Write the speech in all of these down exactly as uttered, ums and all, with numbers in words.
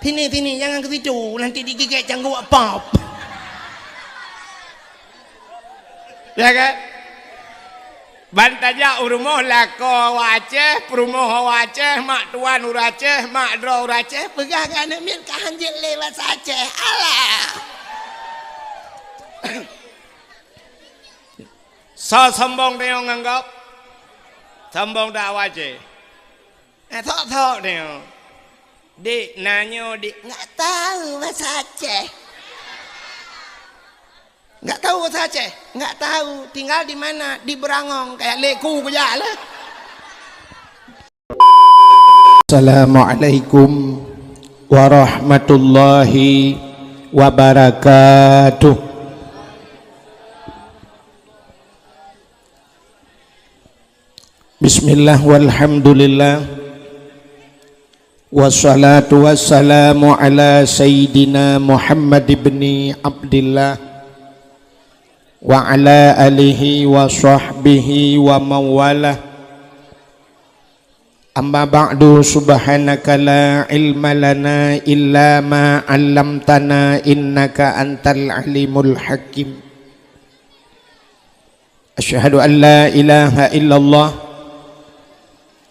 Sini, sini, jangan ke situ, nanti digigit cangguek pop. Ya kan? Ban tajak u rumoh lakoe awak Aceh, peurumoh awak Aceh, mak tuan ureueng Aceh, mak droe ureueng Aceh, peugah keu aneuk miet ka hanjeuet lé basa Aceh. Alah! Soe sombong tanyoe ngon gob? Sombong dak awak Aceh? Eh, sok-sok tanyoe. Dik, na nyoe, dik, nggak tahu bahasa Aceh. Nggak tahu bahasa Aceh? Nggak tahu. Tinggal di mana? Di Berangong. Kayak leku kejak lah. Assalamualaikum warahmatullahi wabarakatuh. Bismillah walhamdulillah. Wassalatu wassalamu ala sayyidina Muhammad ibni Abdillah wa ala alihi wa sahbihi wa mawalah. Amma ba'du, subhanaka la ilma lana illa ma 'allamtana innaka antal alimul hakim. Asyhadu an la ilaha illallah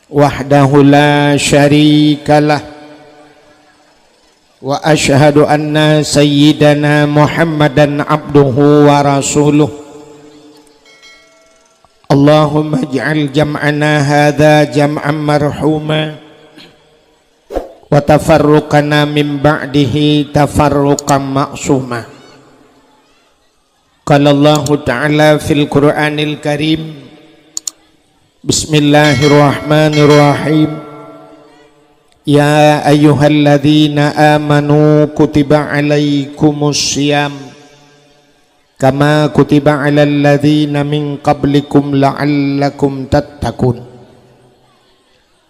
wahdahu la syarikalah, wa asyhadu anna sayyidana Muhammadan abduhu wa rasuluh. Allahumma ij'al jam'ana hadza jam'an marhuma, wa tafarruqana min ba'dihi tafarruqan ma'suma. Qala Allahu ta'ala fil Qur'anil Karim, Bismillahirrahmanirrahim. Ya ayyuhalladzina amanu kutiba alaikumus siyam kama kutiba alal ladzina min qablikum la'allakum tattaqun.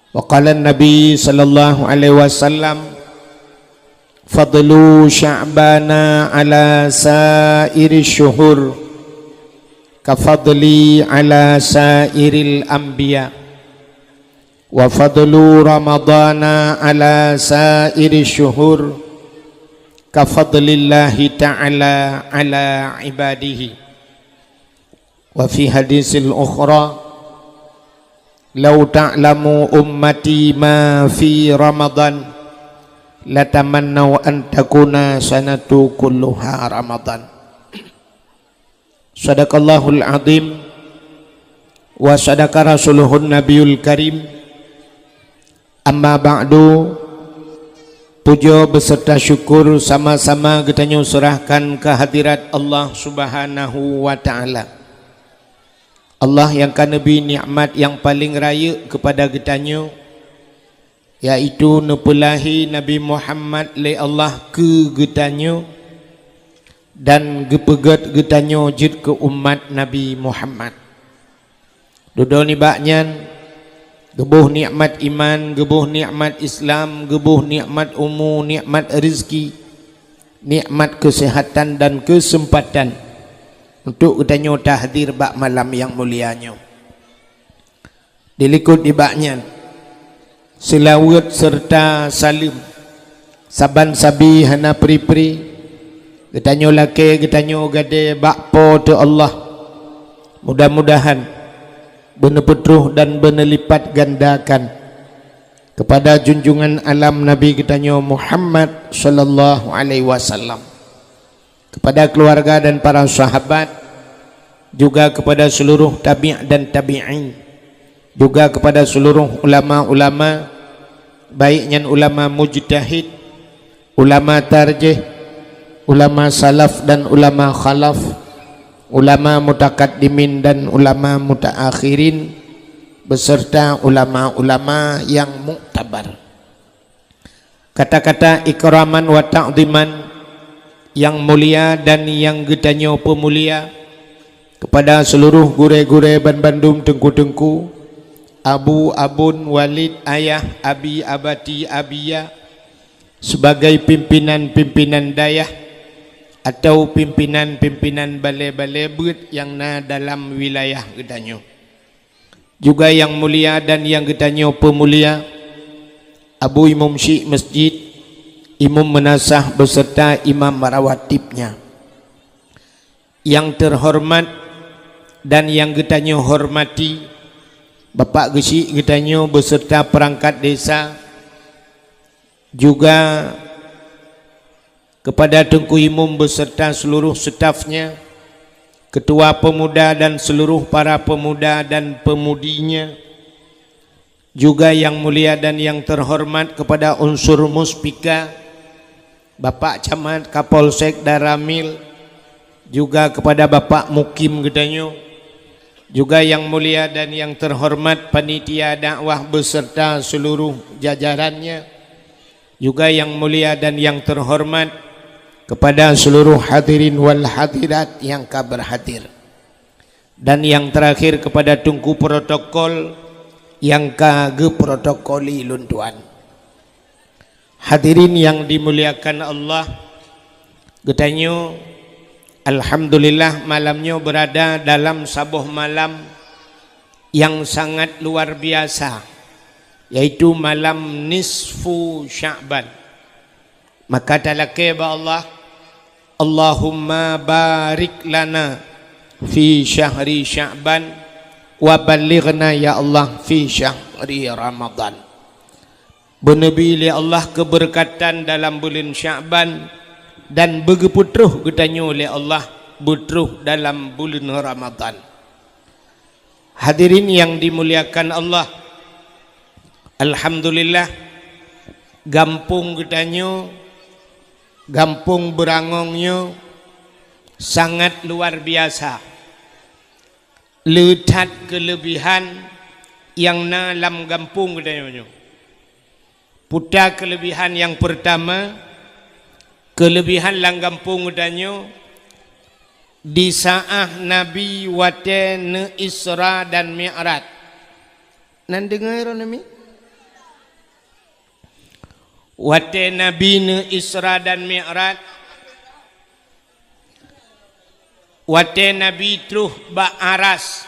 Wa qala Nabi sallallahu alaihi wasallam, fadlu sya'bana ala sairi syuhur ka fadli ala sairil anbiya, wa fadlu ramadana ala sairi syuhur ka fadlillahi ta'ala ala ibadihi. Wa fi hadisil ukhra, lau ta'lamu ummati ma fi Ramadan, latamannau an takuna sanatu kulluha Ramadan. Sadaqallahul azim, wa sadaqa rasuluhun nabiyul karim. Amma ba'du, pujoe beserta syukur sama-sama geutanyoe seurahkan keu hadirat Allah Subhanahu wa Ta'ala. Allah nyang ka neubri nikmat nyang paleng rayeuk keupada geutanyoe, yaitu neupeulahé Nabi Muhammad lé Allah keu geutanyoe dan geupeugét geutanyoe jeuet keu umat Nabi Muhammad. Dudoe nibak nyan, geuboh nikmat iman, geuboh nikmat Islam, geuboh nikmat umu, nikmat rezeki, nikmat keuseuhatan dan keuseumpatan untuk geutanyoe tahdir bak malam nyang mulia nyoe. Dilikot nibak nyan, seulaweuet seureuta saleuem saban sabe hana pri-pri geutanyoe lakée geutanyoe gadée bak Po teu Allah. Mudah-mudahan beuneupeutroh dan beuneulipatgandakan keupada junjungan alam Nabi geutanyoe Muhammad sallallahu alaihi wasallam, keupada keuluwarga dan para sahabat, juga keupada seuluruh tabi' dan tabi'in, juga keupada seuluruh ulama-ulama, baik nyan ulama mujtahid, ulama tarjih, ulama salaf dan ulama khalaf, ulama mutakaddimin dan ulama mutaakhirin, beserta ulama-ulama nyang muktabar. Kata-kata ikraman wa ta'ziman nyang mulia dan nyang geutanyoe peumulia keupada seuluruh gurée-gurée banmandum, teungku-teungku, abu, abon, walid, ayah, abi, abati, abiya, sebagai pimpinan-pimpinan dayah atau pimpinan-pimpinan balée-balée beuet nyang na dalam wilayah geutanyoe. Juga nyang mulia dan nyang geutanyoe peumulia, Abu Imum Syik Masjid, Imum meunasah beserta imam rawatibnya. Yang terhormat dan yang geutanyoe hormati, Bapak Geuchik geutanyoe beserta perangkat desa, juga kepada Teungku Imum beserta seluruh stafnya, ketua pemuda dan seluruh para pemuda dan pemudinya, juga yang mulia dan yang terhormat kepada unsur Muspika, Bapak Camat, Kapolsek dan Ramil, juga kepada Bapak Mukim geutanyoe, juga yang mulia dan yang terhormat panitia dakwah beserta seluruh jajarannya, juga yang mulia dan yang terhormat kepada seluruh hadirin wal hadirat yang ka berhadir. Dan yang terakhir kepada Teungku Protokol yang ka geuprotokoli lôn tuan. Hadirin yang dimuliakan Allah, geutanyoe alhamdulillah malam nyoe berada dalam saboh malam yang sangat luar biasa, yaitu malam nisfu Sya'ban. Maka talakée bak Allah, Allahumma barik lana fi syahri Sya'ban wa ballighna ya Allah fi syahri Ramadan. Beuneubi lé Allah keubeureukadan dalam buleuen Sya'ban dan beugeupeutroh geutanyoe lé Allah beutroh dalam buleuen Ramadan. Hadirin yang dimuliakan Allah, alhamdulillah, gampông geutanyoe, gampông Beurangong nyoe sangat luar biasa. Le that keuleubihan nyang na lam gampông geutanyoe nyoe. Peue ta keuleubihan nyang peurtama, keuleubihan lam gampông geutanyoe di saát Nabi watée neu Isra dan Mi'raj. Nan deungoe droeneuh mi? Watée Nabi neu Isra dan Mi'raj, watée Nabi troh bak aras,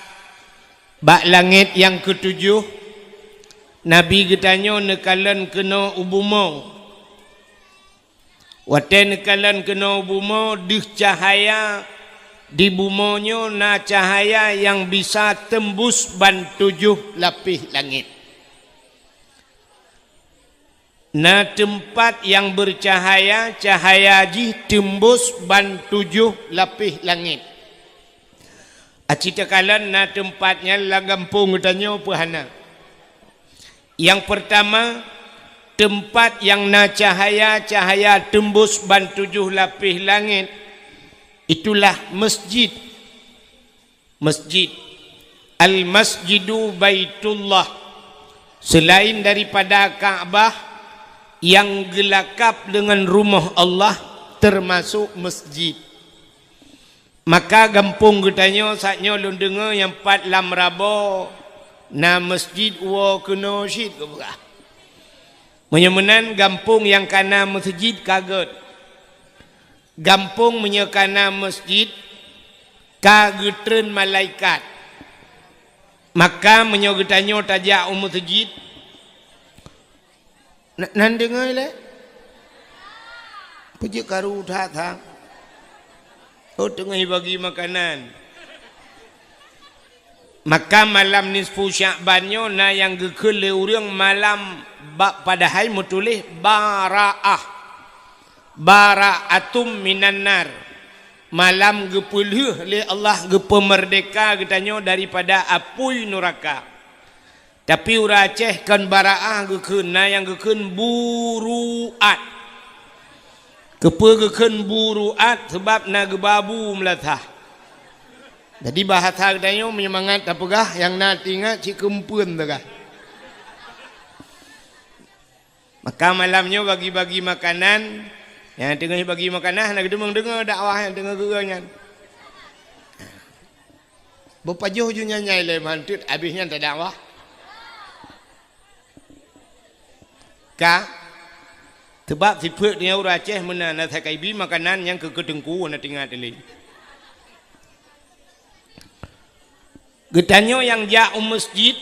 bak langét nyang keutujoh, Nabi geutanyoe neukalon keunoe u bumoe. Watée neukalon keunoe u bumoe, deuh cahya di bumoe nyoe na cahya nyang bisa teumbus ban tujoh lapéh langét. Na teumpat nyang beucahya, cahya jih teumbus ban tujoh lapéh langét. Aci takalon na teumpat nyan lam gampông geutanyoe peu hana. Nyang peurtama, teumpat nyang na cahya-cahya teumbus ban tujoh lapéh langét, itulah masjid. Masjid. Al-Masjidu Baitullah. Selain daripada Ka'bah nyang geulakab deungon rumoh Allah, teumasok masjid. Maka gampông geutanyoe saát nyoe lôn deungoe nyang pat lam Rabo na masjid woe keunoe cit geupeugah. Meunyoe meunan gampông nyang ka na masjid ka gét. Gampông meunyoe ka na masjid ka geutreun malaikat. Maka meunyoe geutanyoe tajak u masjid, Na-, nan deungoe lé? Peue jeuet karu that-that? Oh, teungoh bagi makanan. Maka malam nisfu Sya'ban nyoe na nyang geukheun lé ureuëng malam ba-, padahai meutuléh Bara'ah. Bara'atum minan nar. Malam geupeulheueh lé Allah geupeumeurdeka geutanyoe daripada apui nuraka. Tapi ureuëng Aceh kon bara'ah geukheun, na nyang geukheun buru'at. Keupeue geukheun buru'at? Sabab na geubabu meulasah. Jadi bahasa geutanyoe meunyoe mangat tapeugah nyang na teuingat cit keumpeuen teuka. Maka malam nyoe bagi-bagi makanan, nyang teungoh bagi makanan hana geuteumeung deungoe dakwah nyang teungoh geueu nyan. Beupajoh ju nyan nyai lé manteuet abéh nyan tadakwah. Ka, teubab sifeuet nyoe ureuëng Aceh meunan na sakai bi makanan nyang keu keuteungku na teuingat lé. Geutanyoe nyang jak u masjid,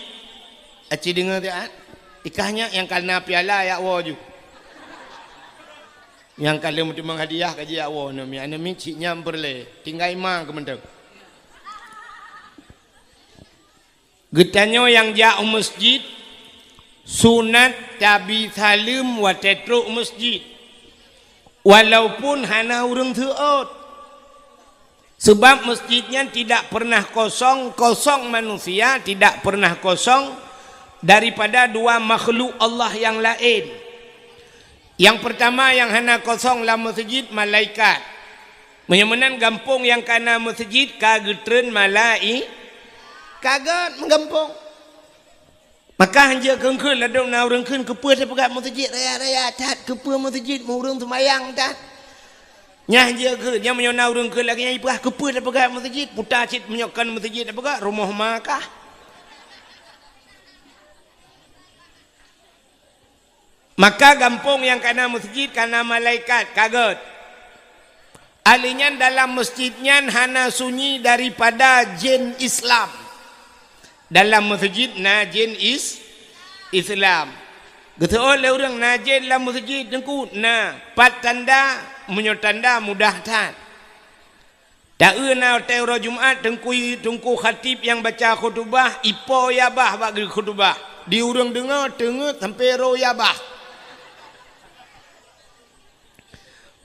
aci deungoe siat, ikah nyak nyang kana piala yak woe ju. Nyang ka lheueh meuteumé hadiah ka jijak woe aneuk miet, aneuk miet cit nyan peureulée, tinggai ma keumeudeueng. Geutanyoe nyang jak u masjid, sunat tabi saleuem watée trok u masjid, walaupun hana ureuëng seuôt. Sebab masjid nyan tidak pernah kosong, kosong manusia tidak pernah kosong daripada dua makhluk Allah yang lain. Nyang peurtama nyang hana kosong lam meuseujid, malaikat. Meunyoe meunan gampông nyang ka na meuseujid ka geutreun malai-, ka gét meugampông. Maka hanjeuet kheun-kheun ladôm na ureuëng kheun keupeue tapeugah meuseujid raya-raya that, keupeue meuseujid meu ureuëng seumayang that. Nyan hanjeuet kheun, nyan meunyoe na ureuëng kheun lagée nyan ipeugah keupeue tapeugah meuseujid, puta cit meunyoe kon meuseujid tapeugah rumoh ma kah. Maka gampông nyang ka na meuseujid ka na malaikat ka gét. Ahli nyan dalam masjid nyan hana sunyi daripada jén Islam. Dalam meuseujid na jén is-, Islam. Geuseuôt lé ureuëng na jén lam meuseujid teungku na. Pat tanda, meunyoe tanda mudah that. Taeu na watée uroe Jumat teungku, teungku khatib nyang baca khutubah ipo yabah bak geukhutubah. Di ureuëng deungoe teungeut sampoe roe yabah.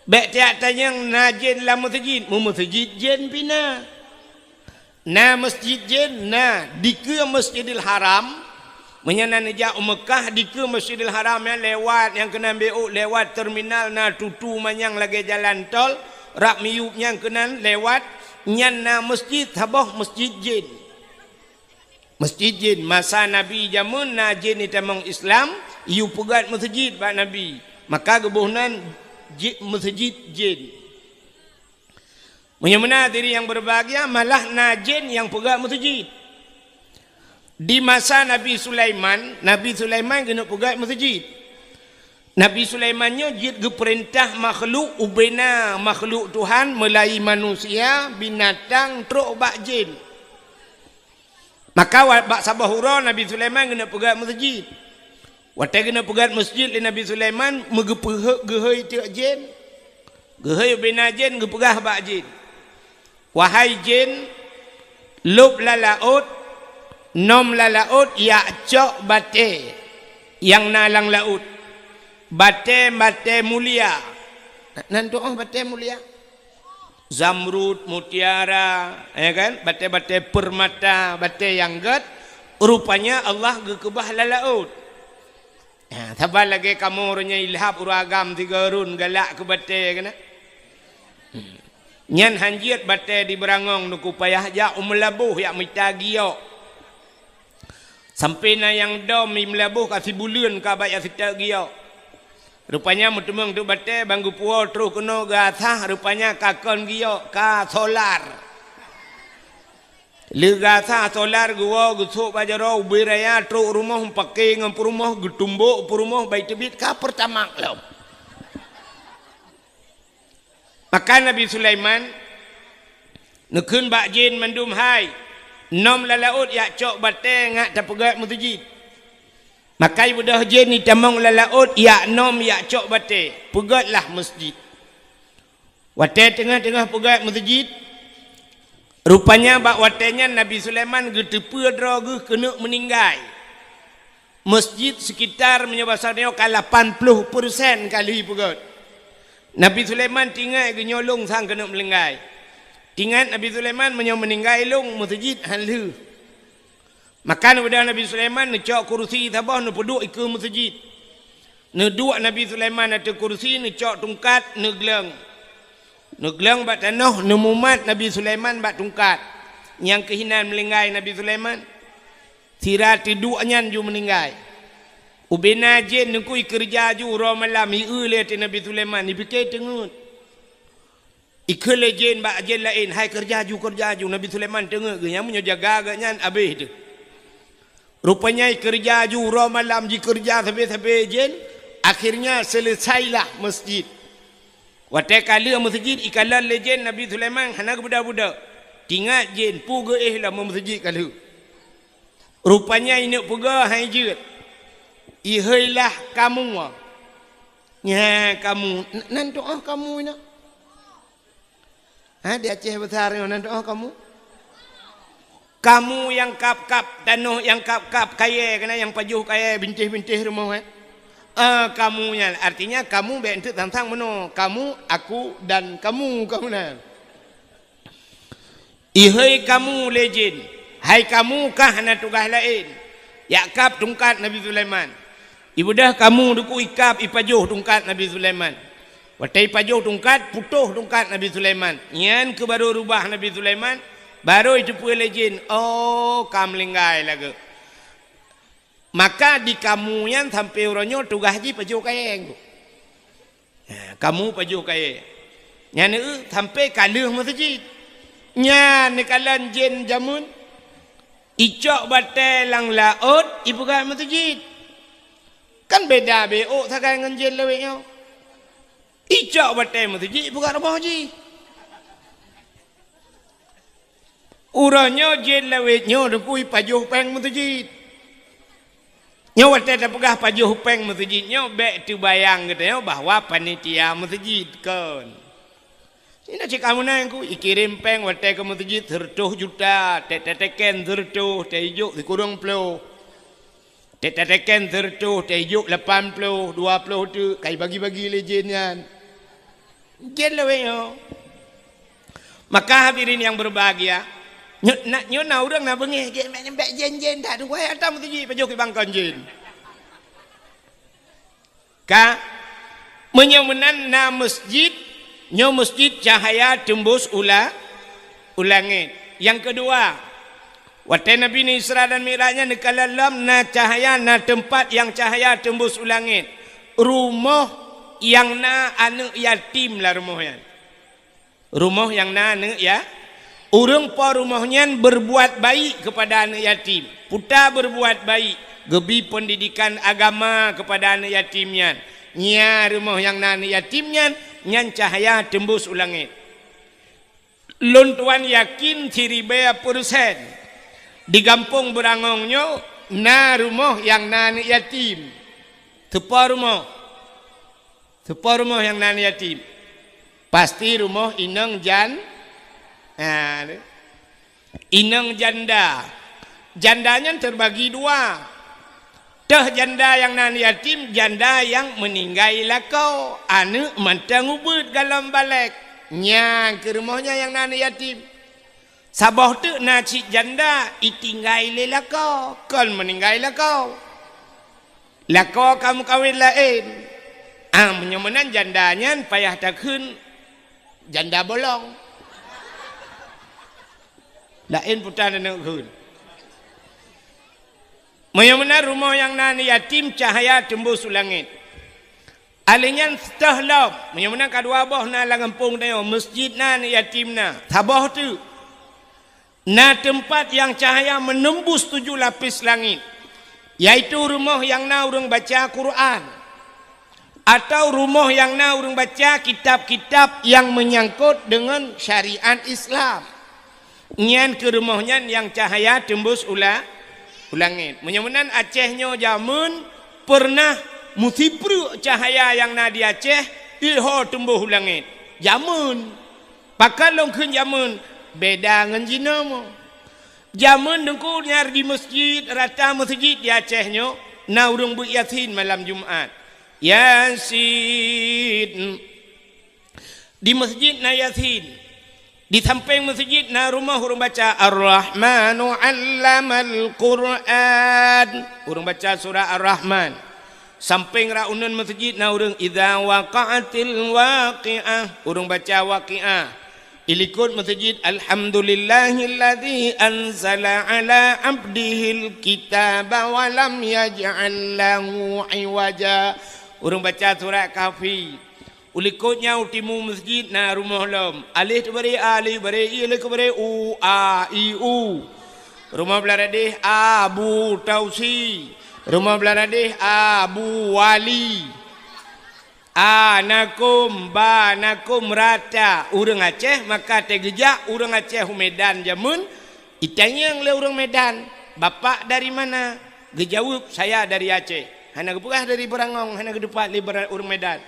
Bék tiak tanyong na jén lam meuseujid, meu meuseujid jén pih na. Na masjid jén na dikeue Masjidil Haram. Meunyoe na neujak u Meukah dikeue Masjidil Haram nyan lewat nyang keunan B O lewat terminal na tutu manyang lagée jalan tol, rab miyueb nyang keunan lewat nyan na masjid saboh masjid jén. Masjid jén masa Nabi jameun na jén itamong Islam, yue peugét meuseujid bak Nabi. Maka geuboh nan ji-, meuseujid jén. Meunyoe meunan hadirin nyang berbahagia, malah na jén nyang peugét meuseujid. Di masa Nabi Sulaiman, Nabi Sulaiman geuneuk peugét meuseujid. Nabi Sulaiman nyoe jeuet geupeurintah makhluk ubena makhluk Tuhan meulayi manusia, binatang trok bak jén. Maka wa-, bak saboh uroe Nabi Sulaiman geuneuk peugét meuseujid. Watée geuneuk peugét meuseujid lé Nabi Sulaiman, meugeupeuheuek geuhôi teuk jén. Geuhôi ubena jén geupeugah bak jén, "Wahai jén, lôb lam laôt, nom lam laôt jak cok batée nyang na lam laôt. Batée-batée mulia." Nan tuoh batée mulia. Zamrud, mutiara, ya kan? Batée-batée permata, batée nyang gét, rupanya Allah geukeubah lam laôt. Ha, saban lagée kamoe uroe nyoe ilhab ureuëng agam sigoe rhun galak keu batée keunan. Nyan hanjeuet batée di Beurangong Teungku payah jak u Meulaboh jak mita giok. Sampoe na nyang dom i Meulaboh ka sibuleuen ka bak jak seutôt giok. Rupanya meuteumeung teuk batée ban geupuwoe troh keunoe geuasah, rupanya ka kon giok, ka solar. Lheueh geuasah solar geuwoe geusôk bak jaroe ubé raya trok rumoh meupaké ngon peurumoh, geutumbok peurumoh bai teubiet ka Pertamax lom. Maka Nabi Sulaiman neukheun bak jén mandum, "Hai, nom lam laôt jak cok batée ngat tapeugét meuseujid." Maka ibeudôh jén itamong lam laôt jak nom jak cok batée, "Peugétlah meuseujid." Watée teungoh-teungoh peugét meuseujid, rupanya bak watée nyan Nabi Sulaiman geuteupeue droe geuh keuneuk meuninggai. Meuseujid sekitar meunyoe basa tanyoe ka lapan ploh persen ka lheueh peugét. Nabi Sulaiman tingat geunyoe lôn sang keuneuk meuninggai. Tingat Nabi Sulaiman meunyoe meuninggai lôn meuseujid han lheueh. Maka neubeudôh Nabi Sulaiman neucok kurusi saboh neupeuduek ikeue meuseujid. Neuduek Nabi Sulaiman ateueh kurusi, neucok tungkat, neugleueng. Neugleueng bak tanoh, neumumat Nabi Sulaiman bak tungkat. Nyang keuh inan meuninggai Nabi Sulaiman. Sira teuduek nyan ju meuninggai. Ubena jén neukui keureuja ju uroe malam, ieu lé ateueh Nabi Sulaiman, ipike teungeut. Ikheun lé jén bak jén laén, "Hai keureuja ju, keureuja ju." Nabi Sulaiman teungeut geuh, nyan meunyoe jaga geuh nyan abéh teuh. Rupanya ikeureuja ju uroe malam jikeureuja sabe-sabe jén, akhirnya seuleusailah meuseujid. Watée ka lheueh meuseujid ikalon lé jén Nabi Sulaiman hana geubeudôh-beudôh. Tingat jén peue geuéh lom meuseujid ka lheueh. Rupanya ineuk peugah hai jeuet, "Iheuilah kamoe." Nyan kamu, n-, nan tu'oh kamu inoe. Ha, di Aceh Besar nyoe nan tu'oh kamu. Kamu nyang kab-kab tanoh, nyang kab-kab kayèe, keunan nyang pajoh kayèe, bintéh-bintéh rumoh, eh. Ah, kamu nyan, artinya kamu bèk eunteuk sang-sang meunoe. Kamu, aku, dan kamu, kamu nyan. Ihôi kamu lé jén, hai kamu kah hana tugaih laén, jak kab tungkat Nabi Sulaiman. Ibeudôh kamu dikeue ikab ipajoh tungkat Nabi Sulaiman. Watèe ipajoh tungkat, putôh tungkat Nabi Sulaiman. Nyan keuh barô rubah Nabi Sulaiman, barô iteupeue lé jén, "Oh, ka meuninggai lagèe." Maka di kamu nyan sampoe uroe nyoe tugaih jih pajoh kayèe. Ha, kamu pajoh kayèe. Nyan, eh, sampoe ka lheueh meuseujid. Nyan neukalon jén jameun. Icok batèe lam laôt, ipeugah meuseujid. Kan beda beuôt sagai ngon jén lawét nyoe. Icok batèe meuseujid, ipeugah rumoh jih. Uroe nyoe jén lawét nyoe dikeue ipajoh pèng meuseujid. Nyoe watèe tapeugah pajoh pèng meuseujid nyoe bèk teubayang geutanyoe bahwa panitia meuseujid, kon. Sinoe cit kamoe nyan ku ikirém pèng watèe keu meuseujid seureutôh juta, tèk tateken seureutôh, tèk ijok sikureueng ploh. Tèk tateken seureutôh, tèk ijok lapan ploh, dua ploh teuk, ka ibagi-bagi lé jén nyan. Jén lawét nyoe. Maka hadirin yang berbahagia, nyoe na, nyoe na ureueng na beungéh, jén, bèk jén-jén that, wahé ata meuseujid pajoh keu bangkon jén. Ka, meunyoe meunan na meuseujid, nyoe meuseujid cahaya teumbus u la-, u langét. Nyang keudua, watèe Nabi Isra dan Mi'raj nyan neukalon lom na cahaya, na teumpat nyang cahaya teumbus u langét. Rumoh nyang na aneuk yatim lam rumoh nyan. Rumoh nyang na aneuk ya-, ureueng po rumoh nyan berbuat baik kepada aneuk yatim. Puta berbuat baik, geubri pendidikan agama kepada aneuk yatim nyan. Nyan rumoh nyang na aneuk yatim nyan, nyan cahaya teumbus u langét. Lôn tuan yakin siribèe peureusén, di gampông Beurangong nyoe na rumoh nyang na aneuk yatim. Teupo rumoh? Teupo rumoh nyang na aneuk yatim? Pasti rumoh inong jan-, ha, inong janda. Janda nyan teubagi dua. Teuh janda nyang na aneuk yatim, janda nyang meuninggai lakoe, aneuk mantong ubeuet gohlom balek. Nyan keuh rumoh nyan nyang na aneuk yatim. Saboh teuk na cit janda itinggai lé lakoe, kon meuninggai lakoe. Lakoe ka meukawen laén. Ah, meunyoe meunan janda nyan payah takheun janda bolong. Laén puta neuk kheun. Meunyoe meunan rumoh nyang na aneuk yatim cahaya teumbus u langét. Alèh nyan teuh lom, meunyoe meunan ka dua boh na lam gampông tanyoe, meuseujid na, aneuk yatim na, saboh teuk. Na teumpat nyang cahaya menembus tujuh lapis langit, yaitu rumoh nyang na ureueng baca Quran, atau rumoh nyang na ureueng baca kitab-kitab nyang meunyangkot deungon syariat Islam. Nyan keuh rumoh nyan nyang cahaya teumbus u la-, u langét. Meunyoe meunan Aceh nyoe jameun peureunah meusipreuk cahaya nyang na di Aceh, iho teumbus u langét. Jameun. Pakon lôn kheun jameun, beda ngon jinoe. Jameun Teungku nyan di meuseujid, rata meuseujid di Aceh nyoe, na ureueng beuet Yasin malam Jumat. Yasin. Di meuseujid na Yasin. Di sampéng meuseujid na rumoh ureueng baca, "Ar-Rahmanu 'allamal Qur'an." Ureueng baca surah Ar-Rahman. Sampéng rot uneuen meuseujid na ureueng, "Idza waqa'atil waqi'ah." Ureueng baca Waqi'ah. Ilikot meuseujid, "Alhamdulillahilladzi anzala 'ala 'abdihil kitaba wa lam yaj'al lahu 'iwaja." Ureueng baca surah Kahfi. Ulikot nyan u timu meuseujid na rumoh lom. Aleh teubaré a, aleh baré i, aleh keubaré u, a, i, u. Rumoh blah radeh a, bu, tausi. Rumoh blah radeh a, bu, wali. A, nakum, ba, nakum, rata. Ureueng Aceh maka teugeujak ureueng Aceh u Medan jameun, itanyong lé ureueng Medan, "Bapak dari mana?" Geujaweueb, "Saya dari Aceh." Hana geupeugah dari Beurangong, hana geuteupat lé Beura-, ureueng Medan.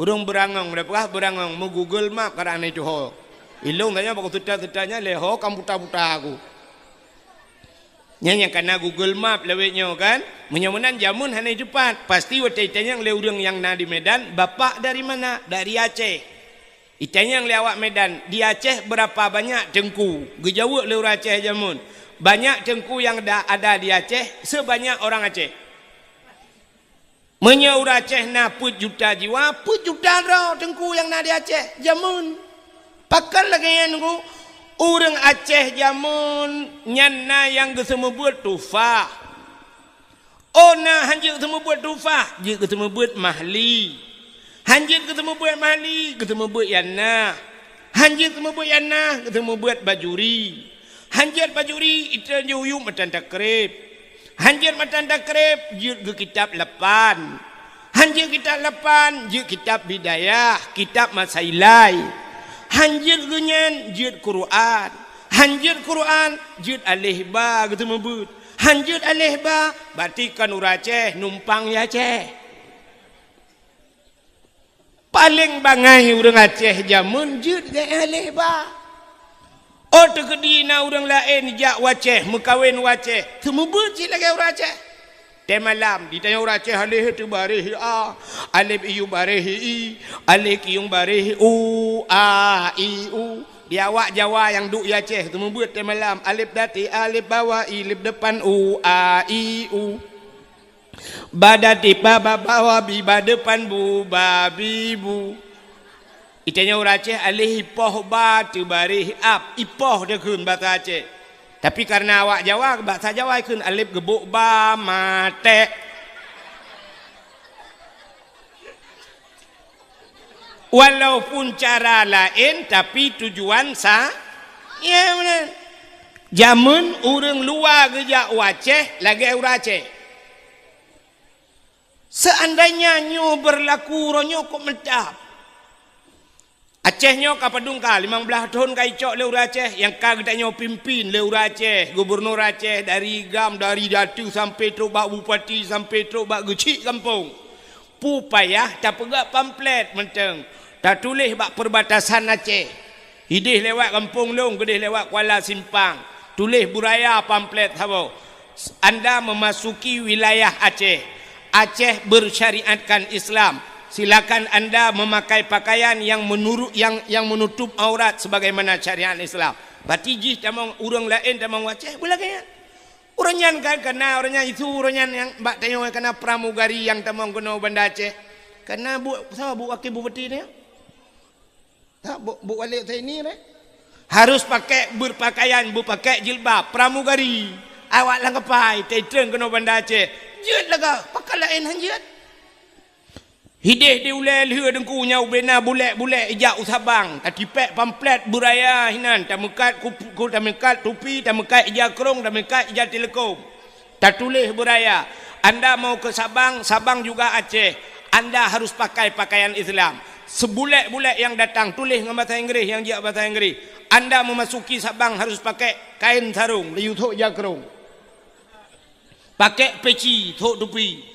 Ureuëng beurangong, dah peugah beurangong, meu Google Map karang hana tuho. Ilong tanya bak seuta-seutanya lé ho kam buta-buta aku. Nyan nyang kana Google Map lawét nyoe kan. Meunyoe meunan jameun hana teupat, pasti watée itanyong lé ureuëng nyang na di Medan, "Bapak dari mana?" "Dari Aceh." Itanyong lé awak Medan, "Di Aceh berapa banyak teungku?" Geujaweueb lé ureuëng Aceh jameun, "Banyak teungku yang da-, ada di Aceh sebanyak orang Aceh." Meunyoe ureuëng Aceh na peuet juta jiwa, peuet juta droe teungku nyang na di Aceh jameun. Pakon lagée nyan, Teungku? Ureuëng Aceh jameun nyan na nyang geuseumeubeuet tufah. Oh na hanjeuet geuseumeubeuet tufah, jeuet geuseumeubeuet mahli. Hanjeuet geuseumeubeuet mahli, geuseumeubeuet yana. Hanjeuet geuseumeubeuet yana, geuseumeubeuet bajuri. Hanjeuet bajuri, iteun jih uyueb matan takreb. Hanjeuet matan takreb, jeuet geu kitab lapan. Hanjeuet kitab lapan, jeuet kitab Bidayah, kitab Masailai. Hanjeuet geu nyan, jeuet Quran. Hanjeuet Quran, jeuet aleh ba geuseumeubeuet. Hanjeuet aleh ba, berarti kon ureuëng Aceh numpang di Aceh. Paleng bangai ureuëng Aceh jameun jeuet geualeh ba. Oh teukeudi na ureuëng laén jak u Aceh, meukawen u Aceh, seumeubeuet cit lagée ureuëng Aceh. Tée malam, ditanyong ureuëng Aceh aleh teubareh a, aleb iyu bareh i, aleh kiyong bareh u, a, i, u. Di awak Jawa nyang duek di Aceh, seumeubeuet tée malam, aleb dati, aleb bawa, i, leb depan, u, a, i, u. Ba dati ba, ba bawa bi, ba depan bu, ba bi bu. Itanyong ureuëng Aceh aleh ipoh ba teubareh ab, ipoh dikheun basa Aceh. Tapi karena awak Jawa, basa Jawa ikheun aleb geubok ba matek. Walaupun cara laén, tapi tujuan sa-, ya, beuna. Jameun ureuëng luwa geujak u Aceh lagée ureuëng Aceh. Seandainya nyoe beurlaku uroe nyoe kok meutab. Aceh nyoe ka padum ka, limong blaih thon ka icok lé ureuëng Aceh, nyang ka geutanyoe pimpin lé ureuëng Aceh, gubunur Aceh, dari GAM, dari datu sampai trok bak bupati, sampai trok bak geuchik gampông. Peue payah tapeugah pamflet mantong, tatuléh bak perbatasan Aceh. Ideh lewat gampông lôn, geudeh lewat Kuala Simpang. Tuléh beuraya pamflet saboh, "Anda memasuki wilayah Aceh. Aceh bersyariatkan Islam. Silakan anda memakai pakaian yang menurut, yang, yang menutup aurat sebagaimana syariat Islam." Berarti jih tamong ureuëng laén tamong Aceh, beulagée nyan. Ureuëng nyan kan kana, ureuëng nyan isu, ureuëng nyan nyang bak tanyoe kana pramugari nyang tamong keunoe Banda Aceh. Kana bu-, saboh bu wakil bupati nyoe? Tak, bu, bu wali Utsaimin, eh? Harus pakai berpakaian, berpakai jilbab, pramugari. Awak lam kapai, teutrön keunoe Banda Aceh. Jeuet lagak, pakon laén han jeuet. Hideh di ulée lheueh Teungku nyan ubena bulek-bulek ijak u Sabang, tatipék pamflet beuraya hinan, tameukat kup-, ku-, tameukat tupi, tameukat ija krông, tameukat ija teuleukom. Tatuléh beuraya, "Anda mau ke Sabang, Sabang juga Aceh, anda harus pakai pakaian Islam." Seubulek-bulek nyang datang tuléh ngon basa Inggréh, nyang jak basa Inggréh, "Anda memasuki Sabang harus pakai kain sarung, laju thok ija krông. Pakai peci, thok tupi.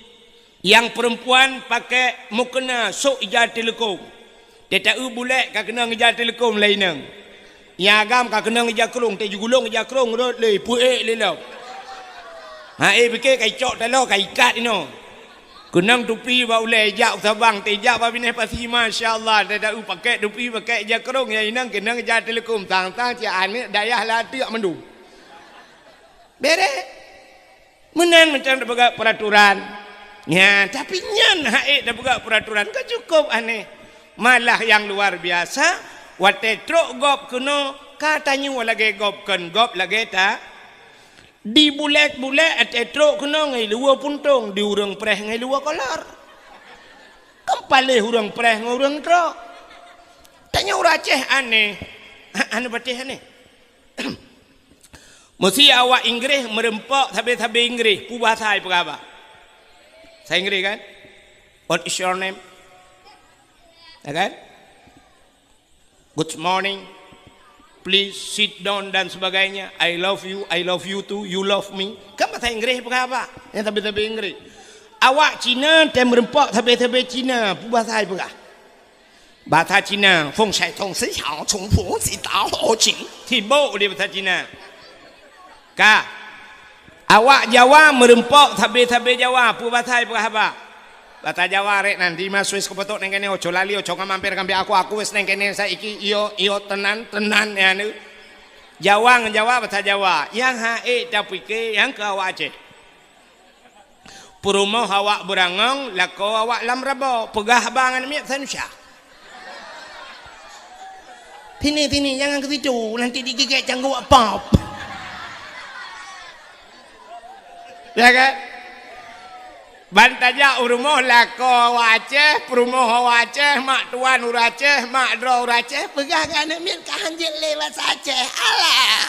Nyang peurempuan pakai mukena, sok ija teuleukom." Teuta-eu bulek ka keunong ija teuleukom lé inong. Nyang agam ka keunong ija krông, teuh jigulong ija krông rot lé, peuék lé lom. Ha, eh, pike ka icok taloe, ka ikat inoe. Keunong tupi bak ulée, jak u Sabang, teuh jak bak binéh pasi, masya Allah, teuta-eu pakai tupi, pakai ija krông, nyang inong keunong ija teuleukom, sang-sang cit aneuk dayah lam ateueh mandum. Bereh. Meunan macam tapeugah peraturan. Nya, tapi nyan hak ék tapeugah peraturan ka cukup aneh. Malah nyang luar biasa, watée trok gob keunoe, ka tanyoe lagée gob kon gob lagée ta. Di bulek-bulek watée trok keunoe ngon luwa puntông, di ureuëng preh ngon luwa kolor. Kan paléh ureuëng preh ngon ureuëng trok. Tanyoe ureuëng Aceh aneh. Aneh patéh aneh. Meusé awak Inggréh meureumpok sabe-sabe Inggréh, peue bahasa ipeugah ba? Bahasa Inggréh kan? "What is your name?" Ya kan? "Good morning. Please sit down," dan sebagainya. "I love you, I love you too, you love me." Kan bahasa Inggréh ipeugah ba? Nyang sabe-sabe Inggréh. Awak Cina tém meureumpok sabe-sabe Cina, peue bahasa ipeugah? Basa Cina, feng shai tong si xiao, cong fu si dao ho qing. Sibok di basa Cina. Ka. Awak Jawa meureumpok sabe-sabe Jawa, peue basa ipeugah haba. Basa Jawa rek nan, di ma Swiss kupeutôk neng kene, oco lali, oco ka mampir kambek aku, aku wes neng kene saiki, iyo, iyo, tenan, tenan, ya, nu. Jawa ngon Jawa, basa Jawa. Nyang ha'ék tapike, nyang keu awak Aceh. Peurumoh awak beurangong, lakoe awak lam rabo. Peugah haba ngon miet sanusya. Sini, sini, jangan ke situ, nanti digigit cangguek pop. Ya kan? Ban tajak u rumoh lakoe awak Aceh, peurumoh awak Aceh, mak tuan ureueng Aceh, mak droe ureueng Aceh, peugah keu aneuk miet ka hanjeuet lé basa Aceh. Alah!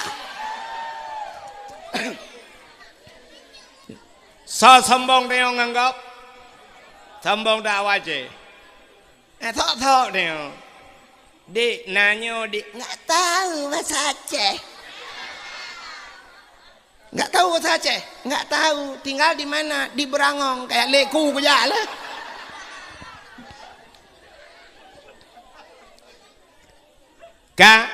Soe sombong tanyoe ngon gob? Sombong that awak Aceh? Eh, sok-sok tanyoe. Dik, na nyoe, Dik. Nggak tahu bahasa Aceh. Nggak tahu bahasa Aceh? Nggak tahu. Tinggal di mana? Di Beurangong. Kayak leku kujak lah. Ka,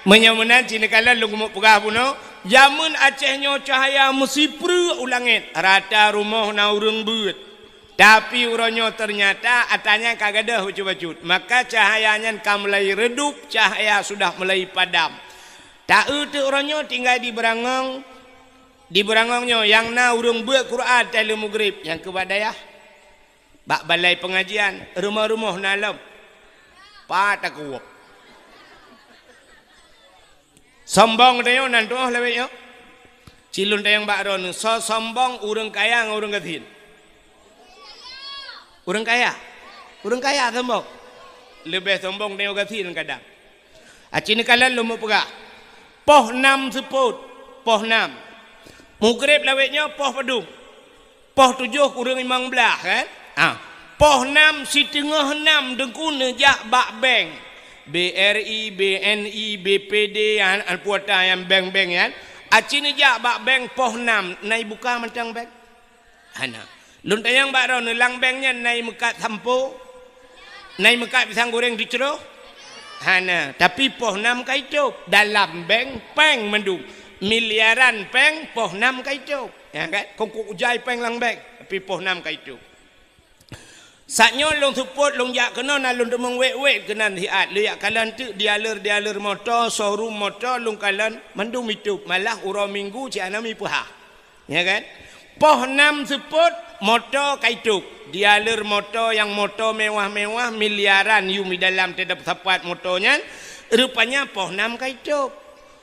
meunyoe meunan, ci neukalon lôn keuneuk peugah bunoe, jameun Aceh nyoe cahya meusipreuk u langét, rata rumoh na ureuëng beuet. Tapi uroe nyoe teunyata atra nyan ka gadôh bacut-bacut. Maka cahya nyan ka mulai redup, cahya sudah mulai padam. Ta-eu teuk uroe nyoe tinggai di Beurangong, di Beurangong nyoe nyang na ureuëng beuet Quran teuh lheueh mugrib, nyang keu bak dayah. Bak balai peungajian, rumoh-rumoh na lom. Pat takuwok. Sombong tanyoe nan tuoh lawét nyoe. Cilôn tayang bak droeneuh, soe sombong ureuëng kaya ngon ureuëng gasien? Ureuëng kaya. Ureuëng kaya sombong. Leubeh sombong tanyoe gasien kadang. Aci neukalon lôn meupeugah. Poh nam seupôt, poh nam. Mugrib lawét nyoe poh padum? Poh tujoh kureueng limong blaih, kan? Ah. Poh nam siteungoh nam Teungku neujak bak bank. B R I, B N I, B P D, an, an puata nyang bank-bank nyan. Aci neujak bak bank poh nam, na ibuka mantong bank? Hana. Lôn tanyong bak droeneuh, lam bank nyan na imeukat sampo? Na imeukat pisang goreng teucroh? Hana. Tapi poh nam ka itôb. Dalam bank, péng mandum. Miliaran péng, poh nam ka itôb. Ya kan? Kongkong ujai péng lam bank. Tapi poh nam ka itôb. Saat nyoe lôn seupôt, lôn jak keunoe na lôn teumeung wét-wét keunan siat. Lôn jak kalon teuk dealer-dealer moto, showroom moto, lôn kalon mandum itôb. Malah uroe Minggu cit hana mipeuhah. Ya kan? Poh nam seupôt moto ka itôb. Dealer moto nyang moto mewah-mewah, miliaran yum di dalam teutab sapat moto nyan, rupanya poh nam ka itôb.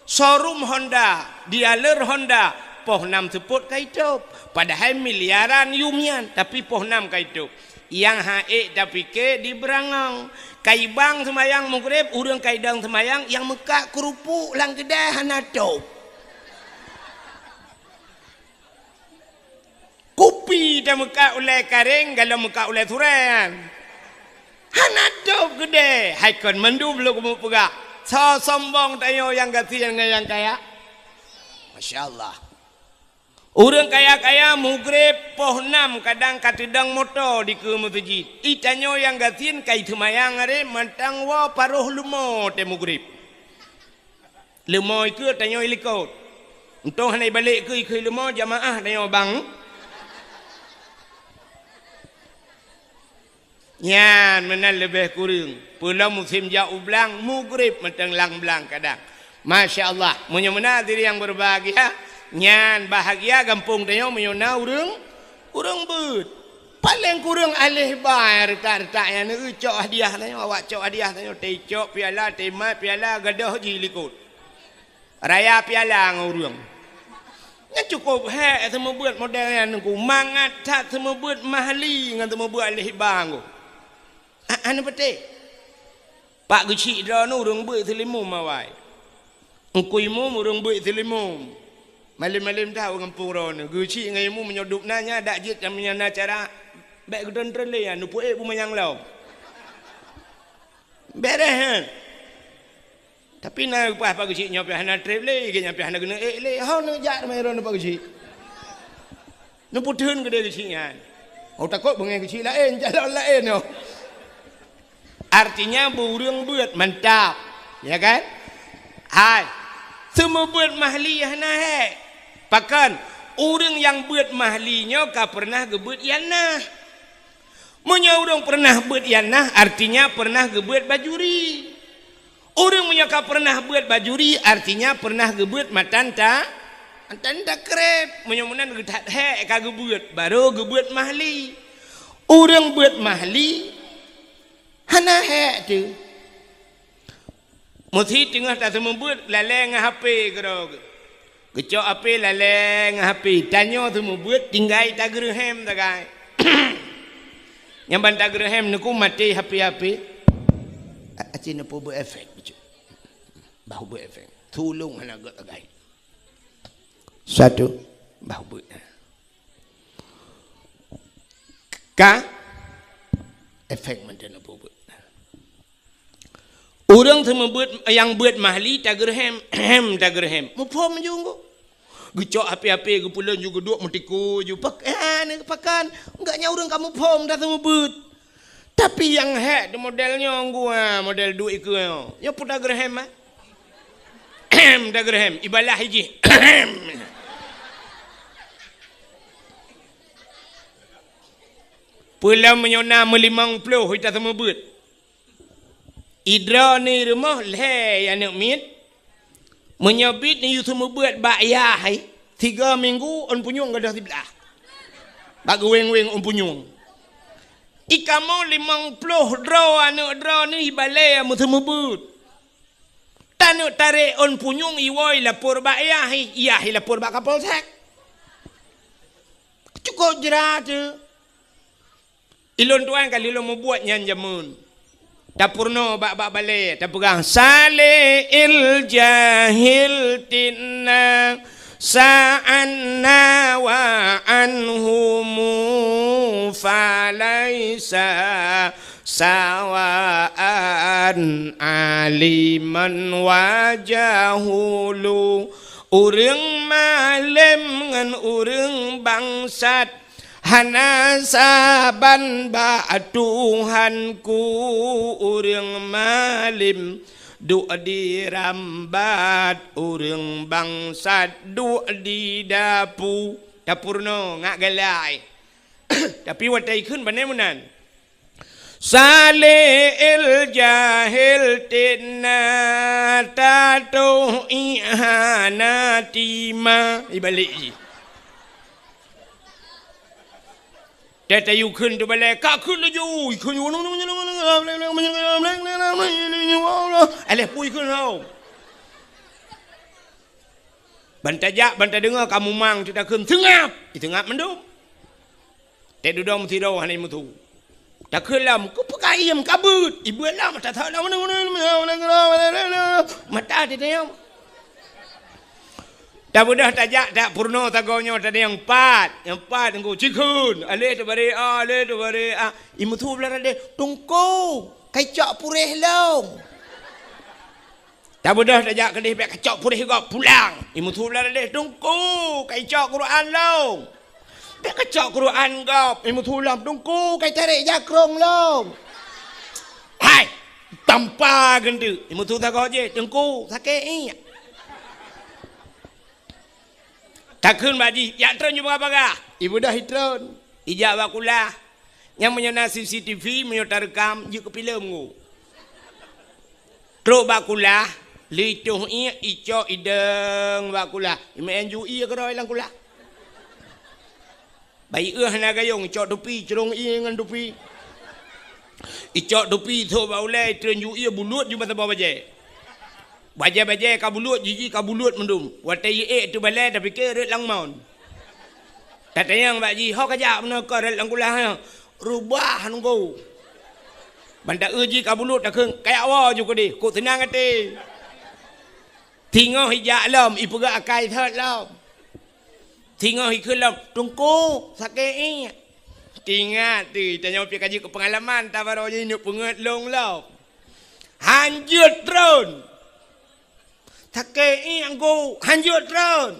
Showroom Honda, dealer Honda, poh nam seupôt ka itôb. Padahai miliaran yum nyan, tapi poh nam ka itôb. Nyang ha'ék tapike di Beurangong. Ka ibang seumayang mugrib, ureuëng ka idong seumayang, nyang meukat keurupuk lam keudai hana tôb. Kupi tameukat ulée karéng, galom meukat ulée surée nyan. Hana tôb keudeh, hai kon mandum lôn keumeung peugah. Soe sombong tanyoe nyang gasien ngon nyang kaya? Masya Allah. Ureuëng kaya-kaya mugrib poh nam kadang ka teudong moto dikeue meuseujid. I tanyoe nyang gasien ka iteumayang aré mantong woe paroh leumo teuh mugrib. Leumo ikeue tanyoe ilikot. Untông hana ibalek keue ikeue leumo jamaah tanyoe bang. Nyan meunan leubeh kureueng. Peulom musém jak u blang, mugrib mantong lam blang kadang. Masya Allah, meunyoe meunan hadirin yang berbahagia, nyan bahagia gampông tanyoe meunyoe na ureuëng, ureuëng beuet. Paleng kureueng aléh ba nyang reutak-reutak nyan, neucok hadiah tanyoe, awak cok hadiah tanyoe, teucok piala, teumat piala, gadôh jih likot. Raya piala ngon ureuëng. Nyan cukôp hék seumeubeuet model nyan Teungku, mangat that seumeubeuet mahli ngon seumeubeuet aléh ba Teungku. A, hana peutéh. Pak geuchik droeneuh ureuëng beuet seulimum awai. Teungku Imum ureuëng beuet seulimum. Malém-malém that u gampông droeneuh. Geuchik ngon Imum meunyoe dub na nyan dak jeuet nyang meunyan na cara. Bék geutreun-treun lé nyan, neupeuék beumanyang lom. Béréh nyan. Tapi na geupeugah Pak geuchik nyoe pih hana treb lé, geuhnyan pih hana geuneuk ék lé. Ho neujak teuma droeneuh Pak geuchik. Neupeutheun keudeh geuchik nyan. Oh, takot beungéh geuchik laén, calon laén nyoe. Artinya, beu ureuëng beuet, mantap. Ya kan? Hai, seumeubeuet mahli hana hék. Pakon? Ureuëng nyang beuet mahli nyoe ka peureunah geubeuet ianah. Meunyoe ureuëng peureunah beuet ianah, artinya peureunah geubeuet bajuri. Ureuëng meunyoe ka peureunah beuet bajuri, artinya peureunah geubeuet matan ta-, matan takreb. Meunyoe meunan geuthat hék ka geubeuet, barô geubeuet mahli. Ureuëng beuet mahli, hana hék teuh. Meusi teungoh taseumeubeuet, lalée ngon H P keudroe geuh. Geucok H P, lalée ngon H P. Tanyoe seumeubeuet, tinggai tageureuhem sagai. Nyang ban tageureuhem neuku maté H P-H P. A-, aci neupeubuet efek. Bah buet efek. Tulông hana gét sagai. Satu. Bah buet. Ka efek mantong neupeubuet. Ureuëng seumeubeuet nyang beuet mahli tageureuhem, hem tageureuhem. Muphom ju ngon. Geucok H P-H P, geupeulon ju, geuduek meutikue ju. Pak-, eh, ni pakon? Enggak, nyan ureuëng ka muphom dah seumeubeuet. Tapi nyang hék tu model nyoe ngon, ah, model duek ikeue nyoe. Nyoe peue tageureuhem, ah? Hem tageureuhem, ibalah ijih. Peulom meunyoe na meulimong ploh ita seumeubeuet. Idroe ni rumoh lhée aneuk miet. Meunyoe bit ni yue seumeubeuet bak yah hai, tiga minggu ôn punyueng gadôh siblah. Bak geuweng-weng ôn punyueng. Ikamoe limong ploh droe aneuk droe ni ibalée meuseumeubeuet. Taneuk tarek ôn punyueng iwoe ilapor bak yah hai, yah ilapor bak Kapolsek. Cukôp jra teuh. Ilôn tuan ka lheueh lôn mubuet nyan jameun. Tapeurunoe bak, bak balée, tapeugah, "Saleh il jahil tinna, sa'anna wa anhumu falaisa sawaan aliman wa jahulu." Ureuëng malem ngon ureuëng bangsat hana saban bak Tuhanku, ureuëng malem duek di rambat, ureuëng bangsat duek di dapu. Tapeurunoe ngat galak. Tapi watée ikheun bak nyan meunan. Saleh il jahil tinna tatoh ihana tima. Ibalek jih. Teuh tayue kheun teubalée, ka kheun laju, kheun. Alah pui kheun lom. Ban tajak, ban tadeungoe ka mumang teuh takheun, "Seungab!" Iseungab mandum. Teuh dudoe meusidroe hana imeusu. Takheun lom, "Keupeue ka iem ka beuet?" Ibeuet lom, mata that lom. Mata teuh tanyong. Tabeudôh tajak, tapeurunoe sagoe nyoe, tanyong pat. Nyang pat, teungku, cikheun. Aleh teubarek, ah, aleh teubarek, ah. Imeusu blah radeh, "Teungku, ka icok puréh lom." Tabeudôh tajak keudeh, bèk kacok puréh gob pulang. Imeusu blah radeh, "Teungku, ka icok Quran lom." Bèk kacok Quran gob, imeusu lom, "Teungku, ka itarek jakrong lom." Hai, tampa geunteuk, imeusu sagoe jih, "Teungku, sakét iék." Takheun bak jih, "Jak treun ju bagah-bagah." Ibeudôh itreun, ijak bak kulah. Nyang meunyoe na C C T V, meunyoe tareukam, jeuet keu filem ngon. Trok bak kulah, lheuh itoh iék, icok idong bak kulah. Imeu'en ju ié keudroe lam kulah. Bayi eu hana gayong, icok tupi, crông ié ngon tupi. Icok tupi, ithok bak ulée, itreun ju ié, bulut ju masa boh bajée. Bajée-bajée ka bulut, jiji ka bulut mandum. Watée iék teubalée, tapike rot lam mon. Tatanyong bak jih, "Ho kajak meunoe keu rot lam kulah nyoe?" "Reubah nunggu." Ban ta-eu jih ka bulut, takheun, "Kajak woe ju keudeh, kok seunang até." Singoh ijak lom, ipeugah akai thot lom. Singoh ikheun lom, "Teungku, sakét iék." Ingat teuh, tanyoe pih ka jeuet keu peungalaman, tabaroe jih neuk peungeut lôn lom. Han jeuet treun. "Sakét iék, Teungku, han jeuet treun.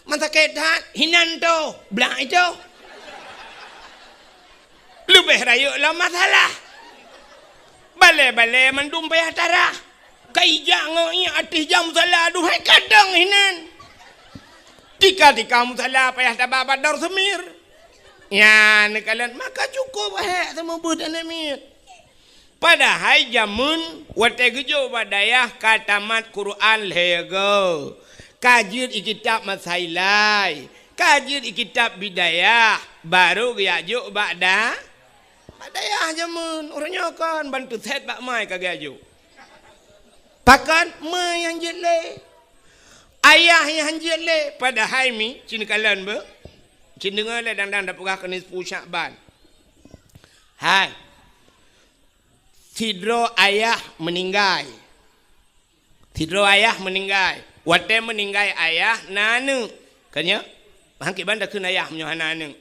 Man sakét that, hinan toh, blah itoh." Leubeh rayeuk lom masalah. Balée-balée mandum payah tarah. Ka ijak ngon ié ateueh jam musala, aduhai kadang hinan. Tika-tika musala payah taba bak dor semir. Nyan neukalon maka cukup hék seumeubeuet aneuk miet. Padahai jameun watée geujok bak dayah ka tamat Quran lhée goe, ka jeuet i kitab Masailai, ka jeuet i kitab Bidayah, barô geujak jok bak da-, bak dayah jameun. Uroe nyoe kon ban teusét bak mai ka geujak jok. Pakon? Meunyang jeuet lé, ayah nyang jeuet lé. Padahai mi, ci neukalon beuh, ci deungoe lé dang-dang tapeugah keuneuk sipu Syakban. Hai, sidroe ayah meuninggai. Sidroe ayah meuninggai. Watée meuninggai ayah na aneuk. Ka nyoe, han kiban takheun ayah meunyoe hana aneuk.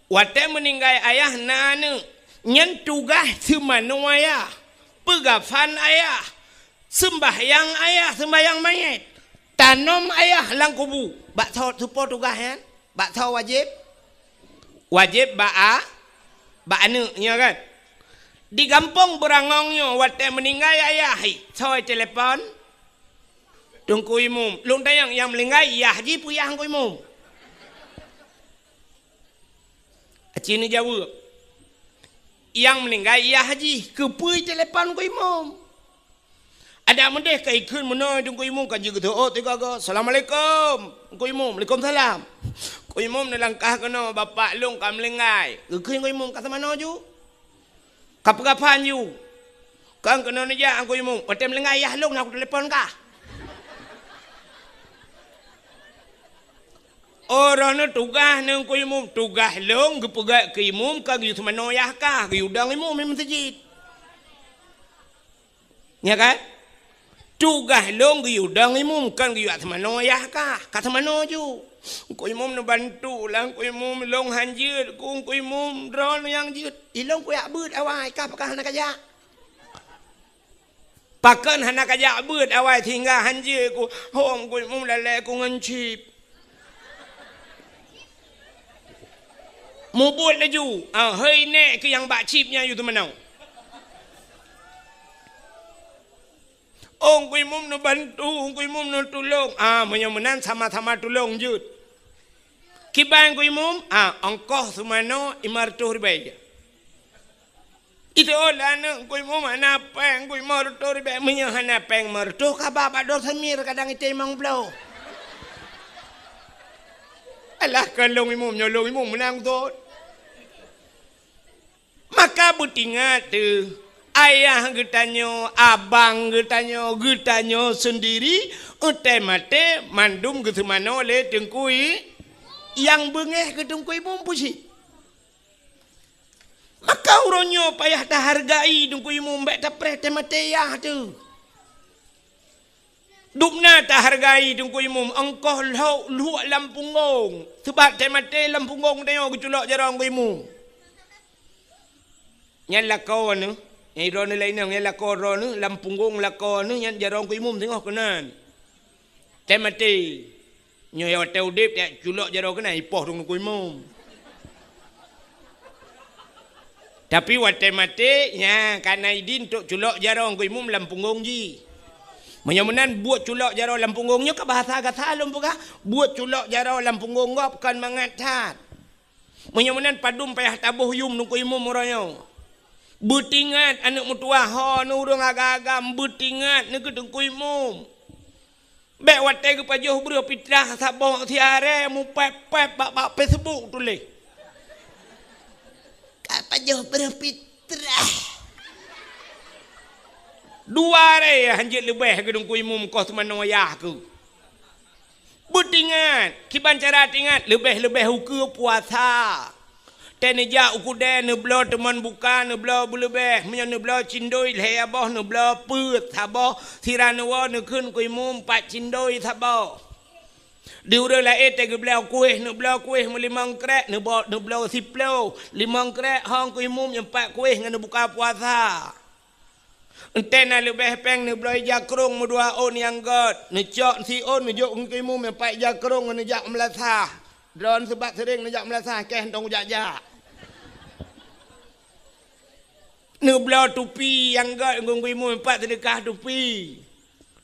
Watée meuninggai ayah na aneuk. Nyan tugaih seumanoe ayah. Peugafan ayah. Seumbahyang ayah, seumbahyang manyét. Tanom ayah lam kubu. Bak soe, soe po tugaih nyan? Bak soe wajéb? Wajéb bak a-, bak aneuk nyoe kan. Di gampông Beurangong nyoe watée meuninggai ayah, hi, soe telepon? Teungku Imum. Lôn tanyong, nyang meuninggai yah jih peue yah Teungku Imum? Aci neujaweueb. Nyang meuninggai yah jih, keupeue telepon Teungku Imum? Adak meudeh ka ikheun meunoe Teungku Imum ka jeuet geuteuôt tiga go. "Assalamualaikum." Teungku Imum, "Waalaikumsalam." Teungku Imum neulangkah keunoe, "Bapak lôn ka meulinggai." Geukheun Teungku Imum, "Ka seumanoe ju? Ka peugafan ju?" "Kon keunoe neujak Teungku Imum." "Watée meulinggai yah lôn na kutelepon kah." Oh, droeneuh tugaih neuh Teungku Imum. Tugaih lôn geupeugét keu imum ka geuyue seumanoe yah kah, geuyue dong imum di meuseujid. Nya kan? Tugaih lôn geuyue dong imum, kon geuyue seumanoe yah kah. Ka seumanoe ju. Teungku Imum neubantu lah, Teungku Imum lôn han jeuet ku, Teungku Imum droeneuh nyang jeuet. Ilôn kujak beuet awai, kah pakon hana kajak? Pakon hana kajak beuet awai sehingga han jeuet ku? Hom Teungku Imum lalée ku ngon chip. Mubuet laju, ah, hei nèk keu nyang bak chip nyan yue teumanoe. Oh, Teungku Imum neubantu, Teungku Imum neutulông. Ah, meunyoe meunan sama-sama tulông jeuet. Kiban Teungku Imum, ah, ongkoh seumanoe lima reutôh ribèe. Itu oh lah aneuk Teungku Imum hana péng, Teungku Imum reutôh ribèe. Meunyoe hana péng lima reutôh, ka ba bak dor semir kadang itém limong ploh. Alah kon lôn imum, nyoe lôn imum meunan thon. Maka beutingat teuh, ayah geutanyoe, abang geutanyoe, geutanyoe seundiri, watée maté mandum geuseumanoe lé Teungku I-, nyang beungéh keu Teungku Imum peucit. Maka uroe nyoe payah tahargai Teungku Imum, bék tapreh teumaté yah teuh. Dubna tahargai Teungku Imum, ongkoh lhok luek lam punggong. Sabab teumaté lam punggong tanyoe geuculok jaroe Teungku Imum. Nyan lakoe neuh, nyang droeneuh laén nyan, nyan lakoe droeneuh, lam punggong lakoe neuh nyan jaroe Teungku Imum teungoh keunan. Teumaté. Nyoe watée udeb, taculok jaroe keunan, ipoh Teungku Imum. Tapi watée maté, nya, ka na idin untuk culok jaroe Teungku Imum lam punggong jih. Meunyoe meunan buet culok jaroe lam punggong nyoe ka bahasa gata lôn peugah, buet culok jaroe lam punggong gob kon mangat that. Meunyoe meunan padum payah taboh yum Teungku Imum uroe nyoe. Beutingat aneuk meutuwah ho neuh ureuëng agam-agam, beutingat neukeu Teungku Imum. Bék watée geupajoh breuh pitrah saboh siaré mupép-pép bak, bak Facebook tuléh. Ka pajoh breuh pitrah. Dua aré han jeuet leubeh keu Teungku Imum koh seumanoe yah keuh. Beutingat, kiban cara tingat, leubeh-leubeh ukeue puasa. Teuh neujak u keudè, neubloe teumon buka, neubloe beuleubeh. Meunyoe neubloe cindoi lhée boh, neubloe peuet saboh, sira neuwoe neukheun keu imum pat cindoi saboh. Di ureuëng laén teuh geubloe kueh, neubloe kueh meulimong krek, neubo-, neubloe siploh, limong krek hong keu imum nyang pat kueh ngon neubuka puasa. Enteuk na leubeh péng neubloe ija krong meudua ôn nyang gét, neucok si ôn neujok ngon keu imum nyang pat ija krong ngon neujak meulasah. Droen seubab sering neujak meulasah, keh hantong ujak-jak. Neubloe tupi nyang gét ngon geuimum, pat seudeukah tupi.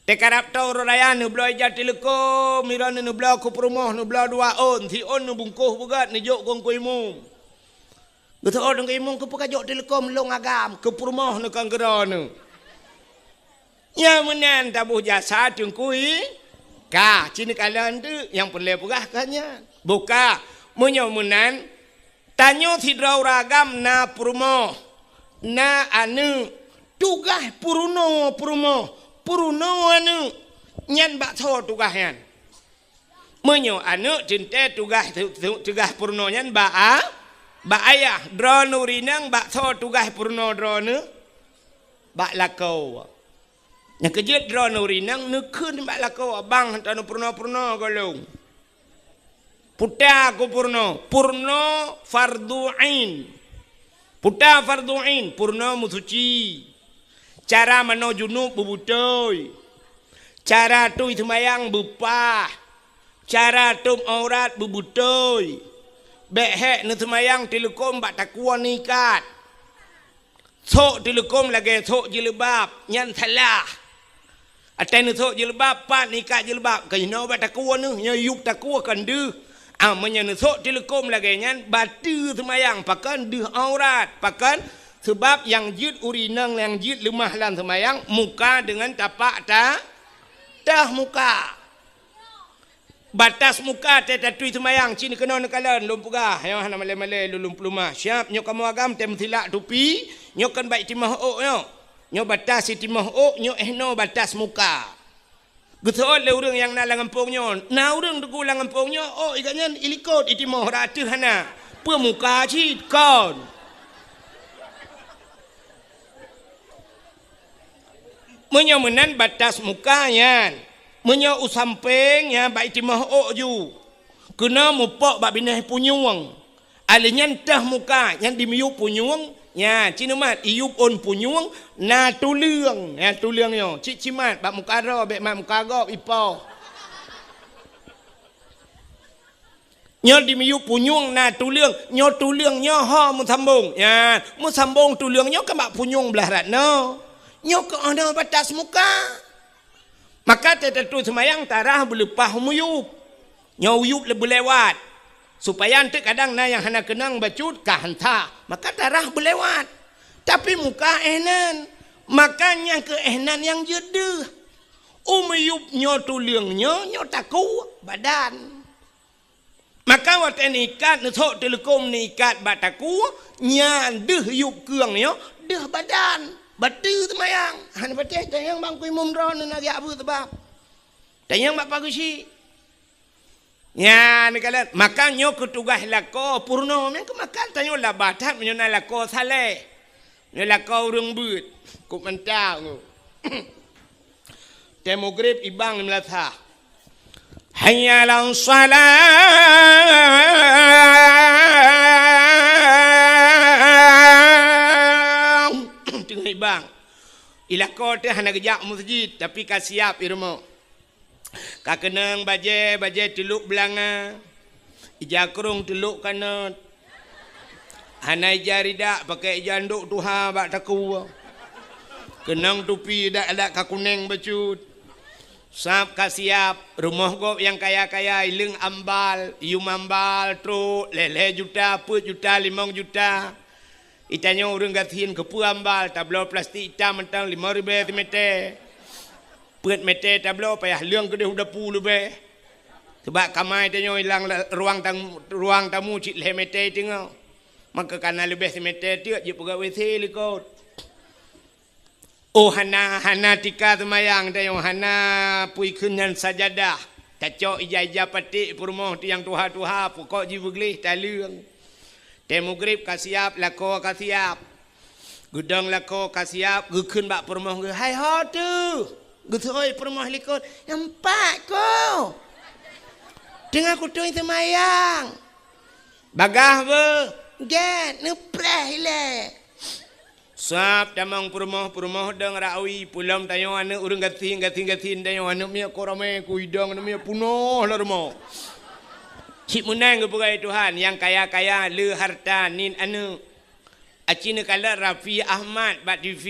Teukarab toe uroe raya neubloe ija teuleukom, droeneuh neubloe keu peurumoh, neubloe dua ôn, siôn neubungkôh beugét neujok keu geuimum. Geuseuôt geuimum, keupeue kajok teuleukom lôn agam, keu peurumoh neuh kon keu droeneuh. Nyang meunan taboh jasa teungku i, ka, ci neukalon teuk nyang peureulée peugah ka nyan. Boh ka, meunyoe meunan, tanyoe sidroe ureuëng agam na peurumoh, na aneuëk, tugaih peurunoe peurumoh, peurunoe aneuëk, nyan bak soe tugaih nyan? Meunyoe aneuëk teuntée tugaih, tu-, tu-, tugaih peurunoe nyan bak a-, bak ayah. Droeneuh ureuëng inong bak soe tugaih peurunoe droeneuh? Bak lakoe. Nyang keujeuet droeneuh ureuëng inong neukheun bak lakoe, "Abang, hantom neupeurunoe-peurunoe gohlom." Peue ta keu peurunoe? Peurunoe fardhu ain. Peue ta fardhu ain? Peurunoe meusuci. Cara manoe junub beubeutôi. Cara tui seumayang beupah. Cara tôb aurat beubeutôi. Bék hék neuseumayang teuleukom bak takue neuikat. Sôk teuleukom lagée sôk jilbab, nyan salah. Watée neusôk jilbab, pat neuikat jilbab, keunoe bak takue neuh, nyoe yueb takue kon deuh. Ah, meunyoe neusôk teuleukom lagée nyan, bateue seumayang, pakon deuh aurat, pakon? Sabab nyang jeuet ureuëng inong nyang jeuet leumah lam seumayang, muka deungon tapak ta-, teuh muka. Batas muka tée tatui seumayang, ci neukeunong neukalon, lôn peugah, nyoe hana malée-malée lôn, lôn peulumah. Siab, nyoe kamoe agam tée meusilak tupi, nyoe kon bak itimoh ôk nyoe. Nyoe batas itimoh ôk, nyoe éh noe batas muka. Geuseuôt lé ureuëng nyang na lam gampông nyoe, na ureuëng teungku lam gampông nyoe, ôk i gobnyan ilikot itimoh, rata hana. Peue muka cit kon. Meunyoe meunan batas muka nyan, meunyoe u sampéng nyan bak itimoh ôk ju, keunoe mupok bak binéh punyueng. Alèh nyan teuh muka, nyan dimiyueb punyueng, nyan ci neumat iyueb ôn punyueng, na tuleueng, nyan tuleueng nyoe, cit cimat bak muka droe, bék mat muka gob ipoh. Nyoe dimiyueb punyueng na tuleueng, nyoe tuleueng nyoe ho meusambong. Nyan, meusambong tuleueng nyoe keu bak punyueng blaih rat nyoe. Nyoe keuh na batas muka. Maka teutatui seumayang tarah beuleupah u miyueb. Nyoe u yueb le-, beulewat. Supaya eunteuk kadang na nyang hana keunong bacut ka hanta. Maka tarah beulewat. Tapi muka éh nan. Maka nyang keu éh nan nyang jeuet deuh. U miyueb nyoe tuleueng nyoe, nyoe takue badan. Maka watée neuikat, neusôk teuleukom neuikat bak takue, nyan deuh yueb keueng nyoe, deuh badan. Bateue seumayang. Hana patéh tanyong bak geuimum droeneuh na geujak beuet sabab. Tanyong bak pageusyi. Nyan neukalon, maka nyoe keu tugaih lakoe peurunoe, meunan keu maka tanyoe laba that meunyoe na lakoe saleh. Nyoe lakoe ureuëng beuet, kok mantap nyoe. Tée mugrib ibang di meulasah. Hayya 'alas shalah. Teungoh ibang. I lakoe teuh hana geujak meuseujid, tapi ka siab i rumoh. Ka keunong bajée, bajée teulok beulanga, ija krong teulok kanot. Hana ija ridak, pakai ija ndok tuha bak takue. Keunong tupi dak-dak ka kuneng bacut. Sab ka siab, rumoh gob nyang kaya-kaya, ileueng ambal, yum ambal, trok, lhée-lhée juta, peuet juta, limong juta. Itanyoe ureuëng gasien keupeue ambal, tabloe plastik itam mantong limong ribée simeté. Peuet meté tabloe payah leueng keudeh u dapu leubeh. Sabab kama itanyoe ilang la-, ruang tam-, ruang tamu cit lhée meté teungoh. Maka kana leubeh simeté teuk jeuet peugah W C likot. Oh, hana, hana tika seumayang tanyoe, hana pui kheun nyan sajadah. Tacok ija-ija paték peurumoh tu nyang tuha-tuha, pukok jibeugleh taleueng. Tée mugrib ka siab, lakoe ka siab. Geudong lakoe ka siab, geukheun bak peurumoh geuh, "Hai ho teuh?" Geuseuôt peurumoh likot, "Nyan pat ko. Teungoh kutui seumayang." "Bagaih beuh?" "Gét, neupreh ilée." Sab tamong peurumoh, peurumoh dong rawi, pulom tanyoe aneuëk ureuëng gasien, gasien-gasien tanyoe aneuëk miet ko ramé, ku idong aneuëk miet punoh lam rumoh. Cit meunan geupeugah Tuhan, nyang kaya-kaya le harta nit aneuëk. Aci neukalon Raffi Ahmad bak T V.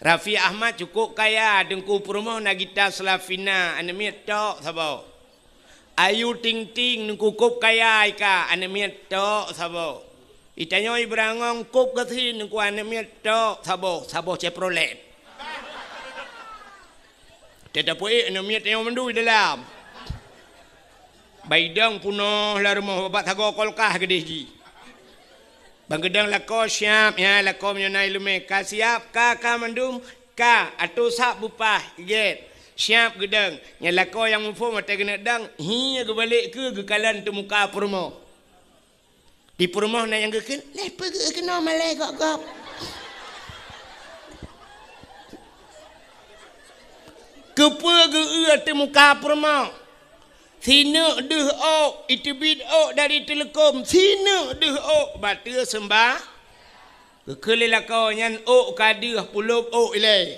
Raffi Ahmad cukup kaya, Teungku Peurumoh na gita Slavina, aneuk miet tok saboh. Ayu Ting Ting, Teungku kop kaya ika, aneuk miet tok saboh. Itanyoe Ibrangong kop gasien, Teungku aneuk miet tok saboh, saboh Chevrolet. Teuh tapeuék aneuk miet tanyoe mandum dalam. Baidong punoh lam rumoh, bapak sagoe kulkas keudeh jih. Ban geudong lakoe siab, nyan lakoe meunyoe na iéleumé ka siab, ka, ka mandum, ka, atô sab beupah, gét. Siab geudong. Nyan lakoe nyang muphom watée keuneuk dong, hi geubalek keu geukalon teumuka peurumoh. Di peurumoh na nyang geukheun, "Lé peugeuh keunoe malée gop-gop." Keupeue geu-eu ateueh muka peurumoh? Sineuk deuh ôk, iteubiet ôk dari teuleukom, sineuk deuh ôk, bateue seumbah. Geukheun lé lakoe nyan ôk ka deuh, pulop ôk ilée.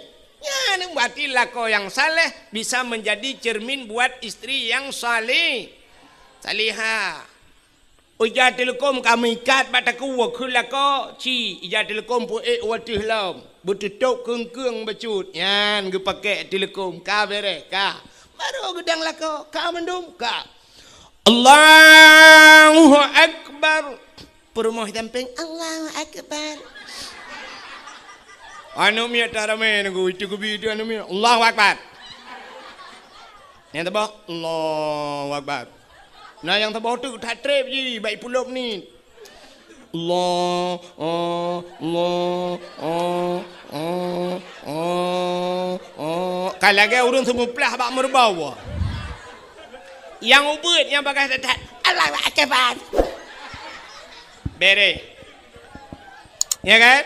Nyan berarti lakoe nyang saleh bisa menjadi cermin buat istri nyang saleh-, salihah. Ija teuleukom ka meuikat bak takue, kheun lakoe, ci, ija teuleukom peuék u ateueh lom, beuteutôb keung-keung bacut, nyan geupakée teuleukom, ka beureh, ka. Barô geudong lakoe, ka mandum, ka. Allahu Akbar. Peurumoh sampéng, Allahu Akbar. Aneuk miet taramé nunggu, itu geubi itu aneuk miet, Allahu Akbar. Nyang teuboh, Allahu Akbar. Na nyang teuboh teuk that treb jih, bak ipulop nit. Allah, oh, Allah, oh, oh, oh, oh. Ka lagée ureuëng seumuplah bak meureubau. Nyang ubeuet, nyang bagaih that-that, Allahu Akbar. Beureh. Ya kan?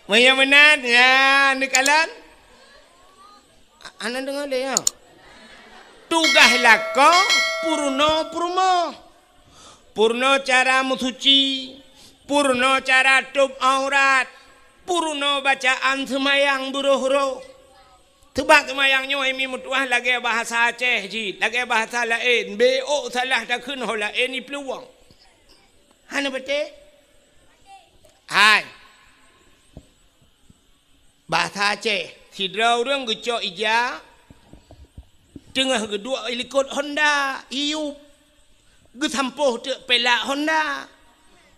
Meunyoe meunan, ya, neukalon. Hana deungoe lé, ya. Tugaih lakoe peurunoe peurumoh. Peurunoe cara meusuci, peurunoe cara tôb aurat, peurunoe bacaan seumayang beuroh-roh. Teubak seumayang nyoe mi meutuah lagée bahasa Aceh jih, lagée bahasa laén, bék salah takheun ho laén iplueng. Hana beutôi? Hai. Bahasa Aceh, sidroe ureuëng geucok ija, teungoh geuduek ilikot honda, iyup, geusampôh teuk pelak honda.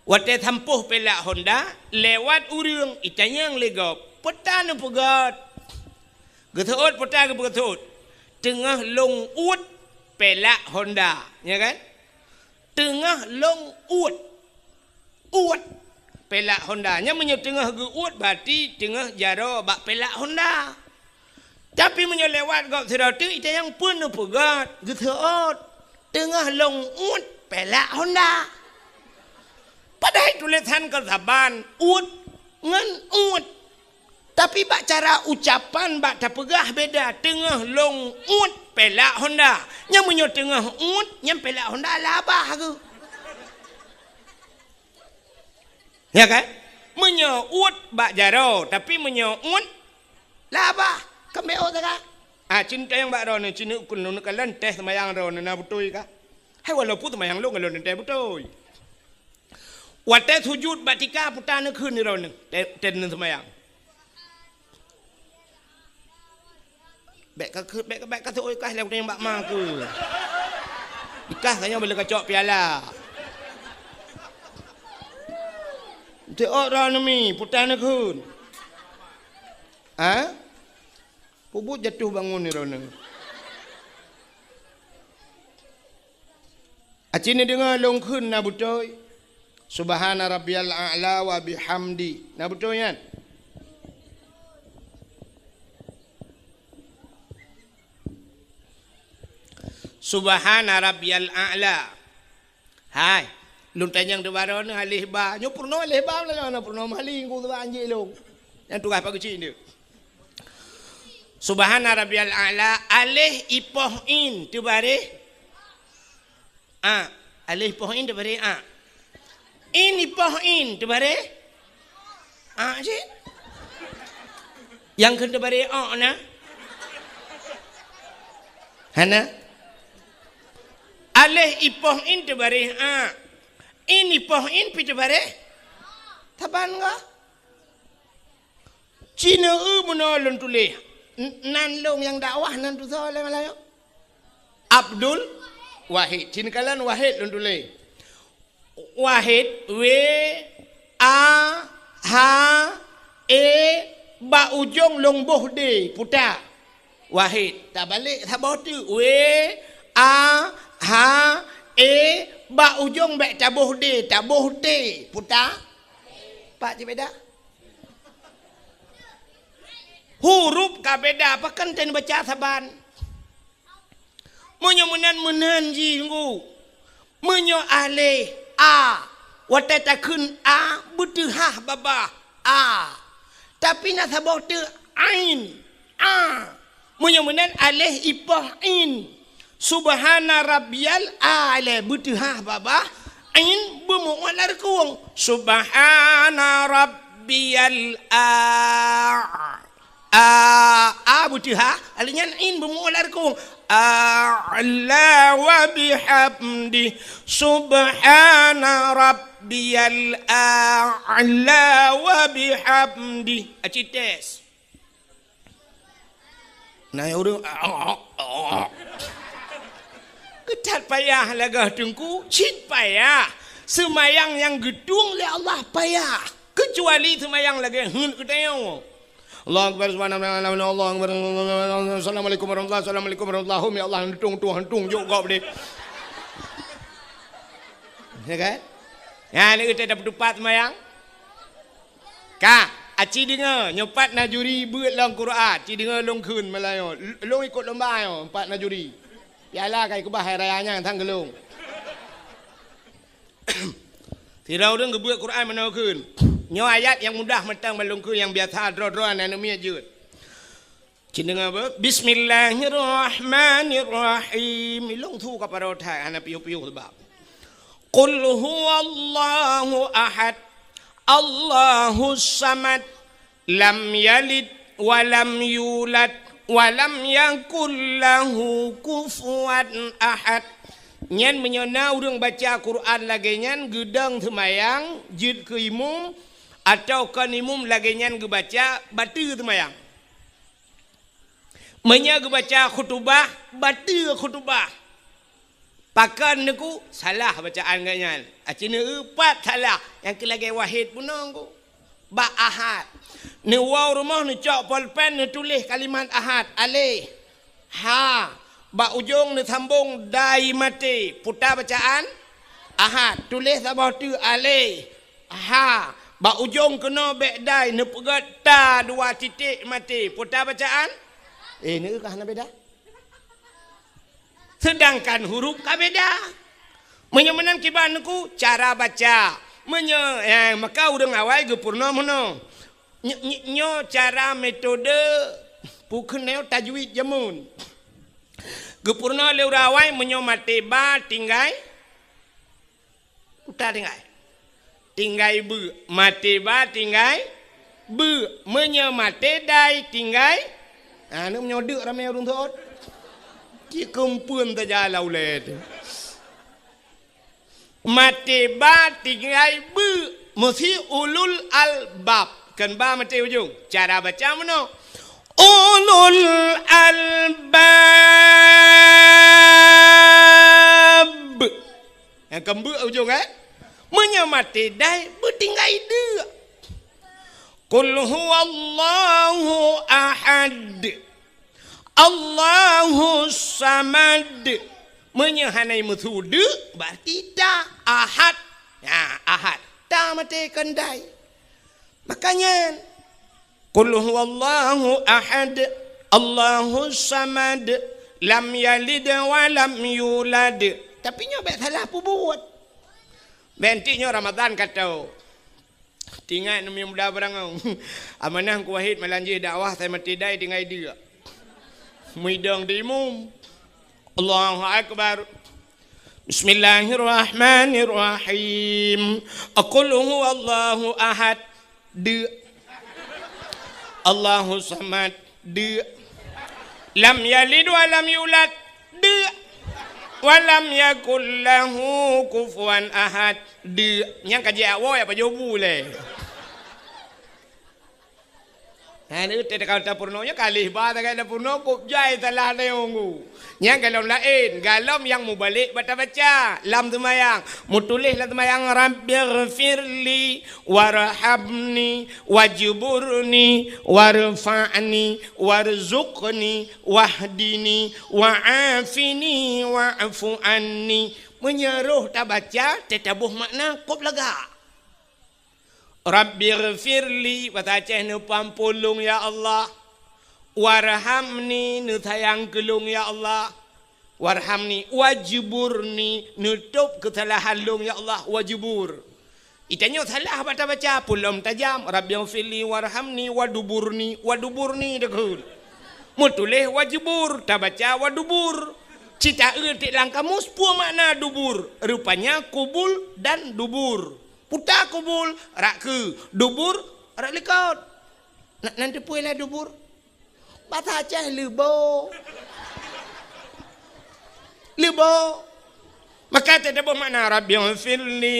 Watée sampôh pelak honda, lewat ureuëng, itanyong lé gob, "Peue ta neupeugét?" Geuseuôt peue ta geupeugét? "Teungoh lôn uet pelak honda." Ya kan? Teungoh lôn uet. Uet pelak honda. Nyan meunyoe teungoh geu-uet, berarti teungoh jaroe bak pelak honda. Tapi meunyoe lewat gob sidroe teuk, itanyong, "Peue neupeugét?" Geuseuôt, "Teungoh lôn uet pelak honda." Padahai tulésan kon saban, uet ngon uet. Tapi bak cara ucapan, bak tapeugah beda, "Teungoh lôn uet pelak honda." Nyan meunyoe teungoh uet, nyan pelak honda labah geuh. Ya kan? Meunyoe uet bak jaroe, tapi meunyoe uet labah, keumbék ôk teuka. Ah, cin tayang bak droeneuh, cin ukun neukalon teuh seumayang droeneuh na beutôi kah? Hai walaupun seumayang lôn ngon lôn teuh beutôi. Watée sujut bak tika, peue ta neukheun droeneuh, teuh, teuh neuseumayang. Bék ka keu-, bék ka, bék ka seuôt kah lé nyang bak ma keu. Ikah tanyoe bila kacok piala. Teuôt droeneuh mi, peue ta neukheun. Ha? Peubuet jatuh bangun droeneuh. Aci neudeungoe lôn kheun na beutôi. Subhana rabbiyal a'la wa bihamdi. Na beutôi nyan? Subhana rabbiyal a'la. Hai, lôn tanyong di baroe neuh aleh ba. Nyoe peurunoe aleh ba, nyoe peurunoe meuhali, ngon anjing lôn. Nyang tugaih Pak Geuchik nyoe. Subhana rabbiyal a'la, aleh ipoh in teubareh a. Aleh ipoh in teubareh a. In ipoh in teubareh a cit. Nyang kheun teubareh o na? Hana? Aleh ipoh in teubareh a. In ipoh in pi teubareh. Saban ka? Ci neu-eu meunoe lôn tuléh. N-, nan lôn nyang dakwah nan tusoe lé malam nyoe. Abdul Wahid. Ci neukalon Wahid lôn tuléh. Wahid, W, A, H, E, bak ujong lôn boh D, puta. Wahid. Tabalek saboh teuk. W, A, H, E, bak ujong bèk taboh D, taboh T, puta. Pat cit beda? Huruf ka beda, pakon teubaca saban. Meunyoe meunan, meunan jih, Teungku. Meunyoe aleh, a, watèe takheun a, beuteuhah babah, a. Tapi na saboh teuk ain, a. Meunyoe meunan aleh ipoh in. Subhana rabbiyal a'la, beuteuhah babah, in beumu'alah reukung. Subhana rabbiyal a-, a, a beuteuhah, aleh nyan in beumu'alah reukung. A'la wa bihamdi. Subhana rabbiyal a'la wa bihamdi. Aci tes. Na ureueng, keutat payah lagèe Teungku, cit payah. Seumayang nyang geutueng lé Allah payah, keucuali seumayang lagèe heuet geutanyoe. Allahu Akbar, subhanallah, Allahu Akbar, assalamualaikum warahmatullahi, assalamualaikum warahmatullahi, ya Allah, hantung, hantung, jok gob deh. Ya kan? Ya, ni kita dapat tupat seumayang. Ka, aci deungö, nyoe pat na juri beuet lom Quran, ci deungö lôn kheun malam nyoe. L-, lôn ikot lomba nyoe, pat na juri. Piala ka ikeubah hai raya nyan sang geulong. Sidroe ureueng geubeuet Quran meunoe kheun. Nyoe ayat nyang mudah mantong ban lôn kheun, nyang biasa droe-droe aneuk miet jeuet. Ci deungö beuh. Bismillahirrahmanirrahim. Ilong su ka paro that hana piôh-piôh sabab. Qul huwallahu ahad. Allahus samad. Lam yalid wa lam yulad wa lam yakul lahu kufuwan ahad. Nyan meunyoe na ureueng baca Quran lagèe nyan geudong seumayang jeuet keu imum, atawa kon imum lagèe nyan geubaca, bateue seumayang. Meunyoe geubaca khutubah, bateue khutubah. Pakon neuku salah bacaan geuh nyan. Aci neu-eu pat salah, nyang keu lagèe Wahid bunoe ku. Bak ahad. Neuwoe rumoh neucok polpen neutuléh kalimat ahad, aleh. Ha. Bak ujong neusambong dai maté. Puta bacaan ahad. Tuléh saboh teuk aleh. Ha, bak ujong keunoe bèk dai neupeugöt ta dua titik maté. Peue ta bacaan? Eh, neu ka hana beda. Seudangkan huruf ka beda. Meunyoe meunan kiban neuku cara baca. Meunyoe, eh, maka ureueng awai geupeurunoe meunoe. Ny-, ny-, nyoe cara metode pukeuneue tajwid jameun. Geupeurunoe lé ureueng awai meunyoe maté ba tinggai Uta tinggai. Tinggai beu. Maté ba tinggai beu. Meunyoe maté dai tinggai. Ha, ni meunyoe deuk ramé ureueng thot. Cit keumpeuen saja lam ulèe teuh. Maté ba tinggai beu. Meusi ulul albab. Kon ba maté ujong. Cara baca meunoe. Ulul albab. Nyang keumbeuek ujong, eh? Meunyoe maté dai, beutinggai deuk. Qul huwallahu ahad. Allahus samad. Meunyoe hana meusu deuk, berarti ta ahad. Nah, ahad. Ta maté kon dai. Makanya, Qul huwallahu ahad, Allahus samad, lam yalid wa lam yulad. Tapi nyoe bèk salah peubuet. Bèk enteuk nyoe Ramadan ka tho. Tingat neumi muda beurangau. Amanah Teungku Wahid malam jih dakwah, sai maté dai tinggai deuk. Meudong di imum. Allahu Akbar. Bismillahirrahmanirrahim. Qul huwallahu ahad. Deuk. Allahus samad. Deuk. Lam yalid wa lam yulad. Deuk. Wa lam yakul lahu kufuwan ahad. Deuk. Nyang ka jiak woe apa jobu lé. Hai, ni teuka tapeurunoe nyoe, kalih ba tagai tapeurunoe, kop jai salah tayong ku. Nyang golom laén, golom nyang mubalek bak tabaca lam seumayang. Mutuléh lam seumayang, "Rabbighfirli warhamni wajburni warfa'ni warzuqni wahdini wa'afini wa'fu anni." Meunyoe roh tabaca, teutabôh makna kop lagak. "Rabbighfirli," bahasa Aceh, "Neupeuampôn lôn, ya Allah. Warhamni," neusayang keu lôn, ya Allah. "Warhamni," "Wajburni," "Neutôb keusalahan lôn, ya Allah." Wajbur. Itanyoe salah bak tabaca, peue lom tajam, "Rabbighfirli warhamni waduburni," waduburni takheun. Meutuléh wajbur, tabaca wadubur. Cit taeu tiek lam kamus, peue makna dubur? Rupanya kubul dan dubur. Peue ta kubul, rak keue, dubur, rak likot. Na, na teupeue lah dubur? Bahasa Aceh leubo. Leubo. Maka teutabôh makna, "Rabbighfirli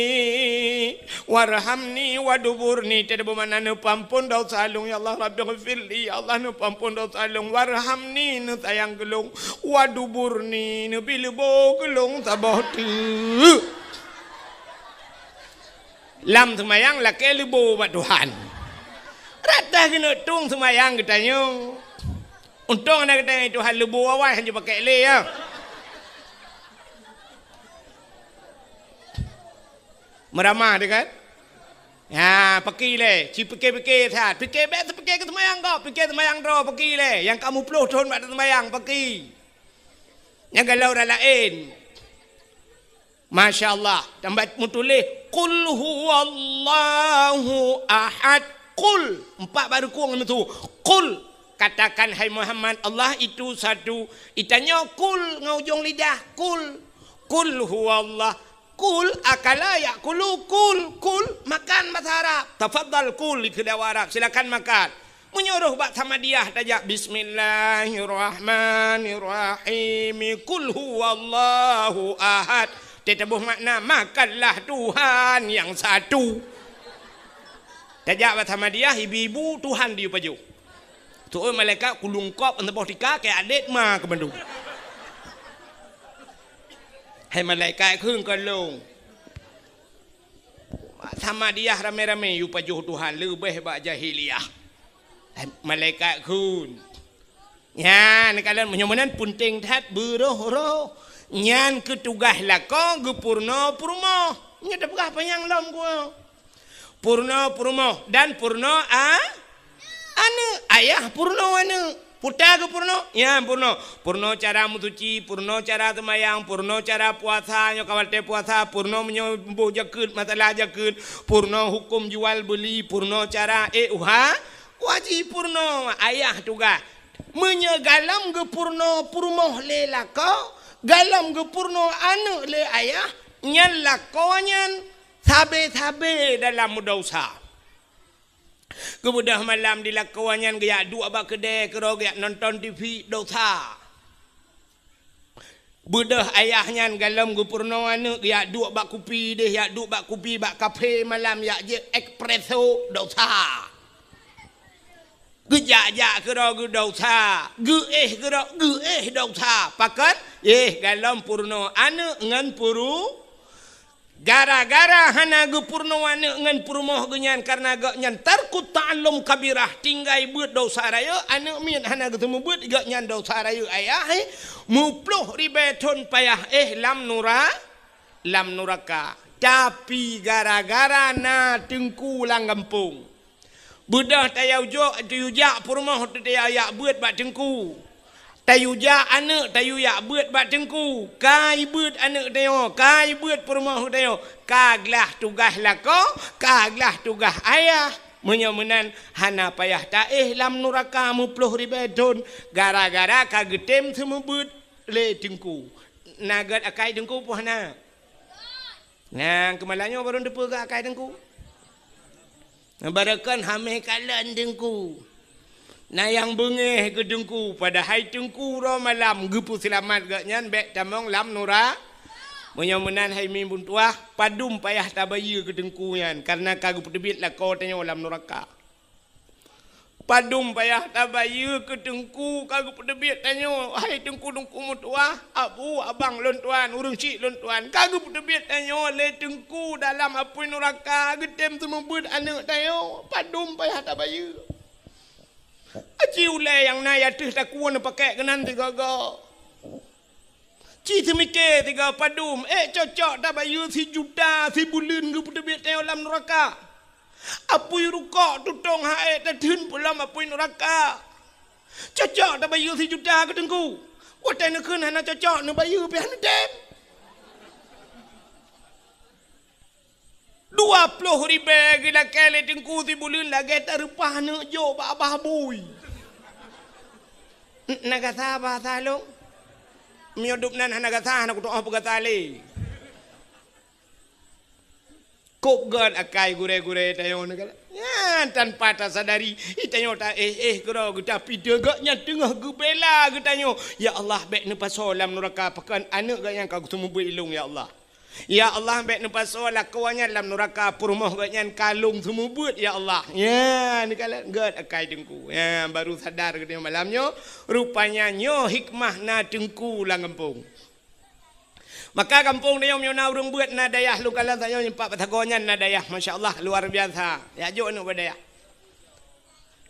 warhamni waduburni." Teutabôh makna, "Neupeuampôn desya lôn, ya Allah." "Rabbighfirli," ya Allah, "neupeuampôn desya lôn." "Warhamni," neusayang keu lôn. "Waduburni," neubi leubo keu lôn saboh teuk. Lam seumayang lakée leubo bak Tuhan. Rata keuneuk tueng seumayang geutanyoe. Untông hana geutanyoe Tuhan leubo awai, hana jipakék lé, ya. Meuramah teuh kan? Ya, paki lé, ci pike-pike that. Pike bék teupike keu seumayang gob, pike seumayang droe, paki lé. Nyang ka muplôh thon bak teuseumayang, paki. Nyang galak ureuëng laén. Masya Allah. Tambah meutuléh, "Qul huwallahu ahad." Qul. Empat baru kong itu. "Qul." Katakan, hai Muhammad, Allah itu satu. Itanyoe kul ngon ujong lidah. Kul. Kul huwallah. Kul akala yakulu. Kul. Kul. Makan bahasa Arab. Tafadhal kul, dikheun Arab. Silakan makan. Meunyoe roh bak Samadiyah tajak, "Bismillahirrahmanirrahim. Kul huwallahu ahad." Teutabôh makna, "Makanlah Tuhan yang satu." Tajak bak Samadiyah, ibu-ibu, Tuhan diyue pajoh. Tu'oh malaikat kulungkop, saboh tika, keu adét ma keu bandum. Hai malaikat, kheun keu lôn. Samadiyah ramé-ramé yue pajoh Tuhan leubeh bak jahiliyah. Malaikat kheun. Nyan, kalon meunyoe meunan peunteng that beuroh-roh. Nyan keu tugaih lakoe geupeurunoe peurumoh. Nyoe tapeugah panyang lom ku. Peurunoe peurumoh dan peurunoe a-, aneuëk, ayah peurunoe aneuëk. Peue ta geupeurunoe? Nyan peurunoe. Peurunoe cara meusuci, peurunoe cara seumayang, peurunoe cara puasa, nyoe ka watée puasa, peurunoe meunyoe boh jakeuet, masalah jakeuet, peurunoe huköm jual beuli, peurunoe cara ék uha, wajéb peurunoe ayah tugaih. Meunyoe galom geupeurunoe peurumoh lé lakoe, galom geupeurunoe aneuëk lé ayah, nyan lakoe nyan sabe-sabe dalam meudesya. Geubeudôh malam di lakoe nyan geujak duek bak keudè keudroe geujak nonton T V, desya. Beudôh ayah nyan galom geupeurunoe aneuëk geujak duek bak kupi deh, jak duek bak kupi bak kafe malam jak jép espresso, desya. Geujak-jak keudroe geudesya, geuéh keudroe geuéh desya. Pakon? Éh, galom peurunoe aneuëk ngon peuru-, gara-gara hana geupeurunoe aneuëk ngon peurumoh geuh nyan, kareuna gobnyan tarkut ta'allum kabirah, tinggai beuet desya rayeuk, aneuëk miet hana geuteumeubeuet, gobnyan desya rayeuk ayah, éh, muplôh ribée thon payah éh lam nura-, lam nuraka. Tapi gara-gara na teungku lam gampông, beudôh tayue jok, tayue jak peurumoh, tayue jak beuet bak teungku. Tayue jak aneuëk, tayue jak beuet bak teungku. Ka ibeuet aneuëk tanyoe, ka ibeuet peurumoh tanyoe. Ka glah tugaih lakoe, ka glah tugaih ayah. Meunyoe meunan, hana payah taéh lam nuraka muplôh ribée thon, gara-gara ka geutem seumeubeuet lé teungku. Na gét akai teungku peue hana? Nyang keumalanyoe barô teupeue keu akai teungku. Barokon hamé kalon teungku. Na nyang beungéh keu teungku, padahai teungku uroe malam geupeuseulamat gobnyan bék tamong lam nura-. Meunyoe meunan hai mi buntuah, padum payah tabayeue keu teungku nyan, kareuna ka geupeuteubiet lakoe tanyoe lam nuraka. Padum payah tabayeue keu teungku ka geupeuteubiet tanyoe, hai teungku-teungku meutuah, abu, abang lôn tuan, ureuëng chik lôn tuan, ka geupeuteubiet tanyoe lé teungku dalam apui nuraka, geutem seumeubeuet aneuëk tanyoe, padum payah tabayeue. Aci ulée nyang na ateueh takue neupakék keunan sigoe-goe. Ci teumike tiga padum, ék cocok tabayeue sijuta sibuleuen geupeuteubiet tanyoe lam nuraka. Apui rukok tutong ha ék tatheun peulom apui nuraka. Cocok tabayeue sijuta keu teungku. Watée neukheun hana cocok neubayeue pih hana tem. Dua ploh ribée geulakée lé teungku sibuleuen lagée tareupah neuk jok bak babah bui. N-, na gata bahasa lôn? Meunyoe dub nan hana gata, hana kutoh peugata lé. Kop gét akai gurée-gurée tanyoe nyan. Nyan tanpa tasadari, i tanyoe ta éh-éh keudroe geuta pideuh gét nyan teungoh geubela geutanyoe. Ya Allah, bék neupasoe lam nuraka pakon aneuëk gét nyan ka geuseumeubeuet ilong, ya Allah. Ya Allah, bék neupasoe lakoe nyan lam nuraka, peurumoh gét nyan ka lôn seumeubeuet, ya Allah. Ya, neukalon gét akai teungku. Ya, baru sadar geutanyoe malam nyoe, rupanya nyoe hikmah na teungku lam gampông. Maka gampông tanyoe meunyoe na ureuëng beuet na dayah lôn kalon tanyoe nyoe pat batagoe nyan na dayah, masya Allah, luar biasa. Ya jok aneuëk bak dayah.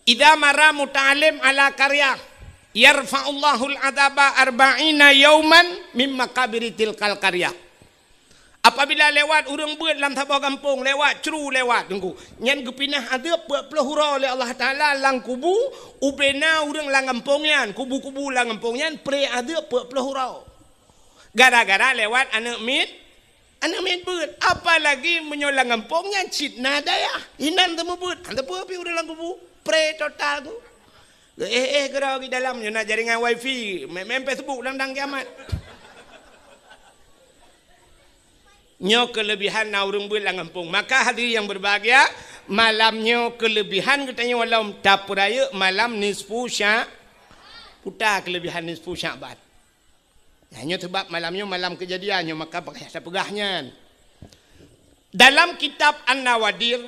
Idza marra muta'allim ala qaryah, yarfa'ullahul adzaba arba'ina yauman mim maqabiri tilkal qaryah. Apabila lewat ureuëng beuet lam saboh gampông, lewat cru lewat teungku, nyan geupinah adeueb peuet ploh uroe lé Allah Taala lam kubu, ubena ureuëng lam gampông nyan, kubu-kubu lam gampông nyan pre adeueb peuet ploh uroe. Gara-gara lewat aneuëk miet, aneuëk miet beuet. Apalagi meunyoe lam gampông nyan cit na dayah, hinan teumeubeut, hana teupeu pih ureuëng lam kubu, pre total tu. Éh-éh keudroe di dalam nyoe na jaringan wifi, main-main Facebook lam dang kiamat. Nyoe keulebihan na ureuëng beuet lam gampông. Maka hadirin yang berbahagia, malam nyoe keulebihan geutanyoe lom tapeurayeuk malam nisfu Sya-, puta keulebihan nisfu Sya'ban. Nyan nyoe sebab malam nyoe malam keujadian nyoe, maka payah tapeugah nyan. Dalam kitab An-Nawadir,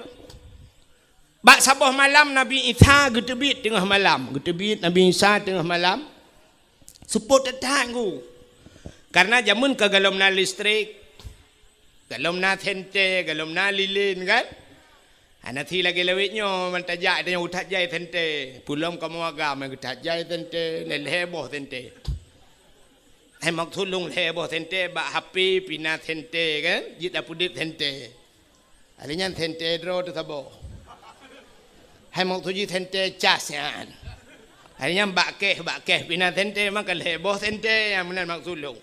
bak saboh malam Nabi Isa geuteubiet teungoh malam. Geuteubiet Nabi Isa teungoh malam. Seupôt that-that teungku. Karena jameun ka golom na listrik, golom na senter, golom na lilin kan. Hana si lagée lawét nyoe, man tajak tanyoe that jai senter. Peulom kamoe agam that jai senter, lhée boh senter. Hai maksud lôn lhée boh senter bak H P pih na senter kan, jeuet tapeudeuet senter. Hari nyan senter droe teuh saboh. Hai maksud jih senter cas nyan. Hari nyan bak keh, bak keh pih na senter, maka lhée boh senter nyang meunan maksud lôn.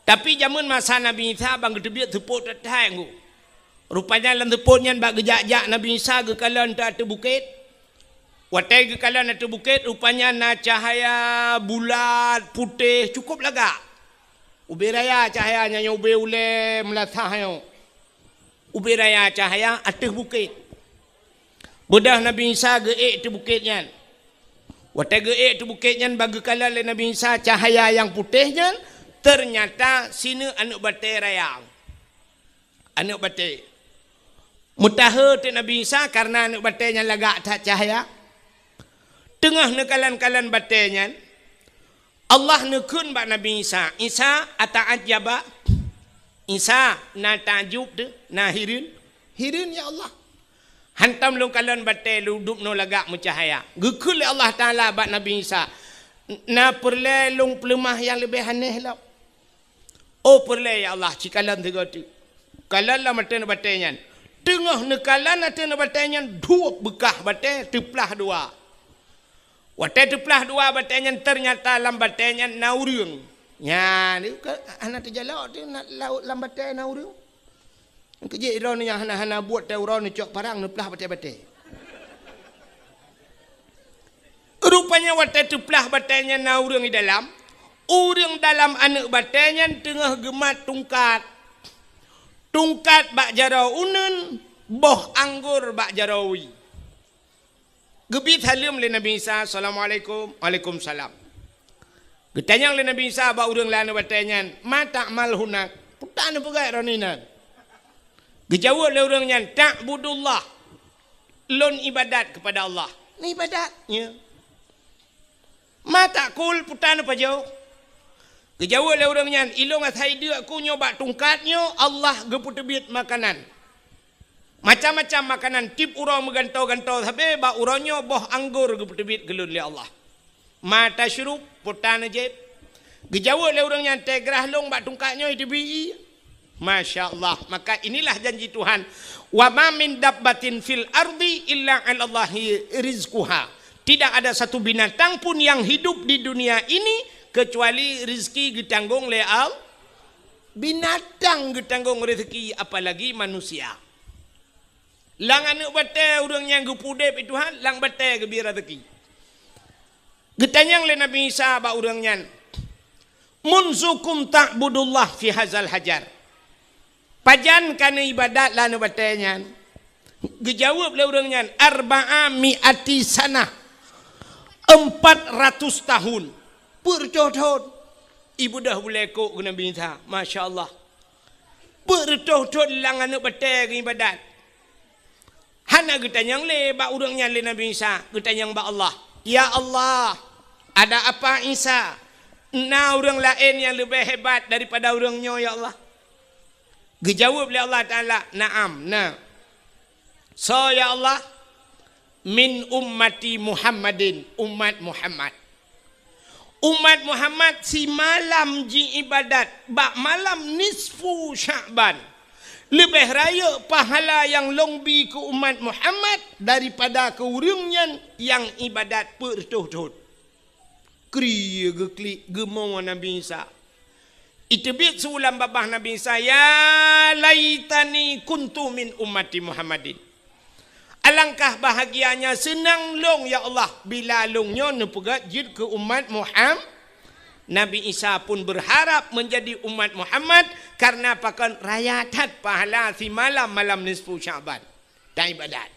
Tapi jameun masa Nabi Isa ban geuteubiet seupôt that-that teungku. Rupanya lam seupôt nyan bak geujak-jak Nabi Isa geukalon ateueh bukét. Watée geukalon ateueh bukét, rupanya na cahya bulat putéh cukup lagak. Ubé raya cahya nyan, ubé ulée meulasah nyoe. Ubé raya cahya ateueh bukét. Beudôh Nabi Isa geuék ateueh bukét nyan. Watée geuék ateueh bukét nyan, ban geukalon lé Nabi Isa cahya nyang putéh nyan, teunyata sineuk aneuëk batée raya. Aneuëk batée. Meutahe teuk Nabi Isa kareuna aneuëk batée nyan lagak that cahya. Teungoh neukalon-kalon batée nyan, Allah neukheun bak Nabi Isa, "Isa, ata'ajjaba?" Isa, na takjub teuh, na hireuen? Hireuen, ya Allah. Hantom lôn kalon batée lôn dubnoe lagak meucahya. Geukheun lé Allah Taala bak Nabi Isa, "Na peureulée lôn peuleumah nyang leubeh aneh lom?" Oh peureulée ya Allah, ci kalon sigoe teuk. Kalon lam ateueh batée nyan. Teungoh neukalon ateueh batée nyan, duek beukah batée teuplah dua. Watée teuplah dua batée nyan, teunyata lam batée nyan na ureuëng. Nyan, hana teujalok teuh na, lam batée na ureuëng. Keujeuet droeneuh nyang hana-hana buet teuh uroe neucok parang neuplah batée-batée. Rupanya watée teuplah batée nyan na ureuëng di dalam, ureuëng dalam aneuëk batée nyan teungoh geumat tungkat. Tungkat bak jaroe uneuen, boh anggor bak jaroe wie. Geubi saleuem lé Nabi Isa, "Assalamualaikum." "Waalaikumsalam." Geutanyong lé Nabi Isa bak ureuëng lam aneuëk batée nyan, "Ma ta'mal hunak?" Peue tan neupeugah droeneuh inan? Geujaweueb lé ureuëng nyan, "Ta'budullah." lôn ibadat keupada Allah. Nyan ibadat, ya. Ma taqul, peue ta neupajoh? Geujaweueb lé ureuëng nyan, ilôn asai deuk ku nyoe bak tungkat nyoe Allah geupeuteubiet makanan. Macam-macam makanan, tieb uroe meugantoe-gantoe sabe, bak uroe nyoe boh anggor geupeuteubiet keu lôn lé Allah. Ma tasyrub, peue ta neujieb? Geujaweueb lé ureuëng nyan, teugrah lôn bak tungkat nyoe teubi. Masya Allah. Maka inilah janji Tuhan. Wa ma min dabbatin fil ardi illa 'alallahi rizquha. Tidak ada satu binatang pun yang hidup di dunia ini kecuali rezeki geutanggong lé Allah. Binatang geutanggong rezeki, apalagi manusia. Lam aneuëk batée ureuëng nyang geupudeb Tuhan, lam batée geubri rezeki. Geutanyong lé Nabi Isa bak ureuëng nyan, "Munzukum ta'budullah fi hazal hajar?" Pajan ka neuibadat lam aneuëk batée nyan? Geujaweueb lé ureuëng nyan, "Arba'a mi'ati sanah." Empat ratus tahun. Peuet reutôh thon. Ibeudôh bulée kok keu Nabi Isa. Masya Allah. Peuet reutôh thon lam aneuëk batée geuibadat. Hana geutanyong lé bak ureuëng nyan lé Nabi Isa, geutanyong bak Allah. "Ya Allah, ada apa Isa? Na ureuëng laén nyang leubeh hebat daripada ureuëng nyoe, ya Allah?" Geujaweueb lé Allah Taala, "Na'am, na." "Soe, ya Allah?" "Min ummati Muhammadin, umat Muhammad." Umat Muhammad simalam jiibadat bak malam nisfu Sya'ban. Leubeh rayeuk pahala nyang lôn bi keu umat Muhammad daripada keu ureuëng nyan nyang ibadat peuet reutôh thon. Kri geuklik geumo Nabi Isa. Iteubiet su lam babah Nabi Isa, "Ya laitani kuntu min ummati Muhammadin." Alangkah bahagianya seunang lôn, ya Allah, bila lôn nyoe neupeugét jeuet keu umat Muham-, Nabi Isa pun berharap menjadi umat Muhammad, karena pakon raya that pahala simalam malam nisfu Sya'ban. Taibadat.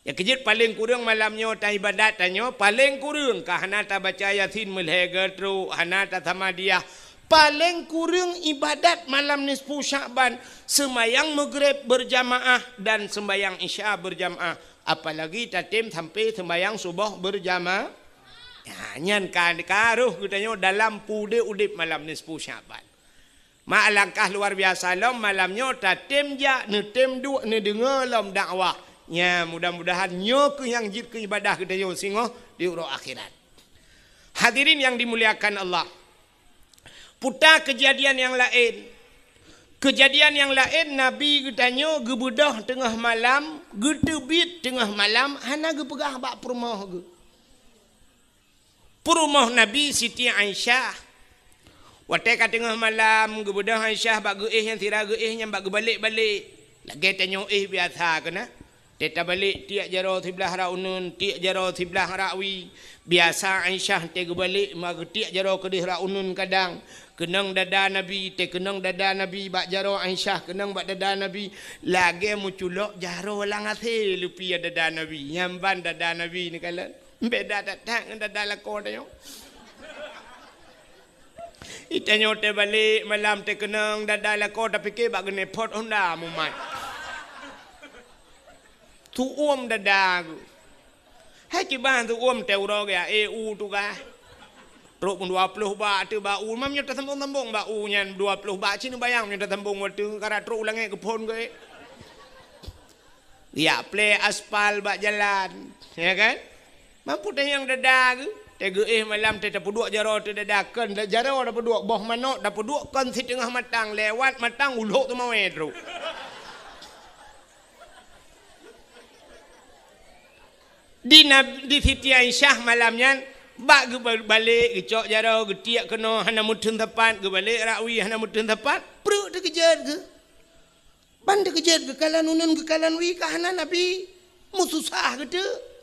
Ya keujeuet paleng kureueng malam nyoe taibadat tanyoe, paleng kureueng ka hana tabaca Yasin meulhèe geutrok, hana tasamadiyah. Paleng kureueng ibadat malam nisfu Sya'ban, seumayang Maghrib berjamaah dan seumayang Isya berjamaah, apalagi tatem sampai seumayang suboh berjamaah. Ya, nyan ka, ka roh geutanyoe dalam pudeb udeb malam nisfu Sya'ban. Ma alangkah luar biasa lom malam nyoe tatem jak, neutem duek, neudeungoe lom dakwah. Nya, mudah-mudahan nyoe keuh nyang jeuet keu ibadah geutanyoe singoh di uroe akhirat. Hadirin yang dimuliakan Allah. Puta keujadian nyang laén. Keujadian nyang laén, Nabi geutanyoe geubeudôh teungoh malam, geuteubiet teungoh malam, hana geupeugah bak peurumoh geuh. Peurumoh Nabi Siti Aisyah. Watée ka teungoh malam, geubeudôh Aisyah bak geuéh nyang sira geuéh nyan bak geubalek-balek. Lagée tanyoe éh biasa keunan. Tée tabalek tiek jaroe siblah rot uneuen, tiek jaroe siblah rot wie. Biasa Aisyah tée geubalek ma geutiek jaroe keudeh rot uneuen kadang. Keunong dada Nabi, tée keunong dada Nabi bak jaroe Aisyah, keunong bak dada Nabi. Lagée meuculok jaroe lam asée leupie dada Nabi. Nyan ban dada Nabi neukalon. Beda that-that ngon dada lakoe tanyoe. Itanyoe teubalek malam teukeunong dada lakoe tapike bak geuneupot honda mumat. Tuom dada geuh. Hai kiban tuom teuroe geuh, eh, u tugaih. Trok pun dua ploh bak teuh bak u, mam nyoe tasambong-sambong bak u nyan dua ploh bak cit neubayang nyoe tasambong watée karat trok u langét geuphon geuh. Yak plé aspal bak jalan, ya kan? Mampu tanyong dada geuh, teuh geuéh malam teuh tapeuduek jaroe teuh dada kon, jaroe tapeuduek boh manok tapeuduek kon siteungoh matang, lewat matang ulok teumawé trok. Di Nab-, di Siti Aisyah malam nyan, bak geubalek geucok jaroe geutiek keunoe hana meuteun sapat, geubalek rot wie hana meuteun sapat, pruet teukeujot geuh. Ban teukeujot geukalon uneun geukalon wie ka hana Nabi. Meususah geuteuk.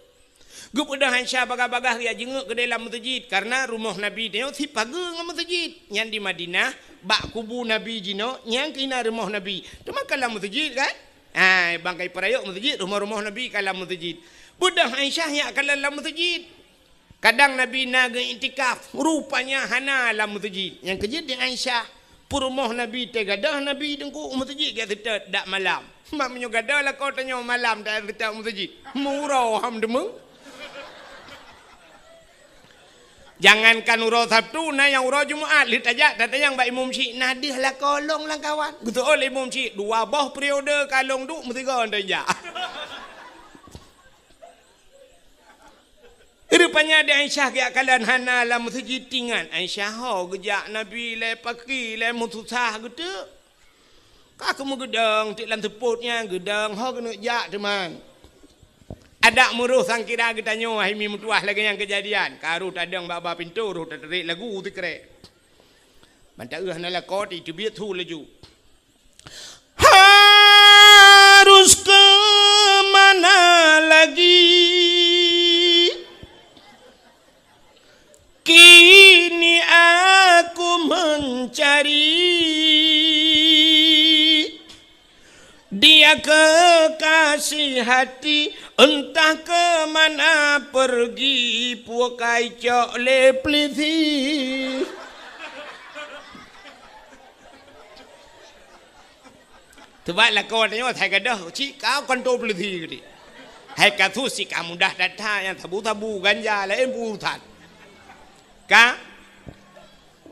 Geupeugah Aisyah bagah-bagah geujak jeungeuk keudeh lam meuseujid, kareuna rumoh Nabi nyoe sipageue ngon meuseujid. Nyan di Madinah, bak kubu Nabi jinoe, nyan keuh na rumoh Nabi. Teuma ka lam meuseujid kan? Hai, bangkai peurayok meuseujid, rumoh-rumoh Nabi ka lam meuseujid. Beudôh Aisyah nyak kalon lam meuseujid. Kadang Nabi na geuiktikaf, rupanya hana lam meuseujid. Nyang keujeuet di Aisyah, Peurumoh Nabi teugadoh Nabi teungku u meuseujid geuseutôt dak malam. Mak meunyoe gadoh lakoe tanyoe malam taseutôt u meuseujid. Meuuroe ham deungoe. Jangankan uroe Sabtu, na nyang uroe Jumat lheueh tajak tatanyong bak imum syiek, na deuh lakoe lôn lam kawan. Geuseuôt lé imum syiek, dua boh periode ka lôn duek meusigoe tajak. Rupanya di Aisyah geujak kalon hana lam meuseujid, tingat Aisyah ho geujak Nabi lé paki lé meususah geuteuk. Ka keumeung geudong teuk lam seupôt nyan, geudong ho keuneuk jak teuma. Adak meuroh sangkira geutanyoe hai mi meutuwah lagée nyan keujadian. Ka roh tadong bak-bak pintoe, roh tatarek lagu sikrek. Mantong hana lakoe teubiet su laju. Harus ke mana lagi? Kini aku mencari dia kekasih hati, entah ke mana pergi, pukai cok lé pelisi. Teubat lakoe tanyoe, hai gadoh cit ka kantô polisi geuti. Hai kasus cit ka mudah that-that, nyang sabu-sabu, ganja, laén urusan. Ka?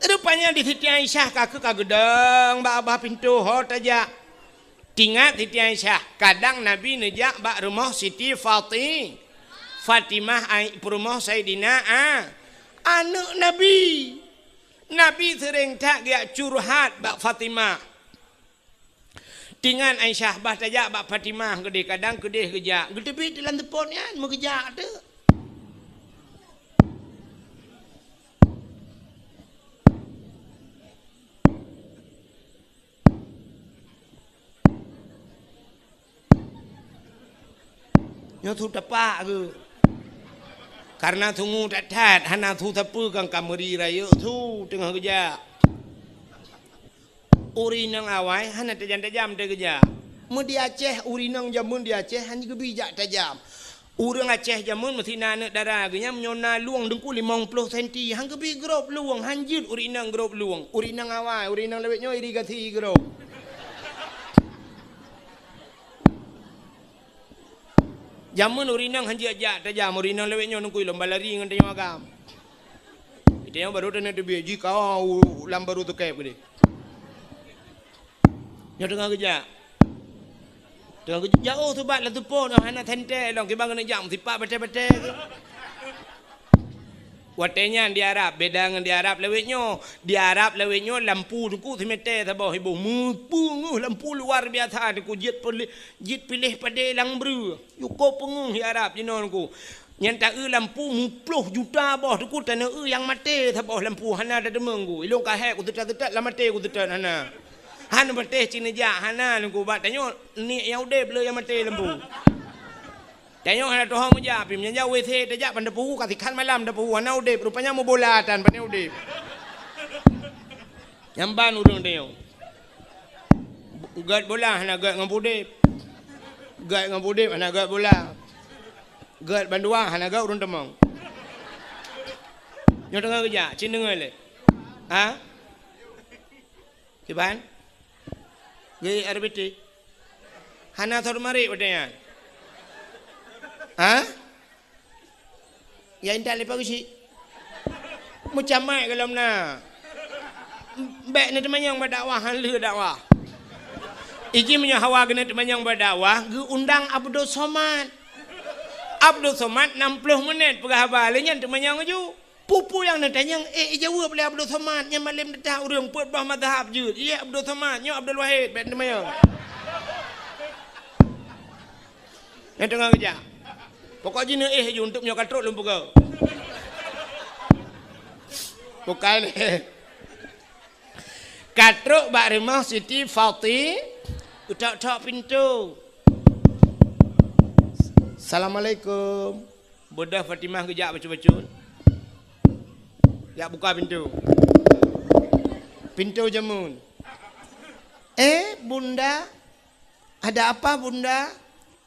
Rupanya di Siti Aisyah ka keu ka geudong bak babah pintoe ho tajak. Tingat Siti Aisyah, kadang Nabi neujak bak rumoh Siti Fati-, Fatimah ai-, peurumoh Saidina A-, aneuk Nabi. Nabi seuréng that geujak curhat bak Fatimah. Tingat Aisyah bah tajak bak Fatimah keudeh, kadang keudeh geujak. Geuteubiet lam seupôt nyan, meugeujak teuk. Nyoe su tapak geuh. Karena sungu that-that, hana su sapeue kan ka meuri rayeuk su teungoh geujak. Ureueng inong awai hana tajam-tajam teuh geujak. Meu di Aceh, ureueng inong jameun di Aceh hana geubi jak tajam. Ureueng Aceh jameun meusti na aneuk dara geuh nyan meunyoe na lueng teungku limong ploh senti, han geubi grob lueng, han jeuet ureueng inong grob lueng. Ureueng inong awai, ureueng inong lawét nyoe irigasi grob. Jameun ureueng inong han jeuet jak tajam, ureueng inong lawét nyoe teungku lom balari ngon tanyoe agam. Tanyoe barô taneuk teubiet jih ka u lam barô teukeb keudeh. Nyoe teungoh geujak. Teungoh geujak jauh teubat lam seupôt, hana sentée lom kiban keuneuk jak meusipak batée-batée. Watée nyan di Arab, beda ngon di Arab lawét nyoe. Di Arab lawét nyoe lampu teungku simeté saboh iboh. Meupeungeuh lampu luar biasa teungku, jeuet piléh, jeuet piléh padé lam breueh. Cukôp peungeuh di Arab jinoe teungku. Nyan ta-eu lampu meuploh juta boh teungku, taneuk eu nyang maté saboh lampu hana tateumé teungku. Ilôn ka hék kuseutôt-seutôt lam maté kuseutôt hana. Han maté cit neujak hana teungku, bak tanyoe niet nyang udeb le nyang maté lampu. Tanyoe hana tuho meujak, pih meunyo jak WC tajak ban tapuhu, ka sikhan malam tapuhu, hana udeb, rupanya meubola tan, pane udeb. Nyan ban ureueng tanyoe. Gét bola hana gét ngon udeb. Gét ngon udeb hana gét bola. Gét bandua hana gét ureueng teumong. Nyoe teungoh geujak, cit deungoe lé. Ha? Kiban? Geuék R B T? Hana sot marit watée nyan? Ha? Ya intat lé Pak Geuchik. Meucamai golom na. Bék neuteumanyong bak dakwah, han lheueh dakwah. Iji meunyoe hawa geuneuk teumanyong bak dakwah, geuundang Abdul Somad. Abdul Somad nam ploh menit peugah haba, lé nyan teumanyong laju. Peue-peue nyang neutanyong, ék ijaweueb lé Abdul Somad, nyan malém teuta ureueng peuet boh mazhab jeuet. Ié Abdul Somad, nyoe Abdul Wahid, bék neumanyong. Nyang teungoh geujak. Pokok jih neuéh ju, untuk meunyoe ka trok lôn peugah. Bukai lé. Ka trok bak rumoh Siti Fati, geutok-tok pintoe. Assalamualaikum. Beudôh Fatimah geujak bacut-bacut. Jak buka pintoe. Pintoe jameun. "Eh, Bunda, ada apa, Bunda?"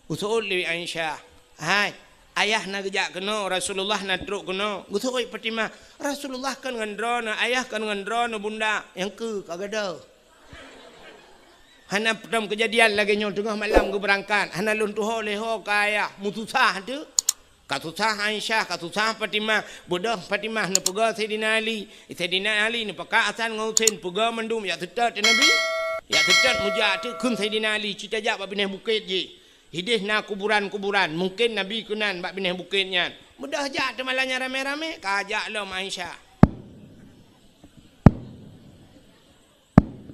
Geuseuôt lé Aisyah. "Hai, Ayah na geujak keunoe, Rasulullah na trok keunoe. Geuseuôt Fatimah, "Rasulullah kon ngon droeneuh, ayah kon ngon droeneuh, bunda." "Nyang keu ka gadôh." Hana peutrang keujadian lagée nyoe teungoh malam geubeurangkat. Hana lôn tuho lé ho ka ayah. Meususah teuh. Ka susah Aisyah, ka susah Fatimah. Beudôh Fatimah neupeugah Saidina Ali. Saidina Ali neupakat Hasan ngon Husein, peugah mandum, jak seutôt teuh Nabi. Jak seutôt meujak teuh kheun Saidina Ali, "Ci tajak bak binéh bukét jih. Idéh na kuburan-kuburan, mungken Nabi keunan bak binéh bukét nyan." Beudôh jak teuh malam nyan ramé-ramé, ka jak lom Aisyah.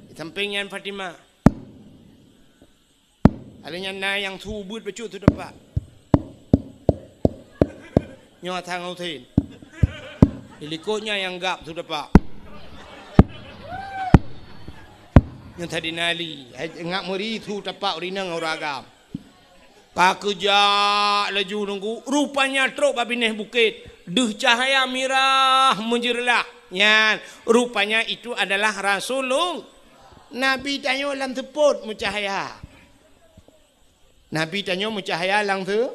Di sampéng nyan Fatimah. Alèh nyan na nyang su beuet bacut su teumpat. Nyoe Hasan ngon Husein. Di likot nyan nyang gab su teumpat. Nyoe Saidina Ali, hai, ngat meuri su teumpat ureueng inong ureueng agam. Ka geujak laju nunggu, rupanya trok bak binéh bukét. Deuh cahya mirah meujeureulah. Nyan, rupanya itu adalah Rasulullah. Nabi tanyoe lam seupôt meucahya. Nabi tanyoe meucahya lam seu-,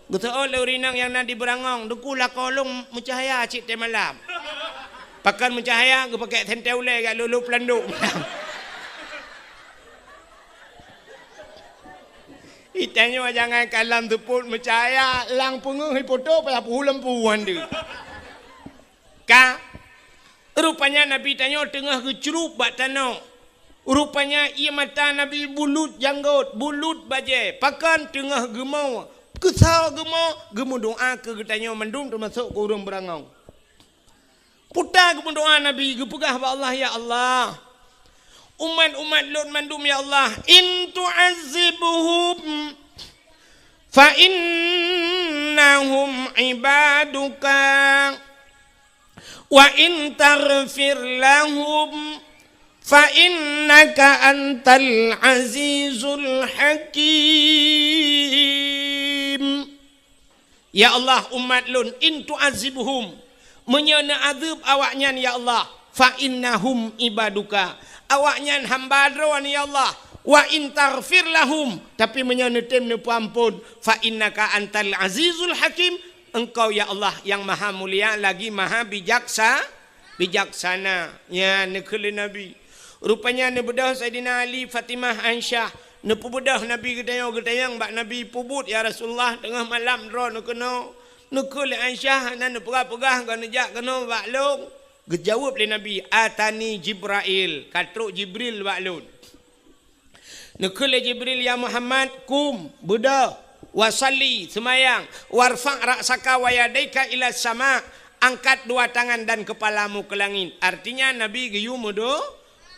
geuseuôt lé ureueng inong nyang na di beurangong, "Teungku, lakoe lôn meucahya cit teuh malam." Pakon meucahya, geupakék sentée ulée jak lôp-lôp peulandok. Itanyoe jangankan lam seupôt meucahya, lam peungeuh ipoto payah peuhu lampu han deuh. Ka, rupanya Nabi tanyoe teungoh geucrueb bak tanoh. Rupanya ié mata Nabi bulut janggôt, bulut bajée, pakon teungoh geumo. Keusoe geumo, geumeudoá keu geutanyoe mandum teumasok keu ureueng beurangong. Peue teuma geumeudoá Nabi, geupeugah bak Allah, "Ya Allah, umat-umat lôn mandum, ya Allah, in tu'azzibhum fa innahum ibaduka, wa in taghfir lahum fa innaka antal azizul hakim." Ya Allah, umat lôn, in tu'azzibhum, meunyoe neuazeueb awaknyan, ya Allah, fa innahum ibaduka, awaknyan hamba Droe, ya Allah, wa in taghfir lahum, tapi meunyoe neutem neupeuamphon, fa innaka antal azizul hakim, Engkau, ya Allah, nyang maha mulia lagi maha bijaksa-, bijaksana. Nyan neukheun lé Nabi. Rupanya neubeudôh Saidina Ali, Fatimah, Aisyah, neupeubeudôh Nabi geutanyoe, geutanyong bak Nabi, "Peubuet, ya Rasulullah, teungoh malam droeneuh keunoe?" Neukheun lé Aisyah, hana neupeugah-peugah, "Goh neujak keunoe bak lôn?" Geujaweueb lé Nabi, "Atani Jibrail, ka trok Jibril bak lôn." Neukheun lé Jibril, "Ya Muhammad, kum, beudôh, wa shalli, seumayang, warfa' ra'saka wa yadaika ila sama, angkat dua tangan dan kepalamu ke langit." Artinya Nabi geuyue meudo-,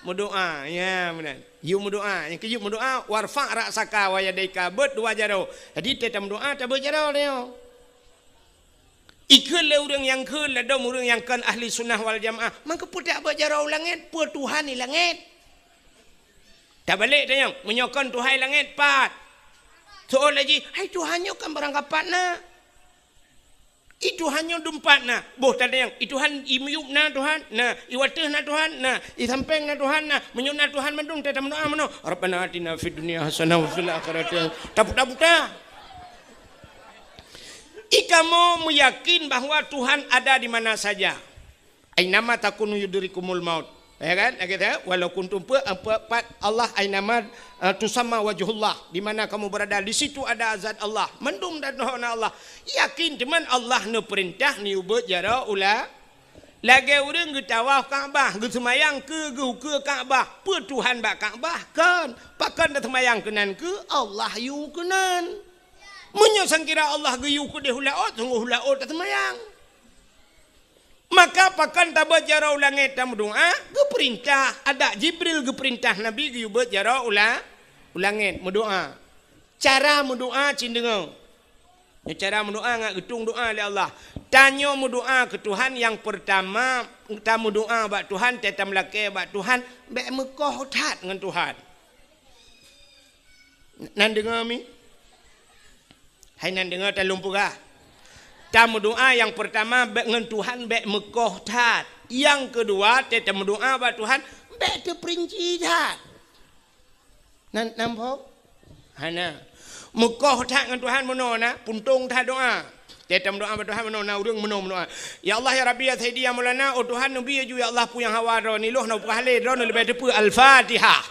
meudoá. Ya, meunan. Geuyue meudoá. Nyang keujeuet meudoá, "Warfa' ra'saka wa yadaika," beuet dua jaroe. Jadi, teuh tameudoá, tabeuet jaroe nyoe. Ikheun lé ureueng nyang kheun ladôm ureueng nyang kon ahli sunnah wal jamaah. Mangkeupeu tabeuet jaroe u langét, peue Tuhan di langét? Tabalek tanyong, meunyoe kon Tuhan di langét, pat? Soe laju, hai Tuhan nyoe kan barangkapat na. I Tuhan nyoe dumpat na. Boh tatanyong, i Tuhan i miyueb na Tuhan? Na. I wateuh na Tuhan? Na. I sampéng na Tuhan? Na. Meunyoe na Tuhan mandum, teuh tameudoá meunoe, "Rabbana atina fid dunya hasanah wa fil akhirati hasanah." Tabuta-buta. I kamoe meuyakin bahwa Tuhan ada di mana saja. "Ainama takunu yudrikumul maut." Ya kan? Lagée tu, "Walau kuntum pe-, pe-, pat Allah ainama, eh, tusamma wajhullah." Di mana kamu berada, di situ ada zat Allah. Mandum dan hona Allah. Yakin teuma Allah neupeurintah neubeuet jaroe u la-, lagée ureueng geutawaf Ka'bah, geuseumayang keu geuh ukeue Ka'bah. Peue Tuhan bak Ka'bah? Kon. Pakon taseumayang keunan keu Allah yue keunan. Meunyoe sangkira Allah geuyue keudeh u laôt, sunggoh u laôt taseumayang. Maka pakon tabeuet jaroe u langét tameudoá? Geupeurintah, adak Jibril geupeurintah Nabi geuyue beuet jaroe u la-, u langét meudoá. Cara meudoá cit deungoe. Nyoe cara meudoá ngat geutueng doá lé Allah. Tanyoe meudoá keu Tuhan, nyang peurtama, tameudoá bak Tuhan, teuh tameulakée bak Tuhan, bék meukoh that ngon Tuhan. Nan deungoe mi? Hai nan deungoe, ta lôn peugah. Tameudoá nyang peurtama bék ngon Tuhan bék meukoh that. Nyang keudua, teuh tameudoá bak Tuhan bék teupeurinci that. Nan, nan phom? Hana. Meukoh that ngon Tuhan meunoe na, puntông that doá. Teuh tameudoá bak Tuhan meunoe, na ureuëng meunoe meudoá, "Ya Allah, ya Rabbi, ya Sayyidi, ya Maulana, oh Tuhan, neubi ju, ya Allah, peue nyang hawa droe, nyoe lôn peugah lé, droe leueh leubeh teupeu Al-Fatihah."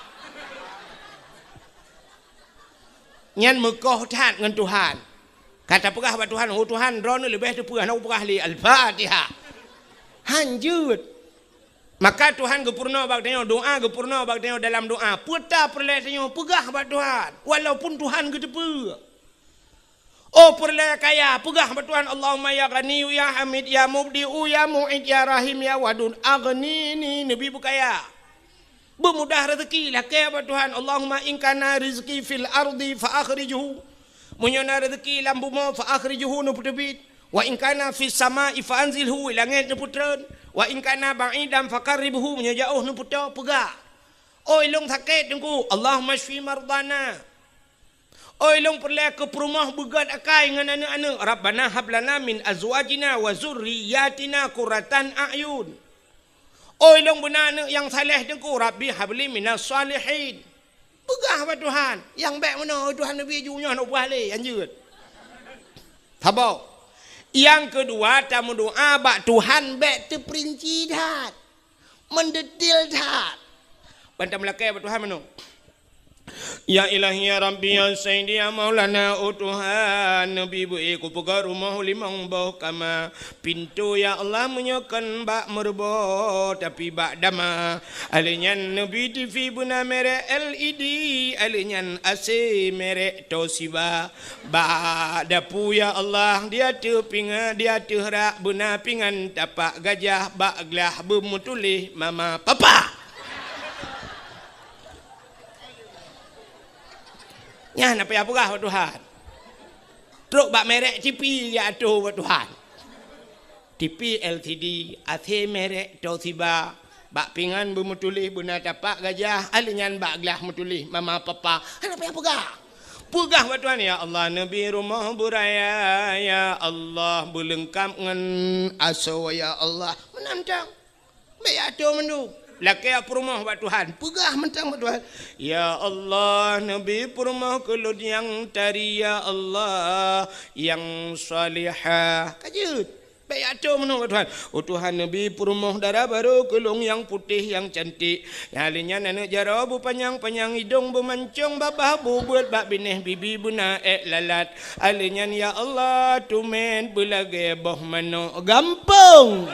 Nyan meukoh that ngon Tuhan. Ka tapeugah bak Tuhan, "Oh Tuhan, droe leueh leubeh teupeu, hana kupeugah lé Al-Fatihah." Hanjeuet. Maka Tuhan geupeurunoe bak tanyoe, doá geupeurunoe bak tanyoe dalam doá. Peue ta peureulée tanyoe peugah bak Tuhan, walaupun Tuhan geuteupeue. Oh peureulée kaya, peugah bak Tuhan, "Allahumma ya Ghaniyyu ya Hamid ya Mubdi'u ya Mu'id ya Rahim ya Wadud, aghnini," neubi beukaya. Beumudah rezeki, lakée bak Tuhan, "Allahumma in kana rizqi fil ardi fa akhrijhu." Meunyoe na rezeki lam bumoe, fa akhrijhu, neupeuteubiet. "Wa in kana fis sama'i fa anzilhu," langét neupeutreun. "Wa in kana ba'idan fa qarribhu," meunyoe jaoh neupeutoe, peugah. Oh lôn sakét, Teungku, "Allahumma syfi mardana." Oi lôn peureulée keu peurumoh beugét akai ngon aneuëk-aneuëk, "Rabbana hab lana min azwajina wa dzurriyyatina qurratan a'yun." Oi lôn beuna aneuëk nyang saleh, Teungku, "Rabbi habli minas shalihin." Peugah bak Tuhan, nyang bék meunoe, "Oi Tuhan, neubi ju nyoe, hana peugah lé, hanjeuet." Saboh. Nyang keudua, tameudoá bak Tuhan bék teupeurinci that. Meudetil that. Ban tameulakée bak Tuhan meunoe. Ya Ilahi, ya Rabbi, ya Sayyidi, ya Maulana, oh Tuhan, neubi beu-i kupeugah rumoh limong boh kama. Pintoe, ya Allah, meunyoe kon bak meureubo, tapi bak dama. Alheuh nyan neubi T V beuna merek L E D, alheuh nyan A C merek Toshiba. Bak dapu, ya Allah, di ateueh pinga-, di ateueh rak beuna pingan tapak gajah, bak glah beumeutuléh mama papa. Nyan na payah peugah bak Tuhan. Trok bak merek T V ya ateueh bak Tuhan. T V L C D, A C merek Toshiba, bak pingan beumeutuléh beuna tapak gajah, alheuh nyan bak glah meutuléh mama papa. Hana payah peugah. Peugah bak Tuhan, "Ya Allah, neubi rumoh beuraya, ya Allah, beuleungkab ngon asoe, ya Allah." Meunan mantong. Bék ateueh mandum. Lakée peurumoh bak Tuhan. Peugah mantong bak Tuhan, "Ya Allah, neubi peurumoh keu lôn nyang tari, ya Allah, nyang salihah." Ka jeuet. Bék ateueh meunoe bak Tuhan. Oh Tuhan, neubi peurumoh dara barô keu lôn nyang putéh, nyang cantik. Nyang lheueh nyan aneuëk jaroe beupanyang-panyang, idong beumancong, babah bubeuet, bak binéh bibi beuna ék lalat. Alheuh nyan, ya Allah, tumet beulagée boh manok gampông.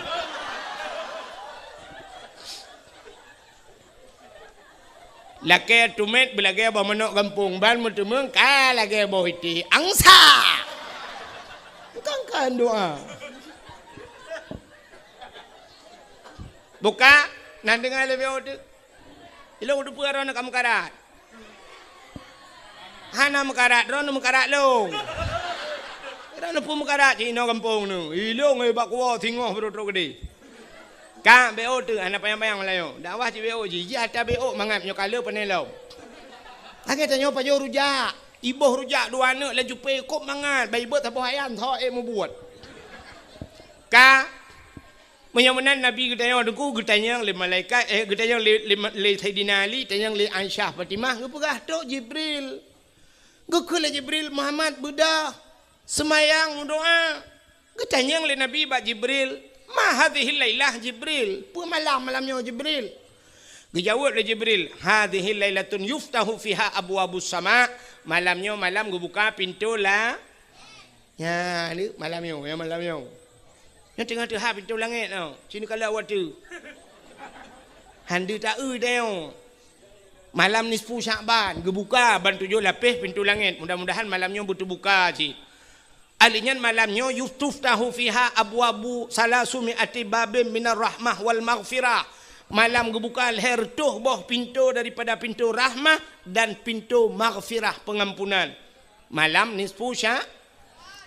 Lakée tumet beulagée boh manok gampông, ban meuteumeung ka lagée boh iték angsa. Bukan kan doa. Buka, nan deungoe lé B O teuk. Ilong teupeue droeneuh ka meukarat. Hana meukarat, droeneuh meukarat lôn. Droeneuh peue meukarat, cit inoe gampông neuh. Ilong, eh, bak kuwoe singoh beurôk-rôk keudeh. Ka, B O teuk, hana panyang-panyang Meulayu. Dakwah cit B O jih, jih ata B O mangat nyoe ka le pané lom. Lagée tanyoe pajoh rujak, iboh rujak dua aneuk laju pé kop mangat, bai beuet saboh ayam tho ék mubuet. Ka, meunyoe meunan Nabi geutanyoe Teungku, geutanyong lé malaikat, eh, geutanyong lé, lé, lé Saidina Ali, tanyong lé Aisyah Fatimah, geupeugah trok Jibril. Geukheun lé Jibril, "Muhammad, beudôh, seumayang, meudoá." Geutanyong lé Nabi bak Jibril, "Ma hadhihil lailah, Jibril? Peue malam, malam nyoe, Jibril?" Geujaweueb lé Jibril, "Hadhihil lailatun yuftahu fiha abwabus sama." Malam nyoe malam geubuka pintoe la-, nya, ni malam nyoe, ya malam nyoe. Nyoe teungoh teuhah pintoe langét nyoe. Sinoe ka lheueh watèe. Han deuh taeu tanyoe. Malam nisfu Syakban geubuka ban tujoh lapéh pintoe langét. Mudah-mudahan malam nyoe beuteubuka cit. Ahli nyan malam nyoe yustaftahu fiha abwabu salasumi ati babin minar rahmah wal maghfirah. Malam geubuka lhèe reutôh boh pintoe daripada pintoe rahmah dan pintoe maghfirah, pengampunan. Malam nisfu Sya-,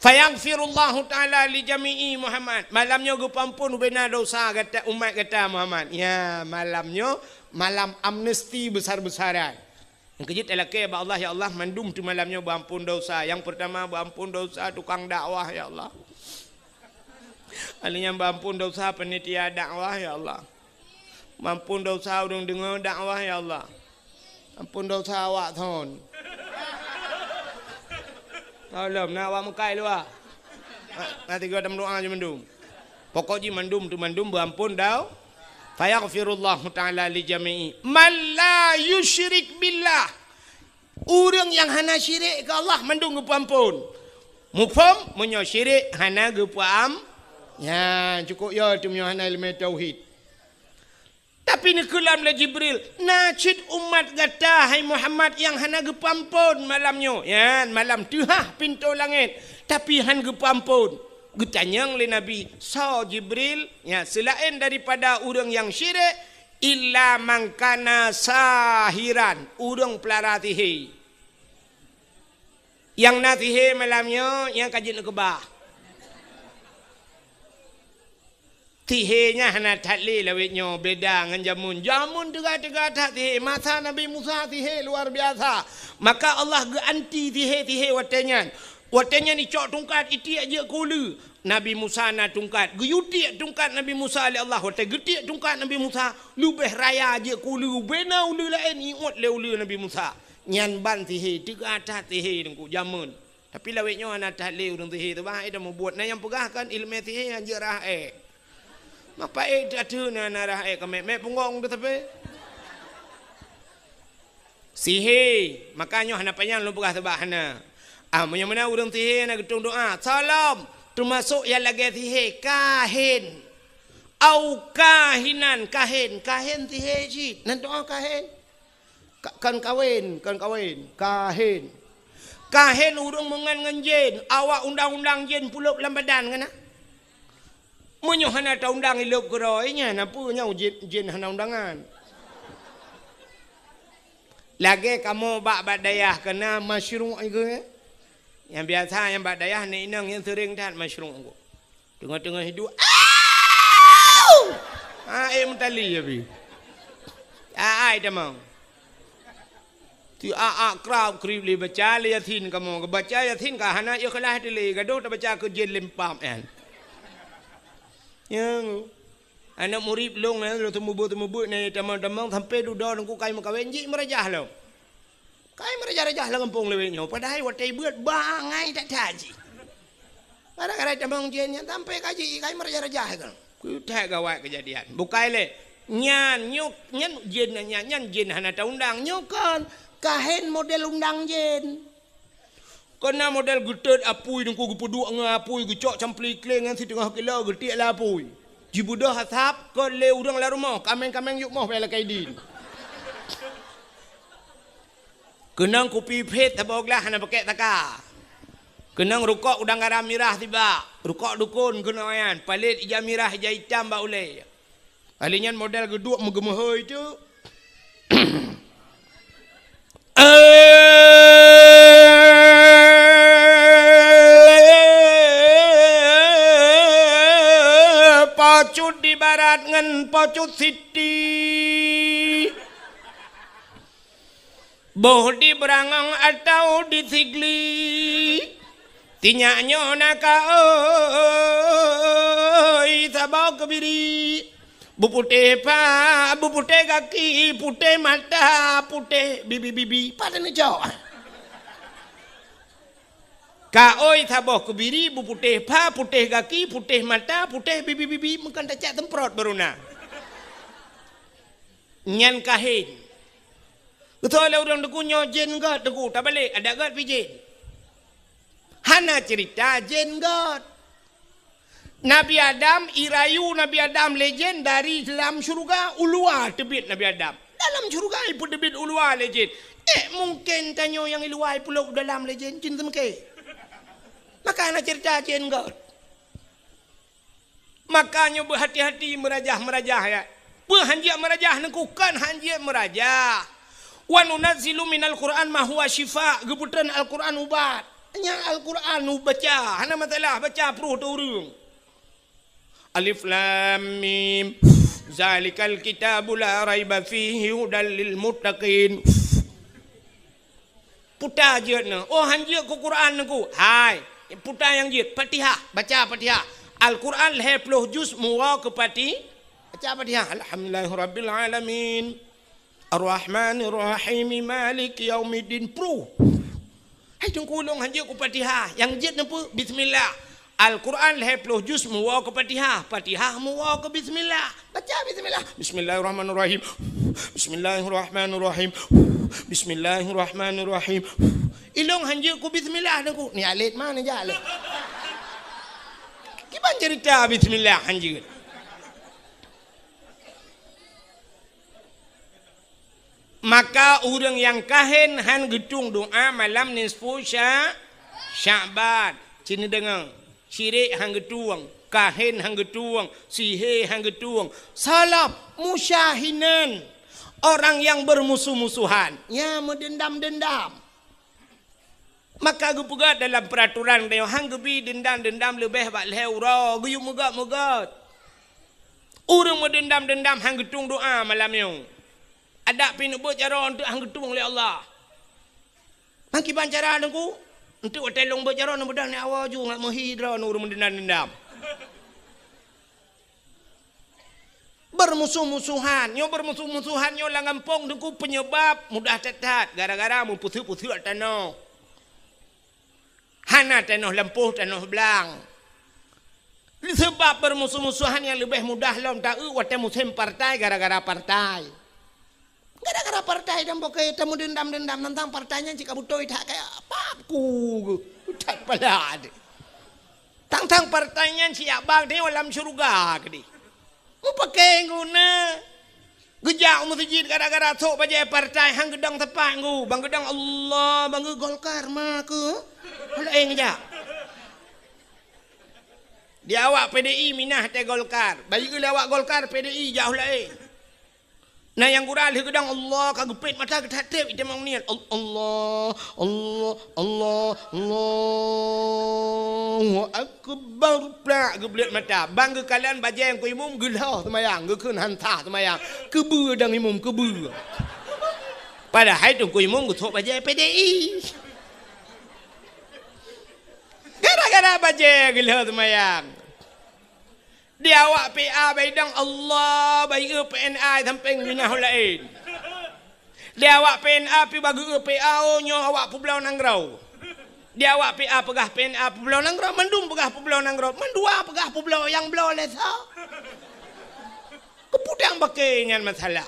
fayaghfirullahu ta'ala li jami'i Muhammad. Malam nyoe geupeuampon ubena dosa gata, umat gata Muhammad. Ya, malam nyoe malam amnesti besar-besaran. Nyang keujeuet talakèe bak Allah, "Ya Allah, mandum teuh malam nyoe beuampon dosa." Nyang peurtama beuampon dosa tukang dakwah, ya Allah. Ahli nyan beuampon dosa panitia dakwah, ya Allah. Beuampon dosa ureueng deungö dakwah, ya Allah. Ampon dosa awak thon. Tolong na awak meukai luwa. Nanti gata meudoa je mandum. Pokok jih mandum tu mandum beuampôn dau. Fayaghfirullahu ta'ala li jami'i man la yusyrik billah. Ureuëng nyang hana syirik keu Allah mandum geupeuampôn. Muphom, meunyoe syirik hana geupeuam-, nyan cukup yo tu meunyoe hana ileumèe tauhid. Tapi neukeulam lé Jibril, "Na cit umat gata, hai Muhammad, nyang hana geupeuampôn malam nyoe." Nyan malam teuhah pintoe langét, tapi han geupeuampôn. Geutanyong lé Nabi, "Soe Jibril?" Nyan, seulaén daripada ureuëng nyang syirik, "Illa man kana sahiran," ureuëng peulara sihé. Nyang na sihé malam nyoe, nyang ka jeuet neukeubah. Sihé nyan hana that lé lawét nyoe, beda ngon jameun. Jameun teuga-teuga that sihé. Masa Nabi Musa sihé luar biasa. Maka Allah geuanti sihé-sihé watée nyan. Watée nyan icok tungkat, itiek jeuet keu uleue. Nabi Musa na tungkat. Geuyue tiek tungkat Nabi Musa lé Allah. Watée geutiek tungkat Nabi Musa, leubeh raya jeuet keu uleue. Ubena uleue laén iôt lé uleue Nabi Musa. Nyan ban sihé, teuga that sihé teungku jameun. Tapi lawét nyoe hana that lé ureuëng sihé teuh, bah, eh, dah mubuet. Na nyang peugah kan ileumèe sihé hanjeuet rhah ék. Mapa ék that teuh na, na rhah ék ka mèk, mèk punggong teuh tapi. Sihé, maka nyoe hana panyang lôn peugah sabab hana. Ah, meunyoe meunan ureuëng sihé na geutueng doa, salam, teumasok nyang lagée sihé, kahin. Au kahinan, kahin, kahin sihé cit. Nan doa kahin. Ka-, kon kawén, kon kawén, kahin. Kahin ureuëng meungan ngon jén, awak undang-undang jén pulop lam badan kan na? Meunyoe hana taundang ilop keudroe, nyan na peue nyoe jén, jén hana undangan. Lagée kamoe bak, bak dayah keunan masyruq iku, eh? Nyang biasa nyang bak dayah nyan inong nyang seuring that masyruq iku. Teungoh-teungoh hidup, au! Ha, eh, meutali ya, bi. Ai, ai, tamong. Ti a, a, krab, krib lé baca lé Yasin kamoe. Baca Yasin ka hana ikhlas teuh lé, gadoh tabaca keu jén lempam, kan. Ya, aneuëk murit lôn, eh, lôn teumubeuet-teumubeuet nyan tamong-tamong sampai dudoe teungku kai meukawen jih meurajah lom. Kai meurajah-rajah lam gampông lawét nyoe, padahai watée beuet bangai that-that jih. Gara-gara tamong jén nyan sampai ka jih kai meurajah-rajah kan. Keu that gawat keujadian. Bukai lé. Nyan nyoe, nyan jén nyan, nyan jén hana taundang. Nyoe kon kahen model undang jén. Keunan model geutot apui teungku geupeuduek ngon apui geucok campli kléng ngon siteungoh kilo geutiek lam apui. Jibeudôh asab kon lé ureuëng lam rumoh, kaméng-kaméng yub moh bèe lakée idin. Keunong kupi phét saboh glah hana pakèk saka. Keunong rukok udang garam mirah sibak. Rukok dukon keunong nyan, palét ija mirah ija itam bak ulée. Kali nyan model geuduek meugeumeuhôi teuk. Pocut di barat ngon pocut siti. Boh di beurangong atau di sigli, tinyak nyoe na kaôi saboh keubiri. Beuputéh pa, beuputéh gaki, putéh mata, putéh bibi-bibi. Pat neujok. Kaôi saboh keubiri, beuputéh pa, putéh gaki, putéh mata, putéh bibi-bibi. Meukan tacak semprot baru na. Nyan kahen. Geutoe lé ureuëng teungku nyoe jén gét teungku, tabalek adak gét pih jén. Hana cerita jén gét. Nabi Adam, irayu Nabi Adam lé jén dari lam syeuruga, u luwa teubiet Nabi Adam. Dalam syeuruga ipeuteubiet u luwa lé jén. Eh, mungken tanyoe nyang i luwa ipeulop dalam lé jén, jén teumeuke. Maka hana cerita jén gét. Maka nyoe beuhati-hati meurajah-meurajah, ya. Peue hanjeuet meurajah neukukon hanjeuet meurajah. Wa nunazzilu minal Qur'an ma huwa syifa, geupeutreun Al-Qur'an ubat. Nyan Al-Qur'an ubaca, hana masalah, baca pruh teu ureuëng. Alif Lam Mim. Zalikal kitabu la raiba fihi hudal lil muttaqin. Puta jeuet nyoe. Oh, hanjeuet keu Quran nyoe ku. Hai, puta nyang jeuet. Fatihah, baca Fatihah. Al-Quran lhèe ploh juz meuwoe keu Fati-, baca Fatihah. Alhamdulillahirabbil alamin. Arrahmanirrahim. Maliki yaumiddin. Pruh. Hai, teungku lôn hanjeuet keu Fatihah. Nyang jeuet nyoe peue? Bismillah. Al-Quran lhèe ploh juz meuwoe keu Fatihah, Fatihah meuwoe keu bismillah. Baca bismillah. Bismillahirrahmanirrahim. Bismillahirrahmanirrahim. Bismillahirrahmanirrahim. Ilong hanjeuet keu bismillah Teungku. Ni alet mana jak lé? Kiban cerita bismillah hanjeuet. Maka ureuëng nyang kahen han geutueng doa malam nisfu Sya-, Sya'ban. Cit neudeungoe, syirik han geutueng, kahen han geutueng, sihé han geutueng, salab, musyahinan, orang yang bermusuh-musuhan, ya meudendam-dendam. Maka geupeugah dalam peuraturan tanyoe han geubi deundam-deundam leubeh bak lhèe uroe, geuyue meugöt-meugöt. Ureuëng meudeundam-deundam han geutueng doa malam nyoe. Adak pih neubeuet jaroe eunteuk han geutueng lé Allah. Nang kiban cara Teungku? Eunteuk watèe lôn beuet jaroe neubeudah nyoe awai ju ngat meuhi droe ureuëng meudeundam-deundam. Beurmusoh-musohan. Nyoe beurmusoh-musohan nyoe lam gampông Teungku peunyeubab mudah that-that gara-gara meupeuseuek-peuseuek tanoh. Hana tanoh lampôh, tanoh blang. Seubab beurmusoh-musohan nyang leubeh mudah lom taeu watèe musém partai gara-gara partai. Gara-gara partai dan boké tameudeundam-deundam teuntang partai nyan cit ka beutôi that kaya pap ku that pala deh. Tang-tang partai nyan siak bak tanyoe lam syeuruga keudeh. Mupaké guna. Geujak u meuseujid gara-gara sôk bajèe partai han geudong teumpat ngu. Bang geudong Allah, bang geu Golkar ma keu. Laén geujak. Di awak P D I minah teuh Golkar. Bayeue lé awak Golkar P D I jak u laén. Na nyang gura lheueh geudong Allah ka geupét mata geutat-tép itamong niet. Al-, Allah, Allah, Allah, Allahu Akbar. Plak geubleuet mata. Bang geukalon bajèe Teungku Imum geulhôh seumayang, geukheun han sah seumayang. Keubeue dang Imum, keubeue. Padahai Teungku Imum geusôk bajèe P D I. Gara-gara bajèe geulhôh seumayang. Di awak P A baidong Allah, bayeue P N A sampéng minah laén. Di awak P N A pi bageue P A, oh, nyoe awak peubloe nanggroe. Di awak P A peugah P N A peubloe nanggroe, mandum peugah peubloe nanggroe, mandua peugah peubloe nyang bloe lé sa. Keuputang baké nyan masalah.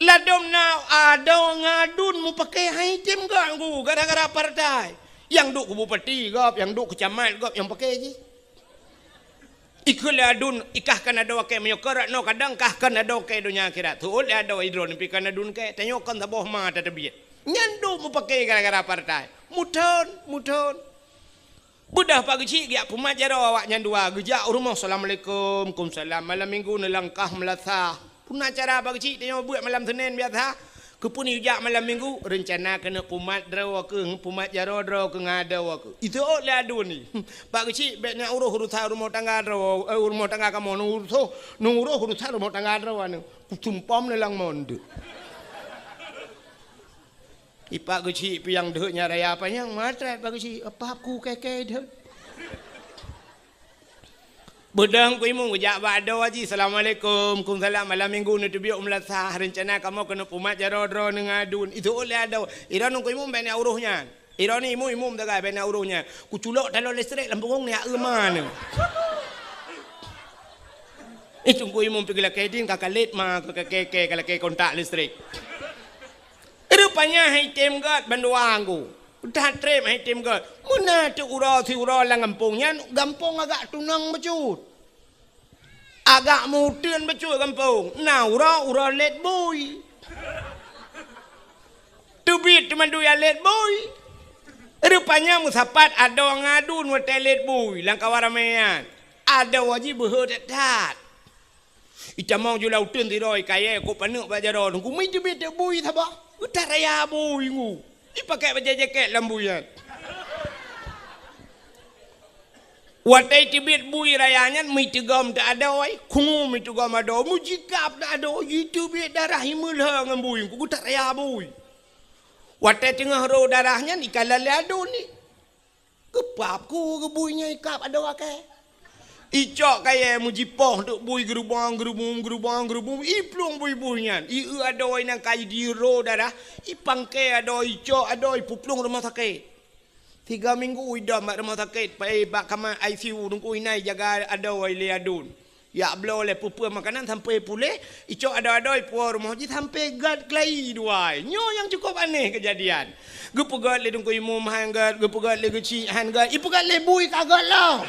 Ladôm na adoe ngon aduen mupaké hai tem gak ngu gara-gara partai. Nyang duek keu bupati gob, nyang duek keu camat gob nyang paké jih. Ikeu lé aduen ikah kan adoe kèe meunyoe keu rot noe kadang kah kan adoe kèe donya akhirat. Teuôt lé adoe idroe neupi kan aduen kèe. Tanyoe kon saboh ma tateubiet. Nyan duek mupaké gara-gara partai. Muthon, muthon. Beudôh Pak Geuchik geujak pumat jaroe awaknyan dua, geujak u rumoh, "Assalamualaikum." "Kumsalam." Malam minggu neulangkah meulasah. Peue na cara Pak Geuchik tanyoe beuet malam Senin biasa? Keupeue neujak malam minggu? Reuncana keuneuk pumat droe keuh, pumat jaroe droe keuh ngon adoe keuh. Iteuôt lé aduen nyan. "Pak Geuchik, bèk neuuroh urusan rumoh tangga droe, eh, rumoh tangga kamoe, neuuroh, neuuroh urusan rumoh tangga droe nyan." Kusumpom lé lam mon deuh. Ipak Geuchik piang deuh nyan raya panyang, matrat Pak Geuchik, apah ku kèe-kèe deuh. Beudôh Teungku Imum geujak bak adoe jih, "Assalamualaikum." "Kumsalam." "Malam minggu neuteubiet u meulasah, reuncana kamoe keuneuk pumat jaroe droe ngon aduen." Iteuôt lé adoe, "Iroe nyoe Teungku Imum bèk neuuroh nyan." Iroe nyoe Imum, Imum sagai bèk neuuroh nyan. Kuculok taloe listrik lam punggong nyan, eu ma nyoe. Eh, Teungku Imum pih geulakèe ding ka kalét ma keu kèe-kèe ka lakèe kontak listrik. Rupanya hai tem gèt bandua Teungku. That trép hai tem gèt. Meunan teuk uroe siuroe lam gampông nyan, gampông agak tunong bacut. Agak meuteun bacut gampông. Na uroe, uroe lét bui. Teubiet teumandui lét bui. Rupanya meusapat adoe ngon aduen watèe lét bui lam kawan ramè nyan. Adoe jih beuhe that-that. Itamong ju lam uteuen sidroe kayèe kok paneuk bak jaroe Teungku, meuteubit teuk bui saboh. Geutaraya bui Teungku. Ipakék bajèe jakét lam bui nyan. Watèe iteubit bui raya nyan, meuteugom teuk adoe, khungu meuteugom adoe, meujikab teuk adoe, jiteubiet darah imeulhö ngon bui Teungku, geutaraya bui. Watèe teungoh rô darah nyan, ikalon lé aduen nyan. Geupap ku keu bui nyan ikab adoe kèe. Icok kayèe meujipoh teuk bui geurubong, geurubong, geurubong, geurubong, iplueng bui-bui nyan. Ieu adoe nyang ka jiro darah, ipangkèe adoe, icok adoe, ipeuplueng rumoh sakét. Tiga minggu idam bak rumoh sakét, pai bak kama I C U, Teungku, inan jaga adoe lé aduen. Jak bloe lé peue-peue makanan sampai puléh, icok adoe-adoe ipuwoe rumoh jih sampai gét keulayi dua. Nyoe nyang cukup aneh keujadian. Geupeugét lé Teungku Imum han gét, geupeugét lé geuchik han gét, ipeugét lé bui ka gét lom.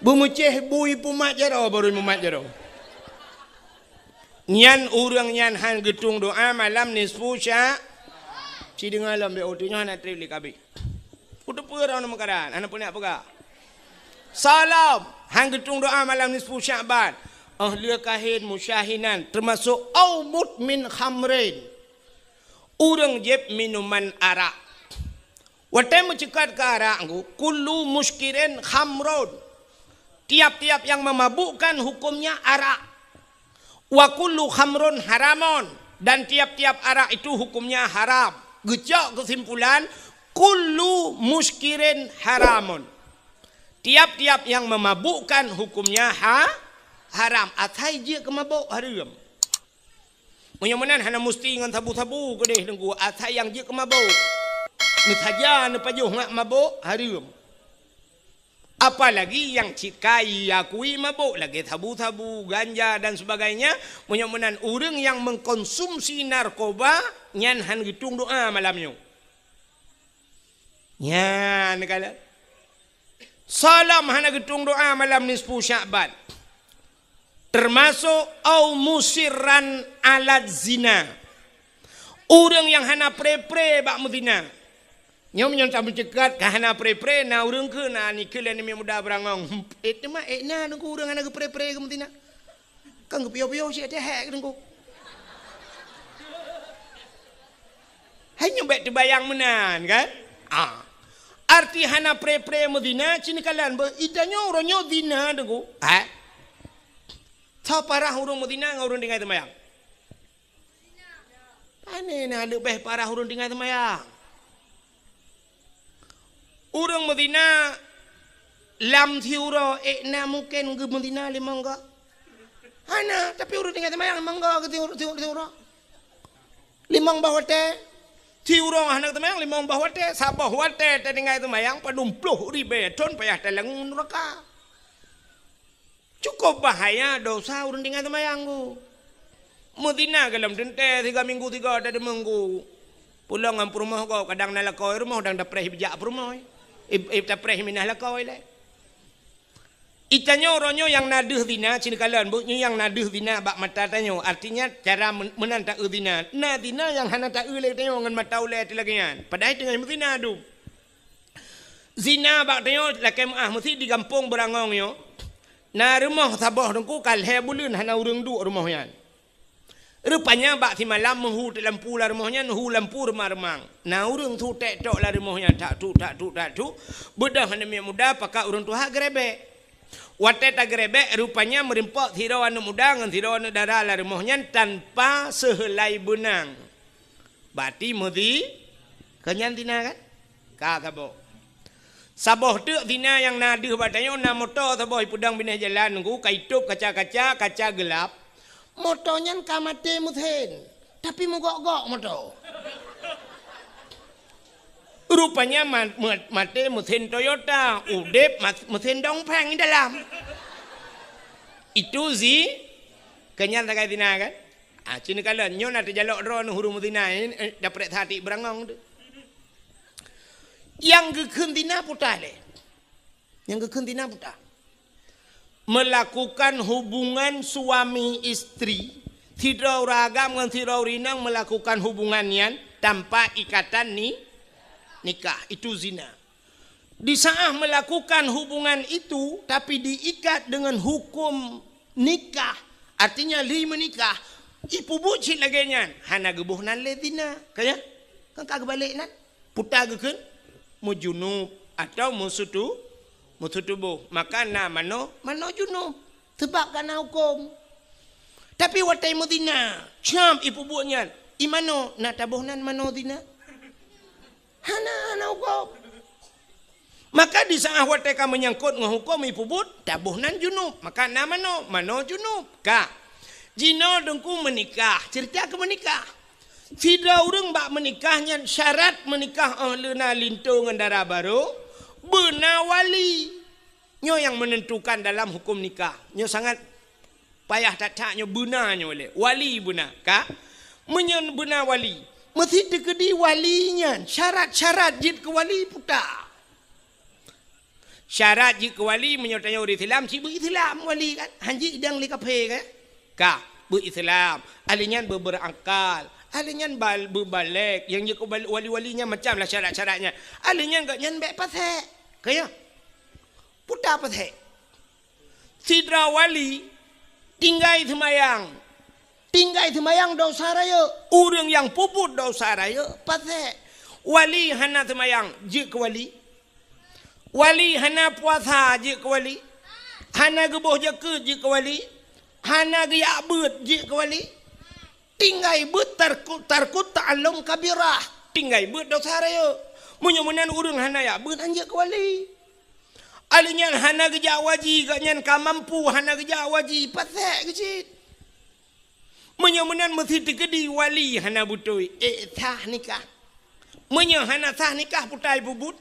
Beumeucéh bui pumat jaroe, baru mumat jaroe. Nyan ureuëng nyan han geutueng doá malam nisfu Sya-, ci deungoe lom, bék uteunyoe hana treb lé kabeh. Kuteupeu droeneuh meukaran, hana peureulée peugah. Salam, han geutueng doá malam nisfu Sya'ban. Oh lheueh kahén musyahinan, teumasok au mudmin khamrin. Ureuëng jieb minuman arak. Watée meuceukat keu arak nggu, kullu muskirin khamrun. Tiap-tiap yang memabukkan hukumnya arak. Wa kullu khamrun haramun. Dan tiap-tiap arak itu hukumnya haram. Geucok keusimpulan, kullu muskirin haramun. Tiap-tiap yang memabukkan hukumnya ha-, haram. Asai jeuet keu mabök hareuem. Meunyoe meunan hana musti ngon sabu-sabu keudeh Teungku, asai nyang jeuet keu mabök. Meusaja neupajoh ngat mabök hareuem. Apalagi nyang cit kayée akui mabök lagée sabu-sabu, ganja dan sebagainya, meunyoe meunan ureuëng nyang mengkonsumsi narkoba nyan han geutueng doá malam nyoe. Nyan kalon. Salam hana geutueng doá malam nisfu Sya'ban. Teumasok au musirran ala zina. Ureuëng nyang hana pre-pre bak meuzina. Nyoe meunyoe tameuceukat ka hana pre-pre, na ureuëng keu na nikeue lé aneuk muda beurangong. Eh, teuma eh na Teungku ureuëng hana geupre-pre keu meuzina. Kan geupiôh-piôh cit teuhek Teungku. Hai nyoe bék teubayang meunan kan? Ah. Arti hana pre-pre meuzina, ci neukalon beuh, itanyoe uroe nyoe zina Teungku. Ha? Soe parah ureuëng meuzina ngon ureuëng tinggai teumayang? Pane na leubeh parah ureuëng tinggai teumayang. Ureuëng meuzina lam siuroe, ék na mungken geumeuzina limong goe? Hana, tapi ureuëng tinggai teumayang limong goe geusiuroe. Limong boh watée. Siuroe hana teumayang limong boh watée, saboh watée tatinggai teumayang padum ploh ribée thon payah talangue nuraka. Cukup bahaya dosa ureuëng tinggai teumayang Teungku. Meuzina gohlom teuntée tiga minggu tiga dari minggu. Pulang ngon peurumoh gob kadang na lakoe rumoh dang tapreh bijak peurumoh. Ib, ib tapreh minah lakoe lé. Itanyoe uroe nyoe nyang na deuh zina, ci neukalon beuh nyoe nyang na deuh zina bak mata tanyoe. Artinya cara men-, meunan taeu zina. Na zina nyang hana taeu lé tanyoe ngon mata ulée teuh lagée nyan. Padahai teungoh meuzina dum. Zina bak tanyoe lakée meuáh meusi di gampông beurangong nyoe. Na rumoh saboh Teungku ka lhée buleuen hana ureuëng duek rumoh nyan. Rupanya bak simalam meuhu teuk lampu lam rumoh nyan, hu lampu reumang-reumang. Na ureuëng su tek tok lam rumoh nyan, tak tuk, tak tuk, tak tuk. Beudôh aneuk miet muda pakat ureuëng tuha geurebek. Watée tageurebek, rupanya meurimpok sidroe aneuk muda ngon sidroe aneuk dara lam rumoh nyan tanpa seuheulai beunang. Bati meuzi, keu nyan zina kan? Ka saboh. Saboh teuk zina nyang na deuh bak tanyoe na moto saboh ipeudong binéh jalan Teungku, ka itôb kaca-kaca, kaca geulab. Moto nyan ka maté meusén, tapi meugok-gok moto. Rupanya ma-, ma-, maté meusén Toyota, udeb ma-, meusén dongpeng di dalam. Itu zi-, keu nyan sagai zina kan? Ah, ci neukalon, nyoe na teujalok droeneuh ureuëng meuzina, eh, eh, daprek satik beurangong tu. Nyang geukheun zina peue lé. Nyang geukheun zina peue? Melakukan hubungan suami istri, sidroe ureuëng agam ngon sidroe ureuëng inong melakukan hubungan nyan tanpa ikatan ni-, nikah, itu zina. Di saat melakukan hubungan itu, tapi diikat dengan hukum nikah, artinya lheueh meunikah, ipeubuet cit lagée nyan, hana geuboh nan lé zina. Ka nyan? Kan ka geubalek nan? Peue geukheun? Meujunub atau meusutu-, meusutuboh. Maka na manoe, manoe junub. Sabab ka na huköm. Tapi watée meuzina, cam ipeubuet nyan, i manoe na taboh nan manoe zina? Hana, hana huköm. Maka di saat watée ka meunyangkot ngon huköm ipeubuet, taboh nan junub. Maka na manoe, manoe junub. Ka. Jinoe Teungku meunikah, ceurita keu meunikah. Sidroe ureuëng bak meunikah nyan syarat meunikah óh lheueh na linto ngon dara barô, beuna wali. Nyoe nyang menentukan dalam hukum nikah. Nyoe sangat payah that-that nyoe beuna nyoe lé. Wali beuna, ka? Meunyoe beuna wali, meusti teukeudi wali nyan syarat-syarat jeuet keu wali puta. Syarat jeuet keu wali meunyoe tanyoe ureuëng Islam, cit beu Islam wali kan? Hanjeuet idang lé kaphé kan? Ka, beu Islam. Ahli nyan beu berakal. Ahli nyan bal-, beu balek. Nyang jeuet keu bal-, wali-wali nyan macam lah syarat-syarat nyan. Ahli nyan gobnyan bék pasék. Ka ya? Puta pasék. Sidroe wali tinggai seumayang. Tinggai seumayang dosa rayeuk. Ureuëng nyang peubuet dosa rayeuk pasék. Wali hana seumayang, jeuet keu wali. Wali hana puasa, jeuet keu wali. Hana geuboh jakeuet, jeuet keu wali. Hana geujak beuet, jeuet keu wali. Tinggai beuet tarku-, tarkut ta'allum kabirah. Tinggai beuet dosa rayeuk. Meunyoe meunan ureuëng hana jak beuet, han jeuet keu wali. Ahli nyan hana geujak waji, gobnyan ka mampu hana geujak waji, pasék geucit. Meunyoe meunan meusti teukeudi wali hana beutôi, ék sah nikah. Meunyoe hana sah nikah, putai peubuet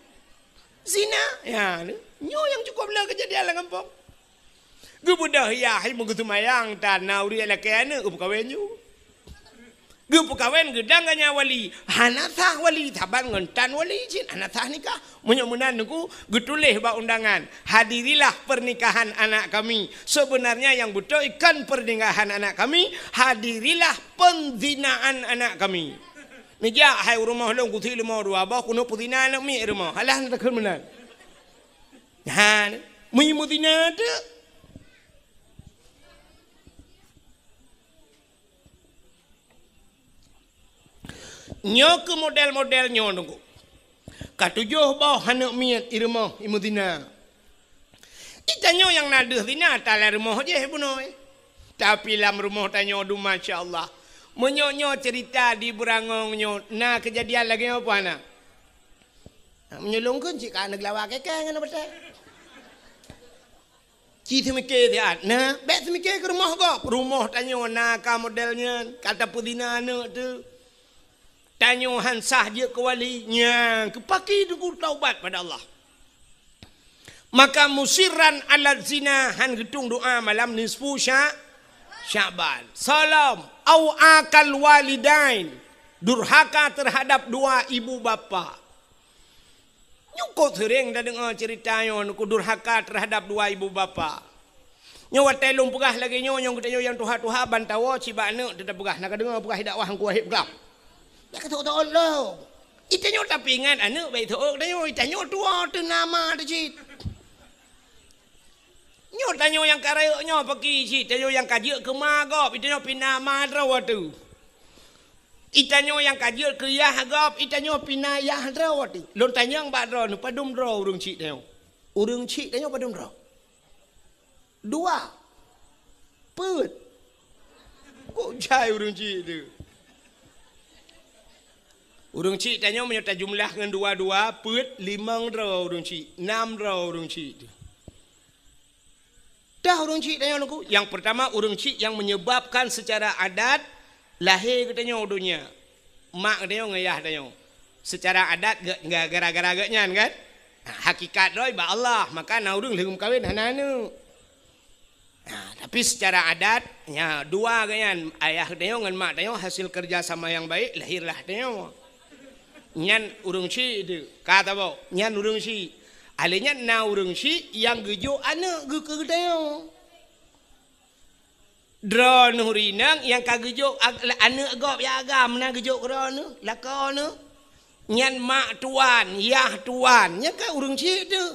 zina. Ya, nyoe nyang cukup le keujadian lam gampông. Geubeudôh yah, hai meugeuseumayang, tan na ureuëng lakée aneuëk geupeukawen ju. Geupeukawen geudang ganya wali, hana sah wali, saban ngon tan wali cit, hana sah nikah. Meunyoe meunan Teungku, geutuléh bak undangan, "Hadirilah pernikahan anak kami." Sebenarnya nyang beutôi kon pernikahan anak kami, "Hadirilah penzinaan anak kami." Neujak hai u rumoh lôn, kusi leumo dua boh, keuneuk peuzina aneuk miet rumoh. Alah takheun meunan. Ha, meunyoe meuzina teuk. Nyoe keuh model-model nyoe Teungku. Ka tujoh boh aneuk miet i rumoh i meuzina. Di tanyoe nyang na deuh zina, talam rumoh jih bunoe. Tapi lam rumoh tanyoe dum, masya Allah. Meunyoe nyoe cerita di Beurangong nyoe, na keujadian lagée nyoe peue hana? Meunyoe lôn kheun cit ka aneuk geulawa keu kèe ngon batée. Ci teumike siat, na, bék teumike keu rumoh gob. Rumoh tanyoe na ka model nyan, ka tapeuzina aneuk teuh. Tanyoe han sah jeuet keu wali, nyan keu paki Teungku taubat pada Allah. Maka musirran ala zina, han geutung doa malam nisfu Sya-, Sya'ban. Salom, au akal walidain, durhaka terhadap dua ibu bapa. Nyoe kok seuréng tadeungoe ceurita nyoe, Teungku, durhaka terhadap dua ibu bapa. Nyoe watée lôn peugah lagée nyoe, nyoe geutanyoe nyang tuha-tuha ban tawoe cit bak aneuk teutab peugah, "Na kadeungoe peugah dakwah Teungku Wahid peugah." Nyan ka teuôt-teuôt lom. Di tanyoe tapeuingat aneuk bék teuôt tanyoe, di tanyoe tuwoe teuh na ma teuh cit. Nyoe tanyoe nyang ka rayeuk nyoe paki cit, tanyoe nyang ka jeuet keu ma gob, di tanyoe pih na ma droe teuh. Di tanyoe nyang ka jeuet keu yah gob, di tanyoe pih na yah droe teuh. Lôn tanyong bak droeneuh, padum droe ureuëng chik tanyoe? Ureuëng chik tanyoe padum droe? Dua. Peuet. Kok jai ureuëng chik teuh? Ureuëng chik tanyoe meunyoe tajumlah ngon dua-dua, peuet, limong droe ureuëng chik, nam droe ureuëng chik teuh. Dah ureuëng chik tanyoe Teungku, nyang pertama ureuëng chik nyang menyebabkan secara adat lahé geutanyoe u donya. Mak geutanyoe ngon yah tanyoe. Secara adat ge-, ge-, gara-gara geuh nyan kan? Nah, hakikat droe bak Allah, maka na ureuëng lheueh meukawen hana aneuk. Nah, tapi secara adat, nya dua geuh nyan, ayah geutanyoe ngon mak tanyoe hasil kerja sama yang baik, lahirlah tanyoe. Nyan ureuëng chik teuh, ka tabok, nyan ureuëng chik. Alé nyan na ureuëng chik nyang geujok aneuk geuh keu geutanyoe. Droeneuh rinang nyang ka geujok ag-, aneuk gob nyang agam na geujok keu droeneuh, lakoe neuh. Nyan mak tuan, yah tuan, nyan ka ureuëng chik teuh.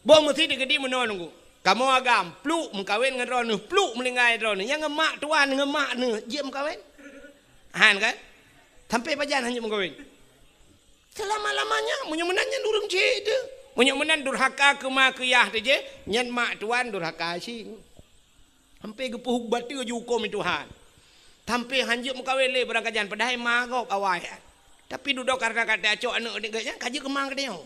Boh meusti teukeudi meunoe Teungku. Kamoe agam, pluk meukawen ngon droeneuh, pluk meuninggai droeneuh. Nyang ngon mak tuan, ngon mak neuh, jeuet meukawen? Han kan? Sampai pajan han jeuet meukawen? Selama-lamanya, meunyoe meunan nyan ureuëng chik teuh. Meunyoe meunan durhaka keu ma keu yah teuh jih, nyan mak tuan durhaka chik. Sampai geupeuhuk bateue jihuköm Tuhan. Sampai han jeuet meukawen lé barangkajan, padahai ma gob awai. Tapi dudoe karena ka tacok aneuk geuh nyan, ka jeuet keu ma geutanyoe.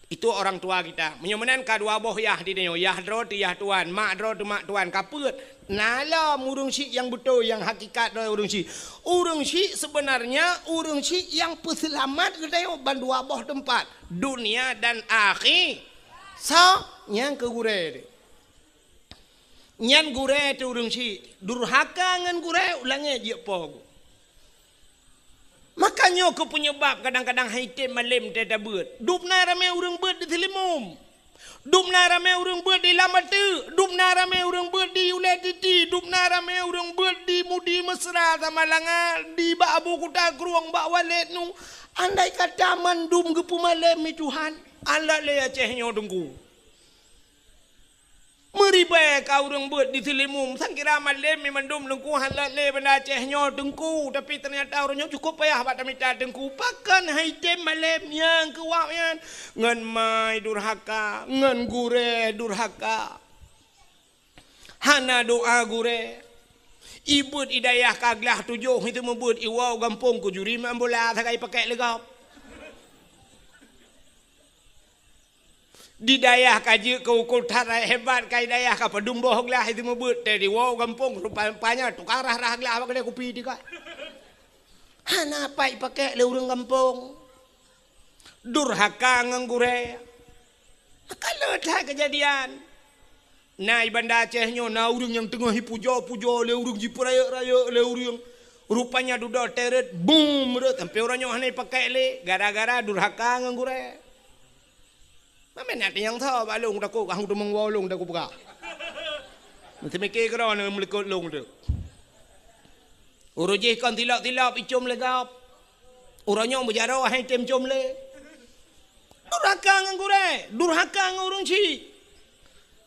Itu orang tua kita. Meunyoe meunan ka dua boh yah di tanyoe, yah droe teu yah tuan, mak droe teu mak tuan, ka peuet. Na lom ureuëng syiek nyang beutôi, nyang hakikat droe ureuëng syiek. Ureuëng syiek sebenarnya ureuëng syiek nyang peuseulamat geutanyoe ban dua boh teumpat, dunia dan akhi-, so, nyang keu gurée teuh. Nyan gurée teuh ureuëng syiek, durhaka ngon gurée, u langét jeuet po geuh. Maka nyoe keuh peunyebab kadang-kadang han item malem teutabeuet. Dub na ramé ureuëng beuet di Seulimeum. Dub na ramé ureuëng beuet di Lam Ateuk. Dub na ramé ureuëng beuet di Ulée Titi. Dub na ramé ureuëng beuet di Mudi Mesra, Samalanga, di bak Abu Kuta Krueng, bak Walét Nu. Andai kata mandum geupeumalem lé Tuhan, alat lé Aceh nyoe Teungku. Meuribée ka ureuëng beuet di Seulimeum, sang kira malem mandum Teungku, han lé Banda Aceh nyoe Teungku, tapi teunyata ureuëng nyoe cukup payah bak tamita Teungku. Pakon han item malem nyang keu wak nyan? Ngon mai durhaka, ngon gurée durhaka. Hana doá gurée. Ibeuet i dayah ka glah tujoh, itu meubeuet iwoe gampông keu juri main bola sagai pakék lé gob. Di dayah ka jeuet keu ukeue that hebat, ka i dayah ka padum boh glah itu meubeuet, teuh diwoe gampông, rupanya tukang rah-rah glah bak keudée kupi teuka. Hana pat ipakék lé ureuëng gampông. Durhaka ngon gurée. Maka le that keujadian. Na i Banda Aceh nyoe na ureuëng nyang teungoh ipujoe-pujoe lé ureuëng, jipeurayeuk-rayeuk lé ureuëng. Rupanya dudoe teuh rot, bum, rot, sampoe uroe nyoe hana ipakék lé gara-gara durhaka ngon gurée. Mamén na nyang tho bak lôn takot, kah teumong woe lôn takot peugah. Meuteumike keudroe na meulikot lôn teuh. Uroe jih kon tilok-tilok icom lé gob. Uroe nyoe meujaroe han item com lé. Durhaka ngon gurée, durhaka ngon ureuëng syiek.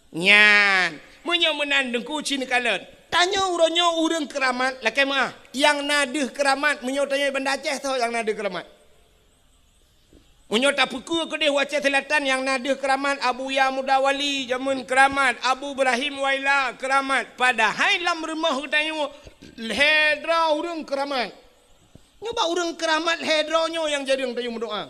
Nyan, meunyoe meunan Teungku ci neukalon. Tanyoe uroe nyoe ureuëng keuramat lakée meuah. Nyang na deuh keuramat, meunyoe tanyoe Banda Aceh tho nyang na deuh keuramat. Meunyoe tapeukeue keudeh u Aceh Selatan nyang na deuh keuramat, Abuya Muda Wali jameun keuramat, Abu Ibrahim Waila keuramat. Padahai lam rumoh geutanyoe lhée droe ureuëng keuramat. Nyoe bak ureuëng keuramat lhée droe nyoe nyang jareueng tanyoe meudoá.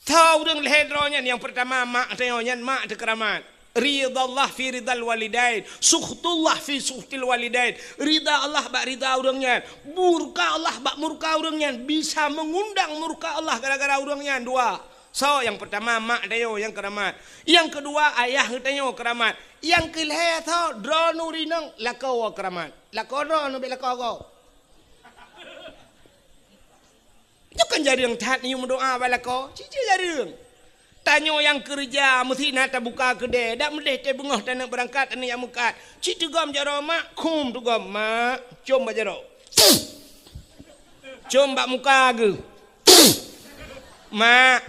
Tho ureuëng lhée droe nyan, nyang peurtama mak tanyoe nyan, mak teukeuramat. Ridallah fi ridal walidain, sukhtullah fi sukhtil walidain. Rida Allah bak rida ureuëng nyan, murka Allah bak murka ureuëng nyan, bisa meungundang murka Allah gara-gara ureuëng nyan dua. So, nyang peurtama mak tanyoe nyang keuramat. Nyang keudua ayah geutanyoe keuramat. Nyang keulhée tho droeneuh rinong lakoe keuramat. Lakoe droeneuh bék lakoe gob. Nyoe kan jareueng that neuyue meudoá bak lakoe, ci-ci jareueng. Tanyoe nyang keureuja meusti na tabuka keudée, dak meudeh teuh beungoh taneuk beurangkat, taneuk jak meukat. Ci teugom jaroe mak, khum teugom mak, com bak jaroe. Com bak muka geuh. Mak,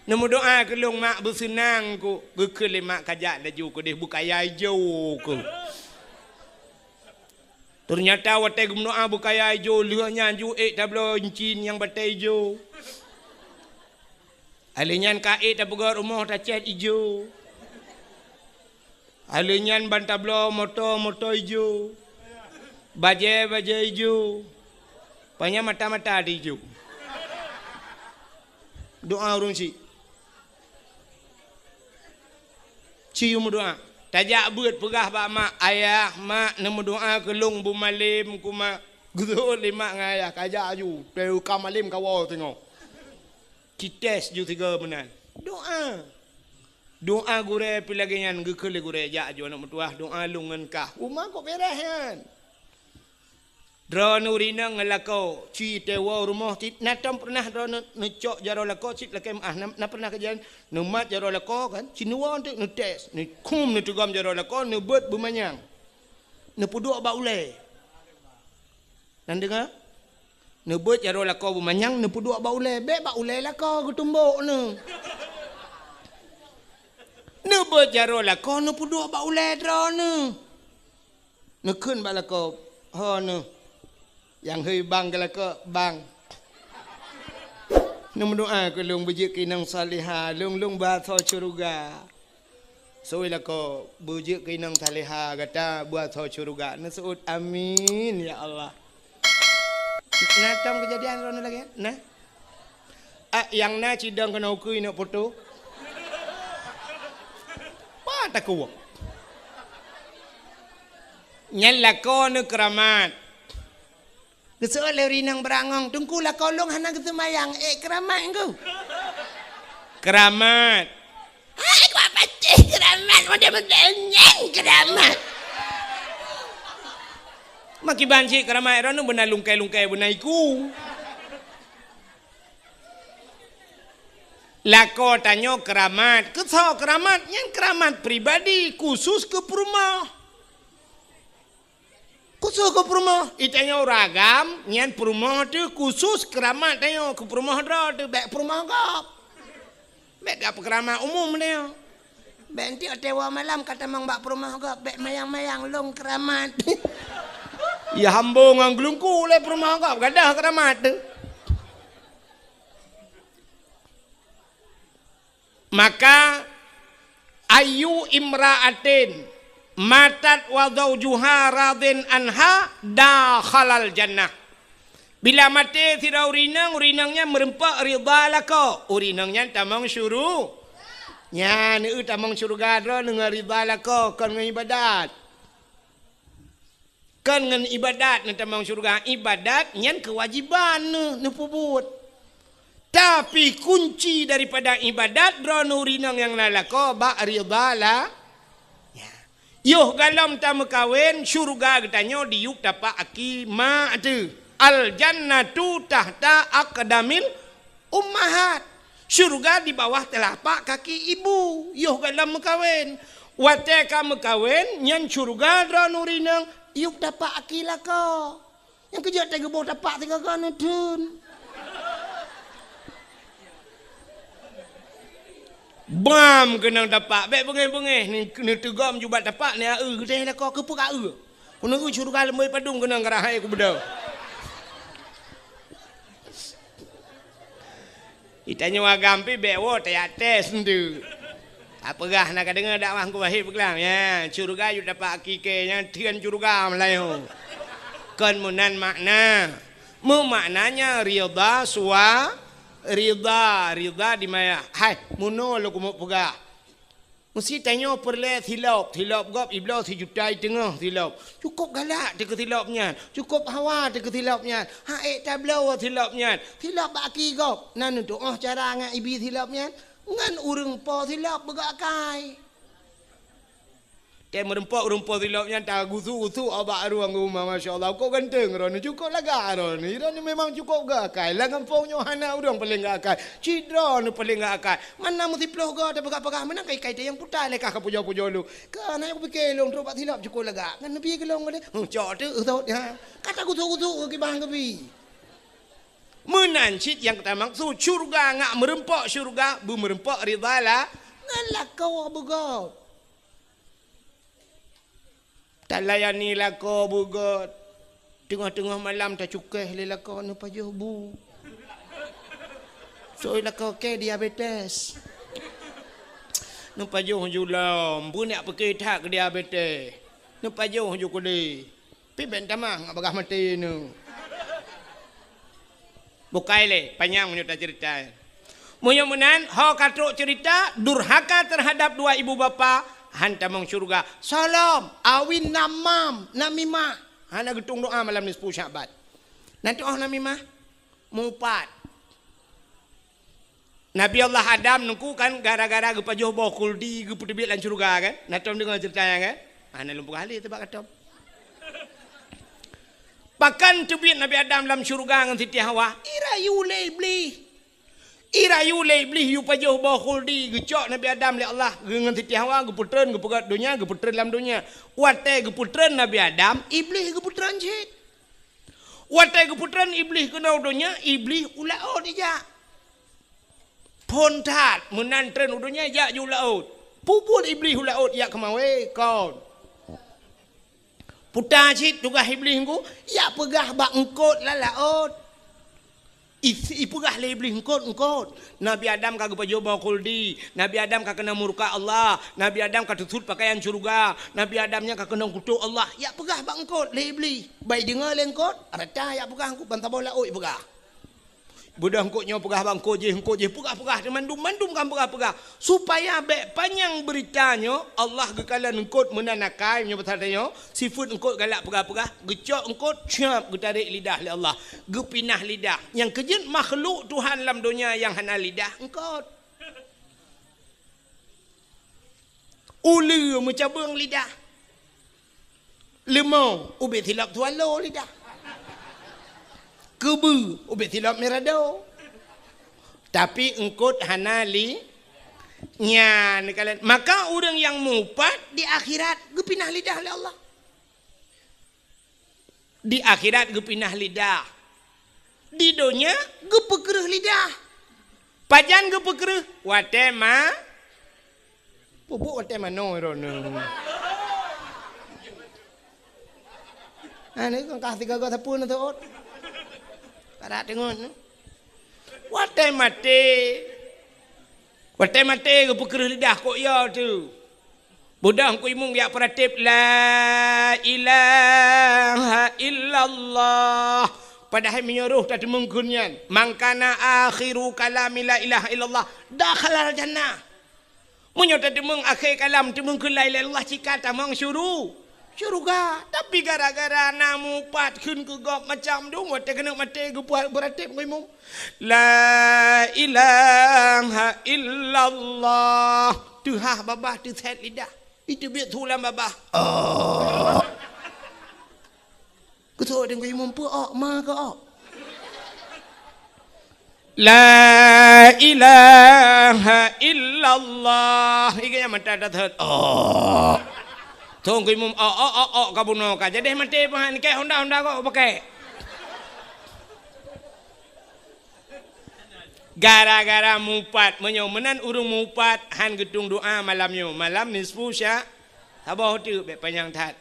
neumeudoá keu lôn mak, beuseunang ku. Geukheun lé mak kajak laju keudeh beukaya ijo ku. Teunyata watée geumeudoá beukaya ijo, lheueh nyan ju ék tabloe incin nyang batée ijo. Alheueh nyan ka ék tapeugét rumoh tacét ijo. Alheueh nyan ban tabloe moto, moto ijo. Bajée, bajée ijo. Panyang mata-mata di ijo. Doá ureuëng syiek. Ci yue meudoá. Tajak beuet peugah bak mak, "Ayah, mak, neumeudoá keu lôn beumalem ku, mak." Geuseuôt lé mak ngon ayah, kajak aju. Teuka malem kawoe singoh. Cites ju sigoe meunan. Doá. Doá gurée pih lagée nyan, geukheun lé gurée, "Jak aju aneuëk meutuwah, doá lôn ngon kah." Uma kok beres nyan. Droeneuh rinong ngon lakoe, ci teuwoe rumoh cit, na tom peureunah droeneuh neucok jaroe lakoe cit lakée meuah, na, na peureunah kejadian neumat jaroe lakoe kan, ci neuwoe teuk neutes, neukhum neuteugom jaroe lakoe, neubeuet beumanyang. Neupeuduek bak ulée. Na neudeungoe? Neubeuet jaroe lakoe beumanyang, neupeuduek bak ulée. Bék bak ulée lakoe geutumbok neuh. Neubeuet jaroe lakoe, neupeuduek bak ulée droeneuh. Neukheun bak lakoe, "Ho neuh, nyang hei bang keu lakoe, bang. Neumeudoá keu lôn beujeuet keu inong salihah, lôn, lôn beuasoe syeuruga." Seuôt lakoe, "Beujeuet keu inong salihah gata beuasoe syeuruga." Neuseuôt, "Amin, ya Allah." Na tom keujadian droeneuh lagée nyan? Na? Ah, nyang na cidong keunoe ukeue neuk poto. takue. Nyan lakoe neuh keuramat. Geuseuôt lé ureueng inong beurangong, "Teungku, lakoe lôn hana geuseumayang." "Eh, keuramat, Teungku." "Keuramat." "Hai, kuat patéh keuramat, model-model nyan keuramat." Makiban cit keuramat, droeneuh beuna lungkée-lungkée beuna iku. Lakoe tanyoe keuramat. Keu soe keuramat? Nyan keuramat pribadi, khusus keu peurumoh. Khusus keu peurumoh. I tanyoe ureueng agam, nyan peurumoh teuh khusus keuramat tanyoe, keu peurumoh droe teuh, bék peurumoh gob. Bék gak peukeuramat umum tanyoe. Bék enteuk watée woe malam ka tamong bak peurumoh gob, bék mayang-mayang lôn keuramat. Ya hambo ngon geulungku lé peurumoh gob, gadôh keuramat teuh. Maka, "Ayyu imra'atin matat wa zaujuha radin anha dakhalal jannah." Bila maté sidroe ureueng inong, ureueng inong nyan meureumpok ridha lakoe, ureueng inong nyan tamong syuru-, nyan, eu, tamong syeuruga droeneuh ngon ridha lakoe, kon ngon ibadat. Kon ngon ibadat neutamong syeuruga. Ibadat nyan keuwajiban neuh, neupeubuet. Tapi kunci daripada ibadat droeneuh ureueng inong nyang na lakoe bak ridha la-, ya. Yoh gohlom tameukawen, syeuruga geutanyoe diyueb tapak aki mak teuh. Al jannatu tahta aqdamil ummahat. Syeuruga di bawah teulapak kaki ibu, yoh gohlom meukawen. Watée ka meukawen, nyan syeuruga droeneuh ureueng inong, yueb tapak aki lakoe. Nyang keujeuet teuh geuboh tapak sigoe-goe neutheun. Bam keunong tapak, bék beungéh-beungéh, ni-, neuteugom jubah tapak, neueu geutéh lakoe, keupeue ka eu. Keuneuk eu syeuruga leumoi padum keunong karah hai kubeudôh. Itanyoe agam pih bék woe tajak tes enteuk. Tapeugah na ka deungoe dakwah Teungku Wahid peugah, ya, syeuruga yue dapat hakiki nyan theun syeuruga meulayeue. Kon meunan makna. Meumaknanya ridha sua-, ridha, ridha di maya. Hai, meunoe lôn keumeung peugah. Meusti tanyoe peureulée silop, silop gob ibloe sijuta i teungoh silop. Cukôp galak teuh keu silop nyan, cukôp hawa teuh keu silop nyan, han ék tabloe silop nyan. Silop bak aki gob, na neutuoh cara ngon ibi silop nyan, ngon ureuëng po silop beugok akai. Tée meurumpok-rumpok silop nyan tagusu-gusu bak ruang rumah, masya Allah, kok ganteng droeneuh, cukôp lagak droeneuh. Droeneuh memang cukôp gok akai. Lam gampông nyoe hana ureuëng paleng gok akai. Cit droeneuh paleng gok akai. Mana meusiplôh goe tapeugah-peugah meunan kai-kai teuh nyang puta lé kah ka pujoe-pujoe lôn. Ka na nyang kupike lôn trok bak silop cukôp lagak. Ngon neubi keu lôn lé. Huh, cok teuh, uh, sot, ha. Ka tagusu-gusu keu kibang keubi. Meunan cit nyang tamaksud syeuruga ngat meurumpok syeuruga, beumeureumpok ridha la-, ngon lakoe beugôt. Talayani lakoe beugôt. Teungoh-teungoh malam tacukéh lé lakoe neupajoh bu. Soe lakoe kée diabetes. Neupajoh ju lom, beunyak peuke that keu diabetes. Neupajoh ju keudeh. Pih bék tamah ngat bagah maté neuh. Bukai lé, panyang meunyoe taceurita. Meunyoe meunan, ho ka trok ceurita, durhaka teuhadab dua ibu bapa, han tamong syeuruga. Salom, awin namam, namimah. Hana geutueng doa malam nisfu Sya'ban. Nan tuoh namimah, mupat. Nabi Allah Adam nungku kan gara-gara geupajoh boh khuldi geupeuteubiet lam syeuruga kan? Na tom deungoe ceurita nyan kan? Hana lôn peugah lé teuh bak katom. Pakon teubiet Nabi Adam lam syeuruga ngon Siti Hawa? Irayu lé Iblih. Irayu lé Iblih yue pajoh boh khuldi geucok Nabi Adam lé Allah ngon Siti Hawa geupeutreun geupeugöt donya geupeutreun lam donya. Watée geupeutreun Nabi Adam, Iblih geupeutreun cit. Watée geupeutreun Iblih keunoe donya, Iblih u laôt ijak. Phon that meunan treun u donya jak ju laôt. Peubuet Iblih u laôt jak keumawe kon. Puta cit tugaih Iblih nungku, jak peugah bak eungkôt lam laôt. I-, ipeugah lé Iblih eungkôt-eungkôt. Nabi Adam ka geupajoh boh khuldi. Nabi Adam ka keunong murka Allah. Nabi Adam ka teusut pakaian syeuruga. Nabi Adam nyan ka keunong kutok Allah. Jak peugah bak eungkôt lé Iblih. Bai deungoe lé eungkôt, rata jak peugah eungkôt ban saboh laôt ipeugah. Beudôh eungkôt nyoe peugah bak eungkôt jéh, eungkôt jéh peugah-peugah, mandum, mandum kan peugah-peugah. Supaya bék panyang beurita nyoe, Allah geukalon eungkôt meunan akai, nyoe pasal tanyoe, sifeuet eungkôt galak peugah-peugah, geucok eungkôt, cab, geutarek lidah lé Allah. Geupinah lidah. Nyang keujeuet makhluk Tuhan lam donya nyang hana lidah, eungkôt. Uleue meucabeueng lidah. Leumô ubit silop swallow lidah. Keubeue ubit silop mirado. Tapi eungkôt hana li-, nyan kalon. Maka ureuëng nyang mupat di akhirat geupinah lidah lé Allah. Di akhirat geupinah lidah. Di donya geupeukreueh lidah. Pajan geupeukreueh? Watée ma-, pupuk watée manoe droeneueh. Hana kah tiga go sapeue na teuôt. Parat teungon. Watée maté. Watée maté geupeukreueh lidah kok ya tu. Beudôh Teungku Imum jak peuratéb, "La ilaha illallah." Padahai meunyoe roh tateumeung kheun nyan, "Man kana akhiru kalami la ilaha illallah, dakhalal jannah." Meunyoe tateumeung akhé kalam teumeung kheun la ilaha illallah, cit ka tamong syuru-, syuruga. Tapi gara-gara na mupat kheun keu gob macam dum, watée keuneuk maté geupeuratéb Teungku Imum. La ilaha illallah. Teuhah babah teusét lidah. Iteubiet su lam babah. Oh. Keutok Teungku Imum peu ok, ma keu ok. La ilaha illallah. Iga nyang mata dah thot. Oh. Teungku Imum ok, ok, ok, ok, ka bunoe ka. Jadi maté pahan. Kek honda, honda kok pakai. Gara-gara mupat, meunyoe meunan ureuëng mupat han geutung doa malam nyoe, malam nisfu sya-, saboh teuk bék panyang that.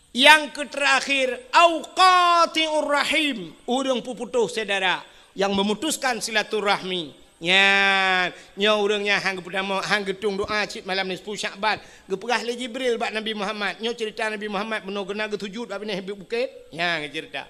Nyang keuterakhir, au qati'ur rahim, ureuëng peuputôh syedara, nyang memutuskan silaturahmi. Nyan, nyoe ureuëng nyan han geupeudamong, han geutung doa cit malam nisfu Syakban. Geupeugah lé Jibril bak Nabi Muhammad, nyoe ceurita Nabi Muhammad bunoe geuh na geusujut bak binéh bukét. Nyan geuceurita.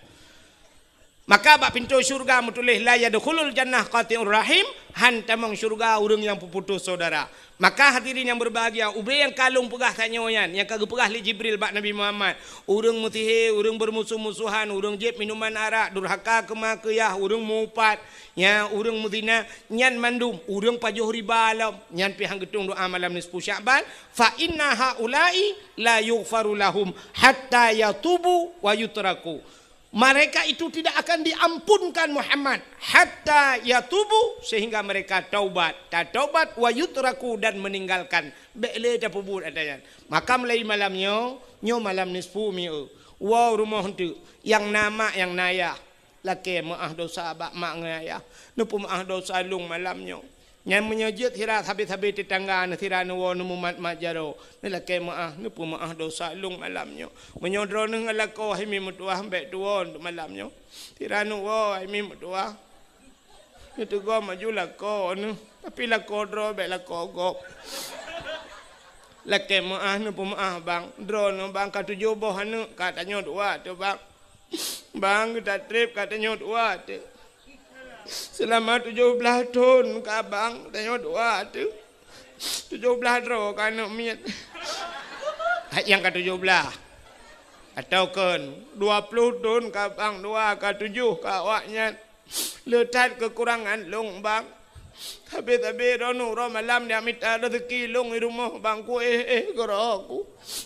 Maka bak pintoe syeuruga meutuléh, "La yadkhulul jannah qati'ur rahim," han tamong syeuruga ureuëng nyang peuputôh syedara. Maka hadirin nyang berbahagia, ubé nyang ka lôn peugah tanyoe nyan, nyang ka geupeugah lé Jibril bak Nabi Muhammad, ureuëng meusihé, ureuëng beurmusoh-musohan, ureuëng jieb minuman arak, durhaka keu ma keu yah, ureuëng mupat, nya ureuëng meuzina, nyan mandum, ureuëng pajoh riba lom, nyan pih han geutung doa malam nisfu Syakban, "Fa inna haula'i la yughfaru lahum hatta yatubu wa yutraku." Mereka itu tidak akan diampunkan Muhammad hatta yatubu, sehingga mereka taubat, tataubat, wa yutraku, dan meninggalkan. Bék lé tapeubuet ata nyan. Maka mulai malam nyoe, nyoe malam nisfu mieu. Woe rumoh eunteuk, nyang na mak, nyang na yah. Lakée meuáh dosa bak mak ngon ayah. Neupeumeuáh dosa lôn malam nyoe. Nyan meunyoe jeuet sira sabe-sabe teutangga, sira neuwoe neumumat-mat jaroe, neulakée meuáh, neupeumeuáh dosa lôn malam nyoe. Meunyoe droeneueh ngon lakoe hai mi meutuwah, bék tuwoe malam nyoe. Sira neuwoe hai mi meutuwah, neuteugom aju lakoe neuh, tapi lakoe droe bék lakoe gob. Lakée meuáh, neupeumeuáh bang. Droeneueh bang ka tujoh boh aneuëk ka tanyoe dua teuh bang. Bang, geuta treb ka tanyoe dua teuh. Seulama tujoh blaih thon ka bang tanyoe dua teuh. Tujoh blaih droe ka aneuëk miet. Hai nyang ka tujoh blaih. Atawa kon dua ploh thon ka bang dua, ka tujoh ka awaknyan. Le that keukurangan lôn bang. Sabe-sabe droeneueh uroe malam neujak mita rezeki lôn di rumoh bang, kuéh-éh keudroe ku.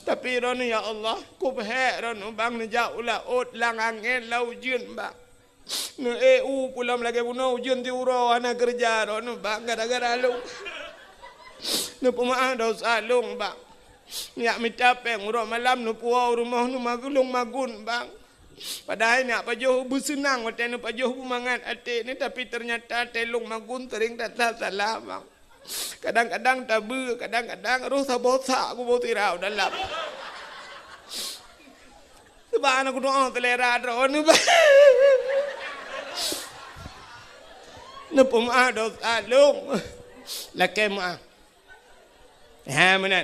Tapi droeneueh ya Allah, kubeuhék droeneueh bang neujak u laôt lam angén lam ujeuen bang. Neuék u pulang lagée bunoe ujeuen siuroe hana keureuja droeneueh bang gara-gara lôn. Neupeumeuáh dosa lôn bang. Neujak mita péng uroe malam neupuwoe u rumoh neumagun lôn magun bang. Padahai neujak pajoh beuseunang watée neupajoh beumangat até nyoe, tapi teunyata até lôn magun seuring that salah bang. Kadang-kadang tabeue, kadang-kadang roh saboh sak kuboh sira u dalam. Sabab hana kudoa seulera droeneueh bang. Neupeumeuáh dosa lôn. Lakée meuáh. Ha meunan.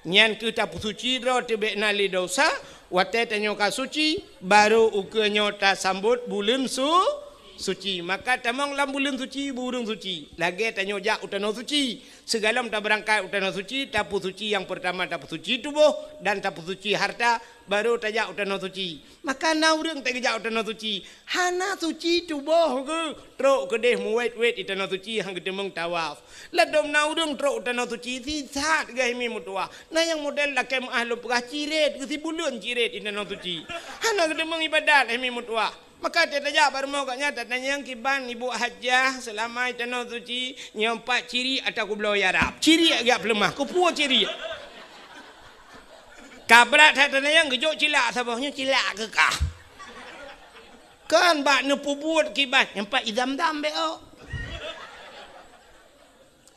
Nyan keuh tapeusuci droe teuh bék na lé dosa, watée tanyoe ka suci, barô ukeue nyoe tasambot buleuen su-, suci. Maka tamong lam buleuen suci, beu ureuëng suci. Lagée tanyoe jak u tanoh suci. Sigohlom tabeurangkat u tanoh suci, tapeusuci nyang peurtama tapeusuci tuboh dan tapeusuci hareuta, barô tajak u tanoh suci. Maka na ureuëng teuk geujak u tanoh suci, hana suci tuboh geuh, trok keudeh meuwét-wét di tanoh suci han geuteumeung tawaf. Ladôm na ureuëng trok u tanoh suci sisat geuh himi meutuwah. Na nyang model lakée meuáh lôn peugah cirét geuh sibuleuen cirét di tanoh suci. Hana geuteumeung iébadat himi meutuwah. Maka teuk tajak bak rumoh gobnyan tatanyong kiban ibu hajah seulama di tanoh suci nyoe pat cirét atawa kubloe Arab. Cirét geujak peuleumah, keupeue cirét? Ka brat that tatanyong geujok cilak saboh nyoe cilak keu kah. Kan bak neupeubuet kiban nyang pat i Zam-Zam bék ôk.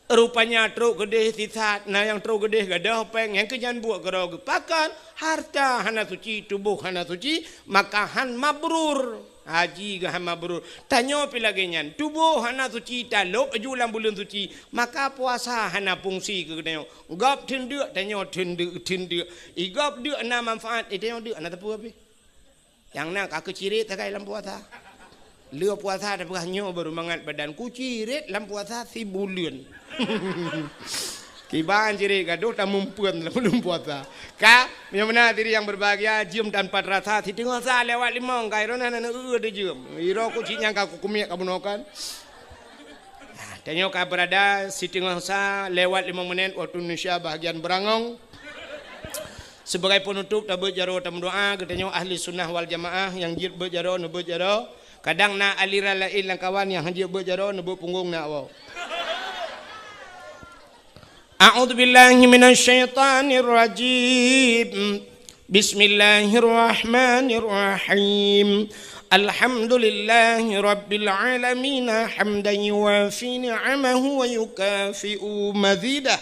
Rupanya trok keudeh sisat, na nyang trok keudeh gadôh péng, nyang keu nyan buet keudroe geuh. Pakon? Hareuta hana suci, tuboh hana suci, maka han mabrur. Haji geuh han mabrur. Tanyoe pih lagée nyan, tuboh hana suci, talôb laju lam buleuen suci, maka puasa hana fungsi keu geutanyoe. Gob theun deuk, tanyoe theun deuk, theun deuk. I gob deuk na manfaat, i tanyoe deuk hana teupeu pih. Nyang na ka keucirét sagai lam puasa. Lheueh puasa tapeugah nyoe baru mangat badan kucirét lam puasa sibuleuen. Kiban cirét gadôh tamumpeuen lam buleuen puasa. Ka, meunyoe meunan diri nyang berbahagia, jeuem tanpa terasa, siteungoh sa lewat limong, ka droeneuh na neu-eu teuh jeuem. Iroe kucit nyang ka kukumiek ka bunoe kan. Nah, tanyoe ka berada siteungoh sa lewat limong menit waktu Indonesia bahagian berangong. Sebagai penutup, tabeuet jaroe tameudoa, geutanyoe ahli sunnah wal jamaah nyang jeuet beuet jaroe, neubeuet jaroe. Kadang na aliran laén lam kawan nyang han jeuet beuet jaroe, neubeuet punggong na awak. A'udzubillahi minasyaitonirrajim. Bismillahirrahmanirrahim. Alhamdulillahi rabbil alamin, hamdan yuwafi ni'amahu wa yukafi'u mazidah.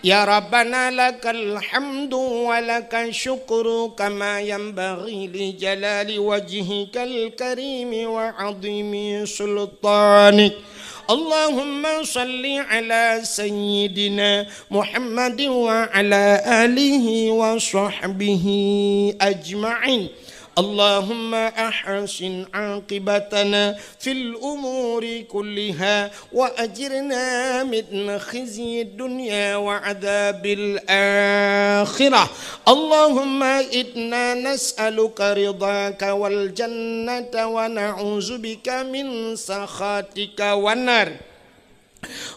Ya Rabbana lakal hamdu wa lakal syukru kama yanbaghi li jalali wajhikal karimi wa azimi sultanik. Allahumma salli ala sayyidina Muhammadin wa ala alihi wa sahbihi ajma'in. Allahumma ahsin aqibatana fil umuri kulliha wa ajirna min khizyid dunya wa adzabil akhirah. Allahumma inna nas'aluka ridhaka wal jannata wa na'udzubika min sakhatika wan nar.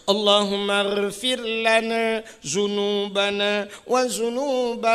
اللهم اغفر لنا ذنوبنا وذنوب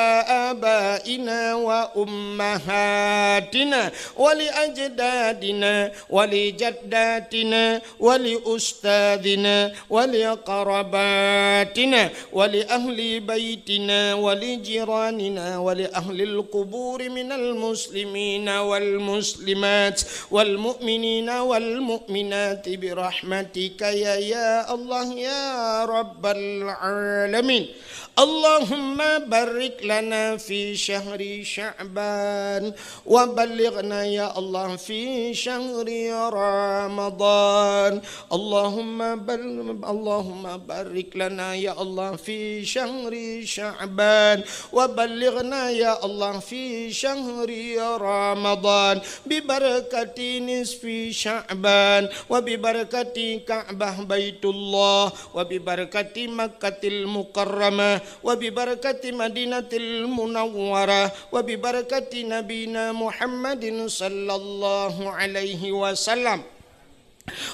آبائنا وأمهاتنا ولأجدادنا ولجداتنا ولأستاذنا ولقرباتنا ولأهل بيتنا ولجيراننا ولأهل القبور من المسلمين والمسلمات والمؤمنين والمؤمنات برحمتك يا، يا الله يا رب العالمين. اللهم بارك لنا في شهر شعبان وبلغنا يا الله في شهر رمضان. اللهم بل-، اللهم بارك لنا يا الله في شهر شعبان وبلغنا يا الله في شهر رمضان ببركة نصف شعبان وببركة كعبة بيت الله وببركة مكة المكرمة وببركة مدينة المنورة وببركة نبينا محمد صلى الله عليه وسلم.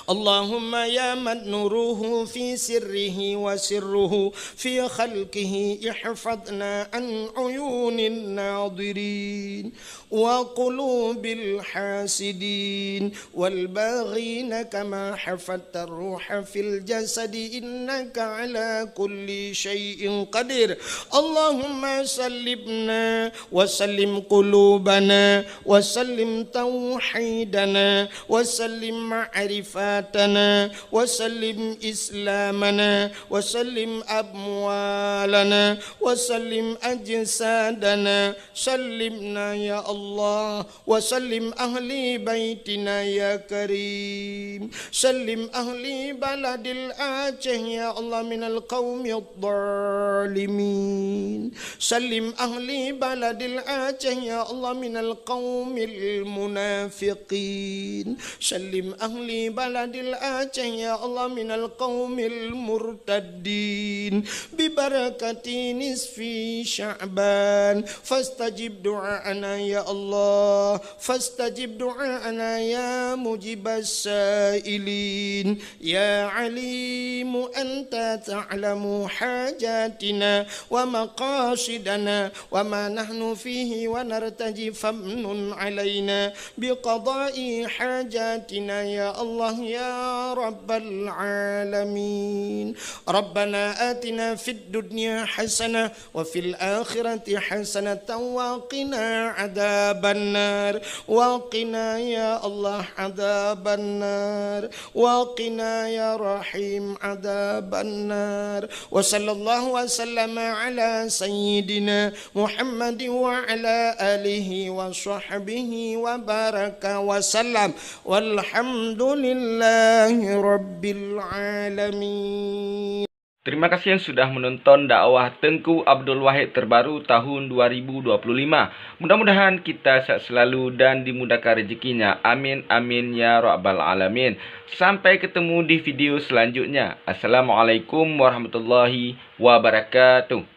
اللهم يا من نوره في سره وسره في خلقه، احفظنا عن عيون الناظرين وقلوب الحاسدين والباغين كما حفظت الروح في الجسد، إنك على كل شيء قدير. اللهم سلمنا وسلم قلوبنا وسلم توحيدنا وسلم معرفتنا وفاتنا، وسلم إسلامنا، وسلم أموالنا، وسلم أجسادنا، سلمنا يا الله، وسلم أهل بيتنا يا كريم، سلم أهل بلد الآجه يا الله من القوم الظالمين، سلم أهل بلد الآجه يا الله من القوم المنافقين، سلم أهل بلد الآجه يا الله من القوم المرتدين، ببركة نصف شعبان، فاستجب دعاءنا يا الله، فاستجب دعاءنا يا مجيب السائلين، يا عليم أنت تعلم حاجاتنا ومقاصدنا وما نحن فيه ونرتجي، فامنن علينا بقضاء حاجاتنا يا الله يا رب العالمين. ربنا آتنا في الدنيا حسنة وفي الآخرة حسنة وقنا عذاب النار، وقنا يا الله عذاب النار، وقنا يا رحيم عذاب النار. وصلى الله وسلم على سيدنا محمد وعلى آله وصحبه وبارك وسلم. والحمد لله رب العالمين. Terima kasih yang sudah menonton dakwah Teungku Abdul Wahid terbaru tahun dua ribu dua puluh lima. Mudah-mudahan kita sehat selalu dan dimudahkan rezekinya. Amin, amin, ya rabbal alamin. Sampai ketemu di video selanjutnya. Assalamualaikum warahmatullahi wabarakatuh.